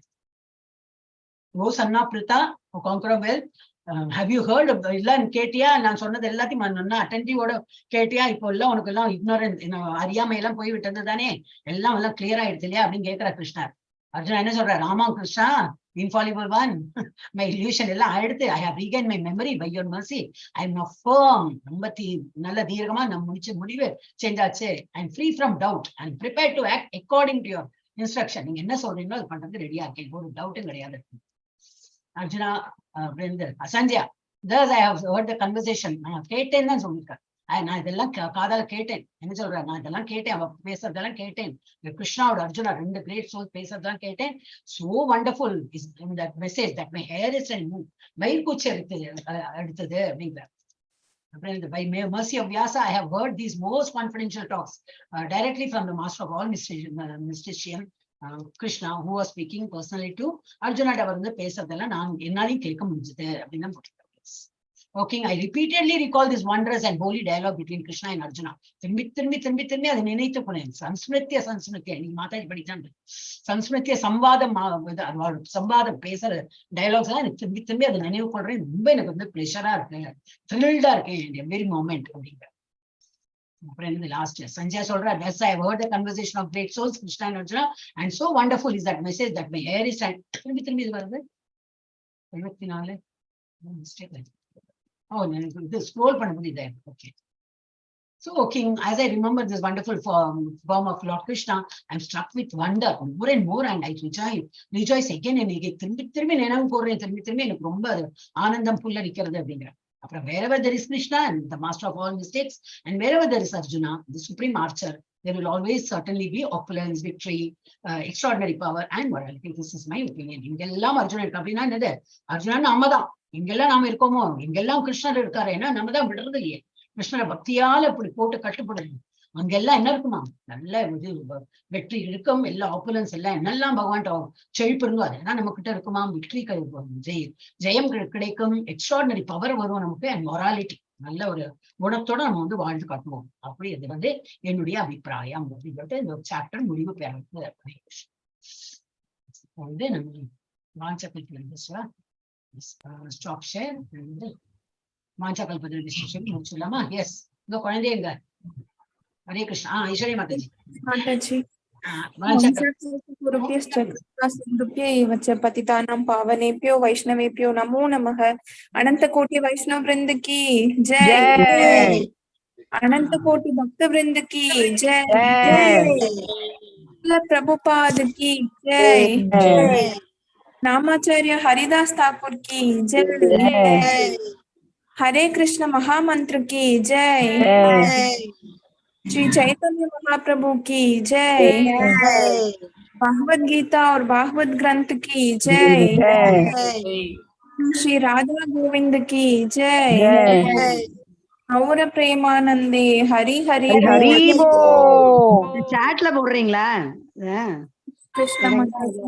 O son of Pritha, conqueror wealth, have you heard? இல்ல கேட்டியா? நான் சொன்னது எல்லாத்தையும் நல்லா அட்டென்டிவோட கேட்டியா? இப்போ எல்லாம் உனக்கு எல்லாம் இக்னோரன்ஸ், அறியாமை எல்லாம் போய் விட்டது தானே? எல்லாம் எல்லாம் கிளியர் ஆயிடுச்சு இல்லையா அப்படின்னு கேட்கிற கிருஷ்ணர். அர்ஜுனா என்ன சொல்றாரு? ஆமா Krishna, infallible one, my illusion எல்லாம் ஆயிடுத்து. I have regained my memory by your mercy. I am now firm. ரொம்ப நல்ல தீர்க்கமா நம்ம முடிச்ச முடிவு செஞ்சாச்சு. I am free from doubt and prepared to act according to your instruction. நீங்க என்ன சொல்றீங்களோ அது பண்றது ரெடியா இருக்கேன், ஒரு டவுட்டும் கிடையாது. அர்ஜுனா அப்படின்னு Sanjaya, thus I have heard the conversation. நான் கேட்டேன்னு தான் சொல்லியிருக்கேன். நான் இதெல்லாம் காதால கேட்டேன். என்ன சொல்றேன்? நான் இதெல்லாம் கேட்டேன், அவ பேசுறதெல்லாம் கேட்டேன். இந்த கிருஷ்ணாவோட அர்ஜுனா ரெண்டு கிரேட் சோல் பேசுறதெல்லாம் கேட்டேன். So wonderful is இந்த message that my hair is and மயிர்கூச்சி எடுத்தது அப்படிங்கிற. அப்புறம் இந்த by mercy of Vyasa, I have heard these most confidential talks directly from the master of all mystician, Krishna, who was speaking personally to Arjuna. அவர் வந்து பேசுறதெல்லாம் நான் என்னாலையும் கேட்க முடிஞ்சது அப்படின்னு தான் போட்டிருக்காரு. Okay, I repeatedly recall this wondrous and holy dialogue between Krishna and Arjuna. திரும்பி திரும்பி திரும்பி திரும்பி அதை நினைத்து போனேன். சம்ஸ்மிருத்திய சம்ஸ்மிருத்திய, நீங்க மாதாஜி படிச்சான், சம்ஸ்மிருத்திய சம்வாதம், இது, அவ சம்வாதம் பேசுற டயலாக்ஸ் எல்லாம் எனக்கு திரும்பி திரும்பி அதை நினைவு கொள்றேன். ரொம்ப எனக்கு வந்து பிளஷரா இருக்கு, த்ரில்டா இருக்கேன் எவ்ரி மூமெண்ட் அப்படிங்கிற. அப்புறம் என்னது லாஸ்ட் சஞ்சய் சொல்றார், "Yes, I have heard the conversation of great souls Krishna and Arjuna, and so wonderful is that message that my hair is stand." திரும்பி திரும்பி இது வருது. 74 மிஸ்டேக். ஓ, இது ஸ்க்ரோல் பண்ண முடியுது. Okay. So, King, as I remember this wonderful form of Lord Krishna, I'm struck with wonder more and more, and I rejoice again and again. திரும்பி திரும்பி நினைவு கூர்றேன். திரும்பி திரும்பி எனக்கு ரொம்ப அது ஆனந்தம் புல்லரிக்கிறது அப்படிங்கிற. அப்புறம் wherever there is Krishna and the master of all mistakes, and wherever there is Arjuna, the supreme archer, there will always certainly be opulence, victory, extraordinary power and morality. This is my opinion. இங்கெல்லாம் அர்ஜுனன் இருக்கு அப்படின்னா என்னது? அர்ஜுனன் நாம தான். எங்கெல்லாம் நாம இருக்கோமோ எங்கெல்லாம் கிருஷ்ணர் இருக்காரு. ஏன்னா நம்ம தான் விடுறது இல்லையே கிருஷ்ணரை. பக்தியால இப்படி போட்டு கட்டுப்படுது. அங்கெல்லாம் என்ன இருக்குமா? நல்ல இது வெற்றி இருக்கும், எல்லா ஆப்புலன்ஸ் எல்லாம், என்னெல்லாம் பகவான் செழிப்பு இருந்தோ அதெல்லாம் நம்ம கிட்ட இருக்குமா. விக்டரி, ஜெயம் கிடைக்கும், எக்ஸ்ட்ராடினரி பவர் வரும் நமக்கு, அண்ட் மொராலிட்டி, நல்ல ஒரு குணத்தோட நம்ம வந்து வாழ்ந்து காட்டுவோம். அப்படி இது வந்து என்னுடைய அபிப்பிராயம் அப்படின்னு சொல்லிட்டு இந்த சாப்டர் முடிவு பெறுறது. வந்து நம்ம ஸ்டாப் ஷேர் வந்து வாஞ்சா டிஸ்கஷன் முடிச்சிடலாமா? எஸ், உங்க குழந்தைங்க. ஹரே கிருஷ்ணா. ஆ, ஐஸ்வர்யா மாதாஜி. माताजी. வாஞ்சா वंशाकल्पतरुभ्यश्च कृपासिन्धुभ्य एव च पतितानां पावनेभ्यो वैष्णवेभ्यो नमो नमः. अनंत कोटि वैष्णव वृंद की जय. जय. अनंत कोटि भक्त वृंद की जय. जय. प्रभुपाद की जय. जय. नामाचार्य हरिदास ठाकुर की जय. जय. हरे कृष्ण महामंत्र की जय. जय. श्री चैतन्य महाप्रभु की जय. भगवत गीता और भागवत ग्रंथ की जय. जय. श्री राधा गोविंद की जय. जय. गौर प्रेमानंदे हरि हरि. ஹரி போல். சாட்ல போடுறீங்களா? कृष्ण माताजी.